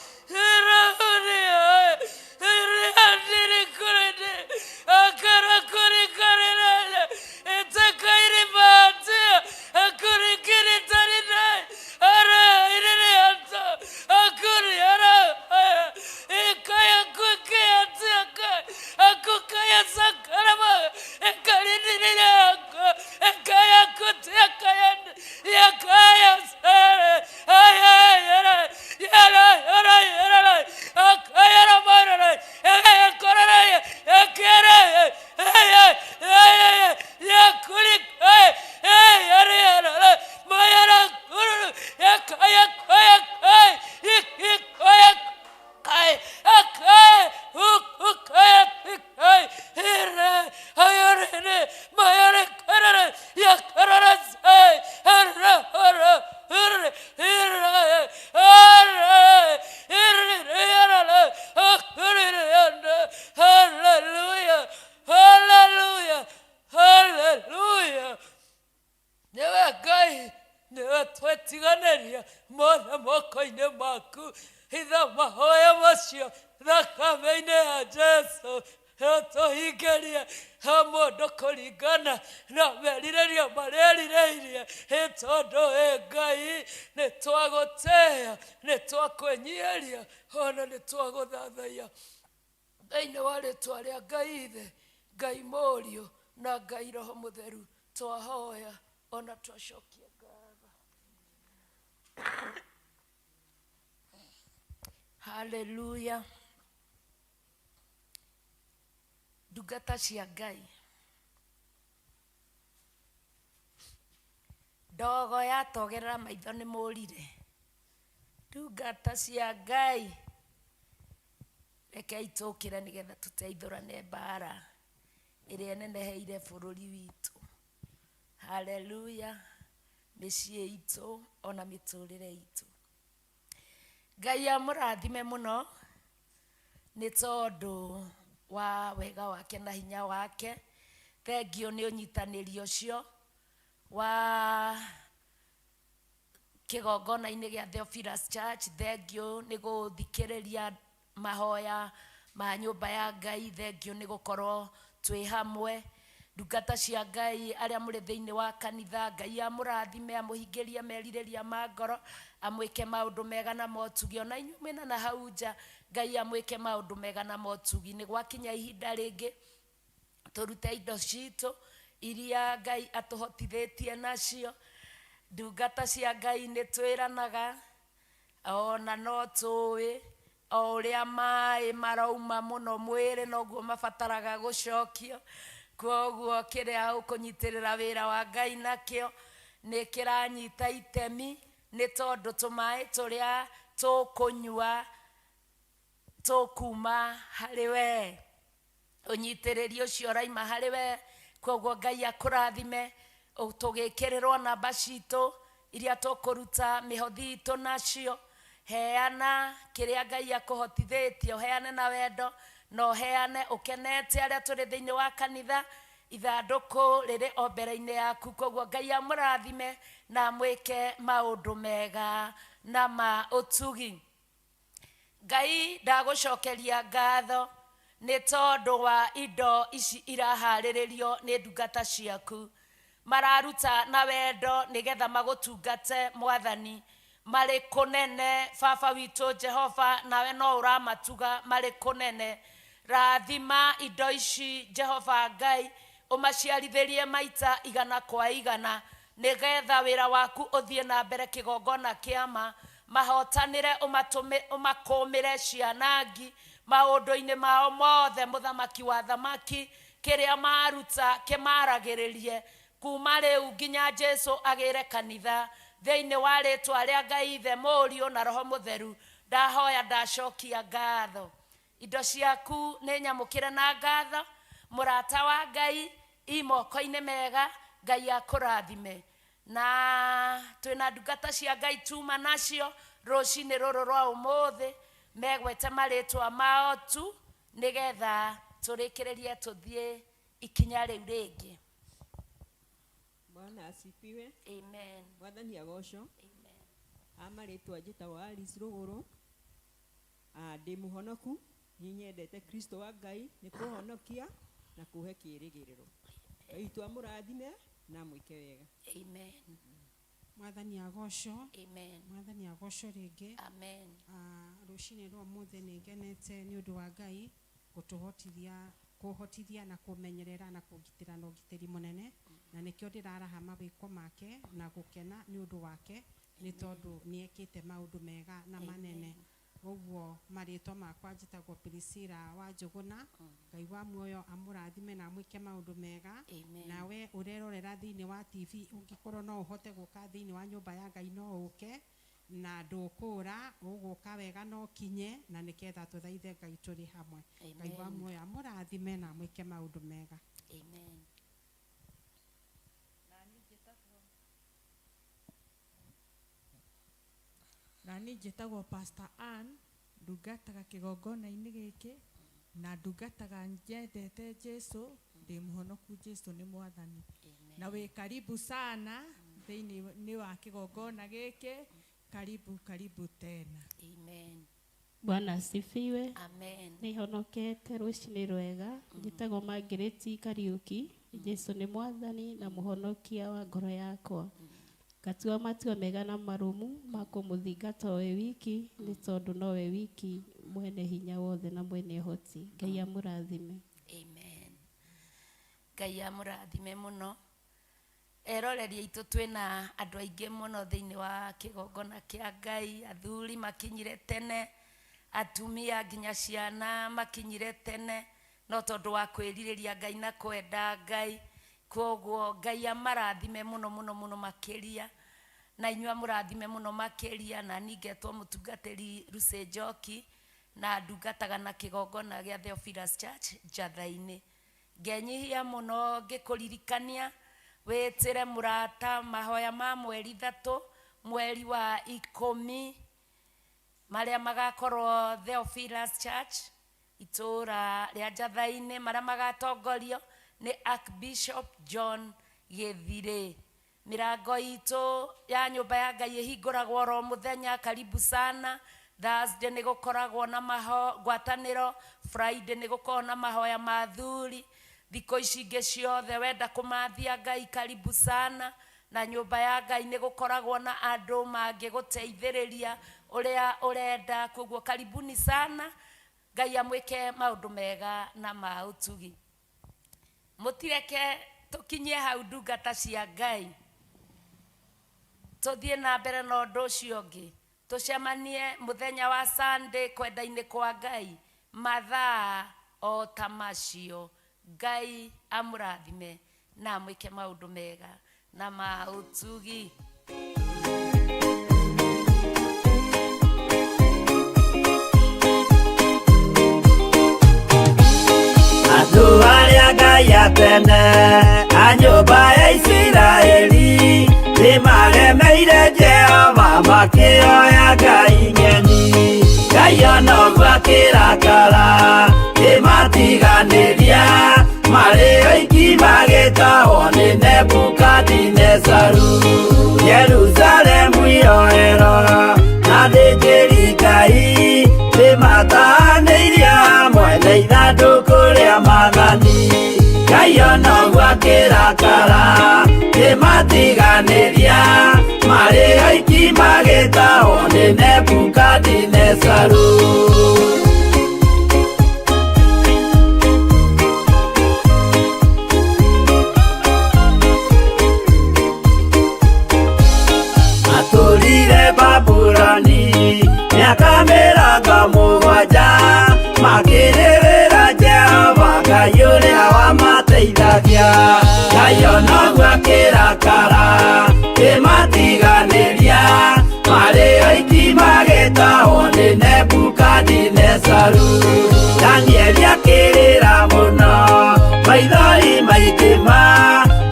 Hallelujah, hallelujah, hallelujah. Nĩwe Ngai, nĩwe twetiganĩria mothe moko-inĩ maku, hitha mahoya macio thakame-inĩ ya Jesu. Ũtũhingĩrie o mũndũ kũringana na merirĩria marĩa erirĩirie, ĩ tondũ ĩ Ngai nĩ twagũtĩĩa, nĩ twakwĩnyihĩria, ona nĩ twagũthathaiya thĩinĩ wa rĩtwa rĩa Ngai Ithe, Ngai Mũriũ na Ngai Roho Mũtheru, twahoya ona twacokia ngatho. Haleluya. Ndungata cia Ngai, ndogo yatogerera maitho nĩ mũrire. Ndungata cia Ngai, rekei tũkĩre nĩgetha tũteithũrane mbara ĩrĩa ĩneneheire bũrũri witũ. Haleluya. Mĩciĩ itũ ona mĩtũrĩre itũ. Ngai amũrathime mũno nĩ tondũ wa wega wake na hinya wake. Thengio nĩ ũnyitanĩri ũcio wa kĩgongona-inĩ gĩa Theophilus Church. Thengio nĩ gũthikĩrĩria mahoya ma nyũmba ya Ngai. Thengio nĩ gũkorwo twĩ hamwe. Ndungata cia Ngai arĩa mũrĩ thĩinĩ wa kanitha, Ngai amũrathime, amũhingĩrie merirĩria ma ngoro, amwĩke maũndũ mega na motugi. Ona inyuĩ mwĩna na hau nja, Ngai amwĩke maũndũ mega na motugi. Nĩ gwakinya ihinda rĩngĩ tũrute indo citũ iria Ngai atũhotithĩtie nacio. Ndungata cia Ngai nĩ twĩranaga, ona no tũĩ o ũrĩa maĩ marauma mũno mwĩrĩ noguo mabataraga gũcokio. Kwoguo kĩrĩa ũkũnyitĩrĩra wĩra wa Ngai nakĩo nĩ kĩranyita itemi, nĩ tondũ tũmaĩ tũrĩa tũkũnyua tũkuma harĩ we. Ũnyitĩrĩri ũcio ũraima harĩ we. Kwoguo Ngai akũrathime. Tũgĩkĩrĩrwo namba citũ iria tũkũruta mĩhothi itũ nacio. Heana kĩrĩa Ngai akũhotithĩtie, ũheane na wendo na ũheane ũkenete. Arĩa tũrĩ thĩinĩ wa kanitha, ithandũkũ rĩrĩ o mbere-inĩ yaku. Kwoguo Ngai amũrathime na amwĩke maũndũ mega na ma ũtugi. Ngai ndagũcokeria ngatho nĩ tondũ wa indo ici iraharĩrĩrio nĩ ndungata ciaku. Mararuta na wendo nĩgetha magũtungate Mwathani marĩ kũnene. Baba witũ Jehova, nawe no ũramatuga marĩ kũnene. Rathima indo ici Jehova Ngai, ũmaciarithĩrie maita igana kwa igana, nĩgetha wĩra waku ũthiĩ na mbere kĩgongona kĩama. Mahotanĩre, ũmakũmĩre cianangi maũndũ-inĩ mao mothe. Mũthamaki wa thamaki, kĩrĩa maruta kĩmaragĩrĩrie kuma rĩu nginya Jesu agĩre kanitha. Thĩinĩ wa rĩtwa rĩa Ngai Ithe, Mũriũ na Roho Mũtheru, ndahoya ndacokia ngatho. Indo ciaku nĩ nyamũkĩre na ngatho. Mũrata wa Ngai, i moko-inĩ mega. Ngai akũrathime. Na twĩna ndungata cia Ngai tuma nacio rũcinĩ rũrũ rwa ũmũthĩ, megwete marĩtwa mao tu nĩgetha tũrĩkĩrĩrie tũthiĩ ikinya rĩu rĩngĩ. Bwana asifiwe. Amen. Mwathani agocwo. Amen. Amarĩtwa njĩtagwo Alice Rũgũrũ. Ndĩ mũhonoku, nĩ nyendete Kristo wa Ngai nĩ kũhonokia na kũhe kĩĩrĩgĩrĩro. Ngai witũ amũrathime na amwĩke wega. Amen. Mwathani agocwo. Amen. Mwathani agocwo rĩngĩ. Amen. Rũcinĩ rwa ũmũthĩ nĩ ngenete nĩ ũndũ wa Ngai gũtũhotithia, kũhotithia na kũmenyerera na kũngitĩra na ũgitĩri mũnene, na nĩkĩo ndĩraraha mawĩko make na gũkena nĩ ũndũ wake, nĩ tondũ nĩ ekĩte maũndũ mega na manene. Ũguo marĩtwa makwa njĩtagwo Priscilla wa Njũgũna. Ngai wa muoyo amũrathime na amwĩke maũndũ mega. Amen. Nawe ũrerorera thĩinĩ wa TV, ũngĩkorwo no ũhote gũka thĩinĩ wa nyũmba ya Ngai no ũke, na ndũkũra, ũgũka wega no ũkinye, na nĩgetha tũthaithe Ngai tũrĩ hamwe. Ngai wa Amen. muoyo amũrathime na amwĩke maũndũ mega. Amen. Na niĩ njĩtagwo Pastor Ann, ndungataga kĩgongona-inĩ gĩkĩ, na ndungataga nyendete Jesu, ndĩ mũhonoku, Jesu nĩ Mwathani. Na wĩ karibu sana thĩinĩ wa kĩgongona gĩkĩ, karibu karibu tena. Amen. Bwana asifiwe. Amen. Nĩhonokete rũcinĩ rwega. Njĩtagwo Margaret Kariũki. Jesu nĩ mwathani na mũhonokia wa ngoro yakwa. Ngatua matua mega na marũmu ma kũmũthingata o we wiki, nĩ tondũ nowe wiki mwene hinya wothe na mwene ũhoti. Ngai amũrathime. Amen. Ngai amũrathime mũno. Eroreri aitũ, twĩna andũ aingĩ mũno thĩinĩ wa kĩgongona kĩa Ngai. Athuri makinyire tene, atumia nginya ciana makinyire tene, no tondũ wa kwĩrirĩria Ngai na kwenda Ngai. Koguo Ngai amarathime mũno mũno mũno makĩria, na inyuĩ amũrathime mũno makĩria. Na niĩ ngetwo mũtungatĩri Lucy Njoki, na ndungataga na kĩgongona gĩa Theophilus Church Njatha-inĩ. Ngenyihia mũno ngĩkũririkania wĩtĩre mũrata mahoya ma mweri 3, mweri wa 10, marĩa magakorwo Theophilus Church itũra rĩa Njatha-inĩ, marĩa magatongorio nĩ Archbishop John Gĩthirĩ. Mĩrango itũ ya nyũmba ya Ngai ĩhingũragwo oro mũthenya. Karibu sana. Thursday nĩ gũkoragwo na maho ngwatanĩro, Friday nĩ gũkoragwo na mahoya ma athuri. Thikũ ici ingĩ ciothe wenda kũmathia Ngai, karibu sana. Na nyũmba ya Ngai nĩ gũkoragwo na andũ mangĩgũteithĩrĩria ũrĩa ũrenda. Koguo karibuni sana. Ngai amwĩke maũndũ mega na ma ũtugi. Mũtireke tũkinyie hau, ndungata cia Ngai, tũthiĩ na mbere na ũndũ ũcio ũngĩ. Tũcemanie mũthenya wa Sunday kwenda-inĩ kwa Ngai, mathaa o ta macio. Ngai amũrathime na amwĩke maũndũ mega na ma ũtugi. Andũ arĩa Ngai a tene a nyũmba ya Isiraeli nĩmaremeire Jehova, makĩoya ngai ng'eni. Ngai onoguo akĩrakara, kĩmatiganĩria marĩ oiki, magĩtahwo nĩ Nebukadinezaru. Jerusalemu iroero na thĩnjĩri Ngai nĩmatahanĩirie hamwe na ithandũkũ rĩa maathani. Ngai onoguo akĩrakara, kĩmatiganĩria marĩ oiki, magĩtahwo nĩ Nebukadinezaru. Matũrire Babuloni mĩaka 70, makĩrĩrĩra Jehova Ngai ũrĩa wamateithagia. Ngai onoguo akĩrakara, kĩmatiganĩria marĩ oiki, magĩtahwo nĩ Nebukadinezaru. Danieli akĩrĩra mũno, maithori maingĩ ma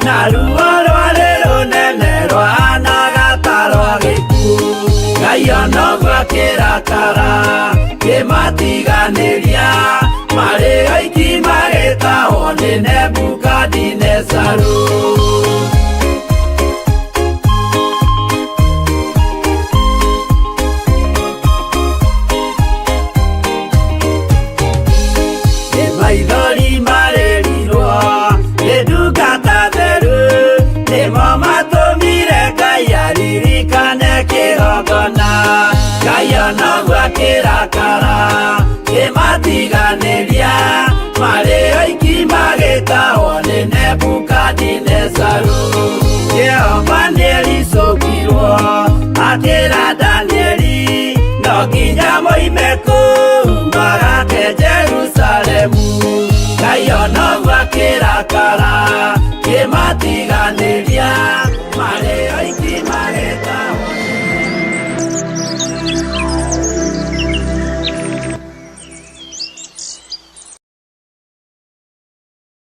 na ruo rwarĩ rũnene rwahanaga ta rwa gĩkuũ. Ngai onoguo akĩrakara, kĩmatiganĩria marĩ oiki, magĩtahwo nĩ Nebukadinezaru. Nĩ maithori marĩrirwo nĩ ndungata theru, nĩmo matũmire Ngai aririkane kĩgongona. Ngai onoguo akĩrakara, kĩmatiganĩria marĩ oiki, magĩtahwo nĩ Nebukadinezaru. Jehova nĩericũkirwo akĩra Danieli, no nginya moime kũu.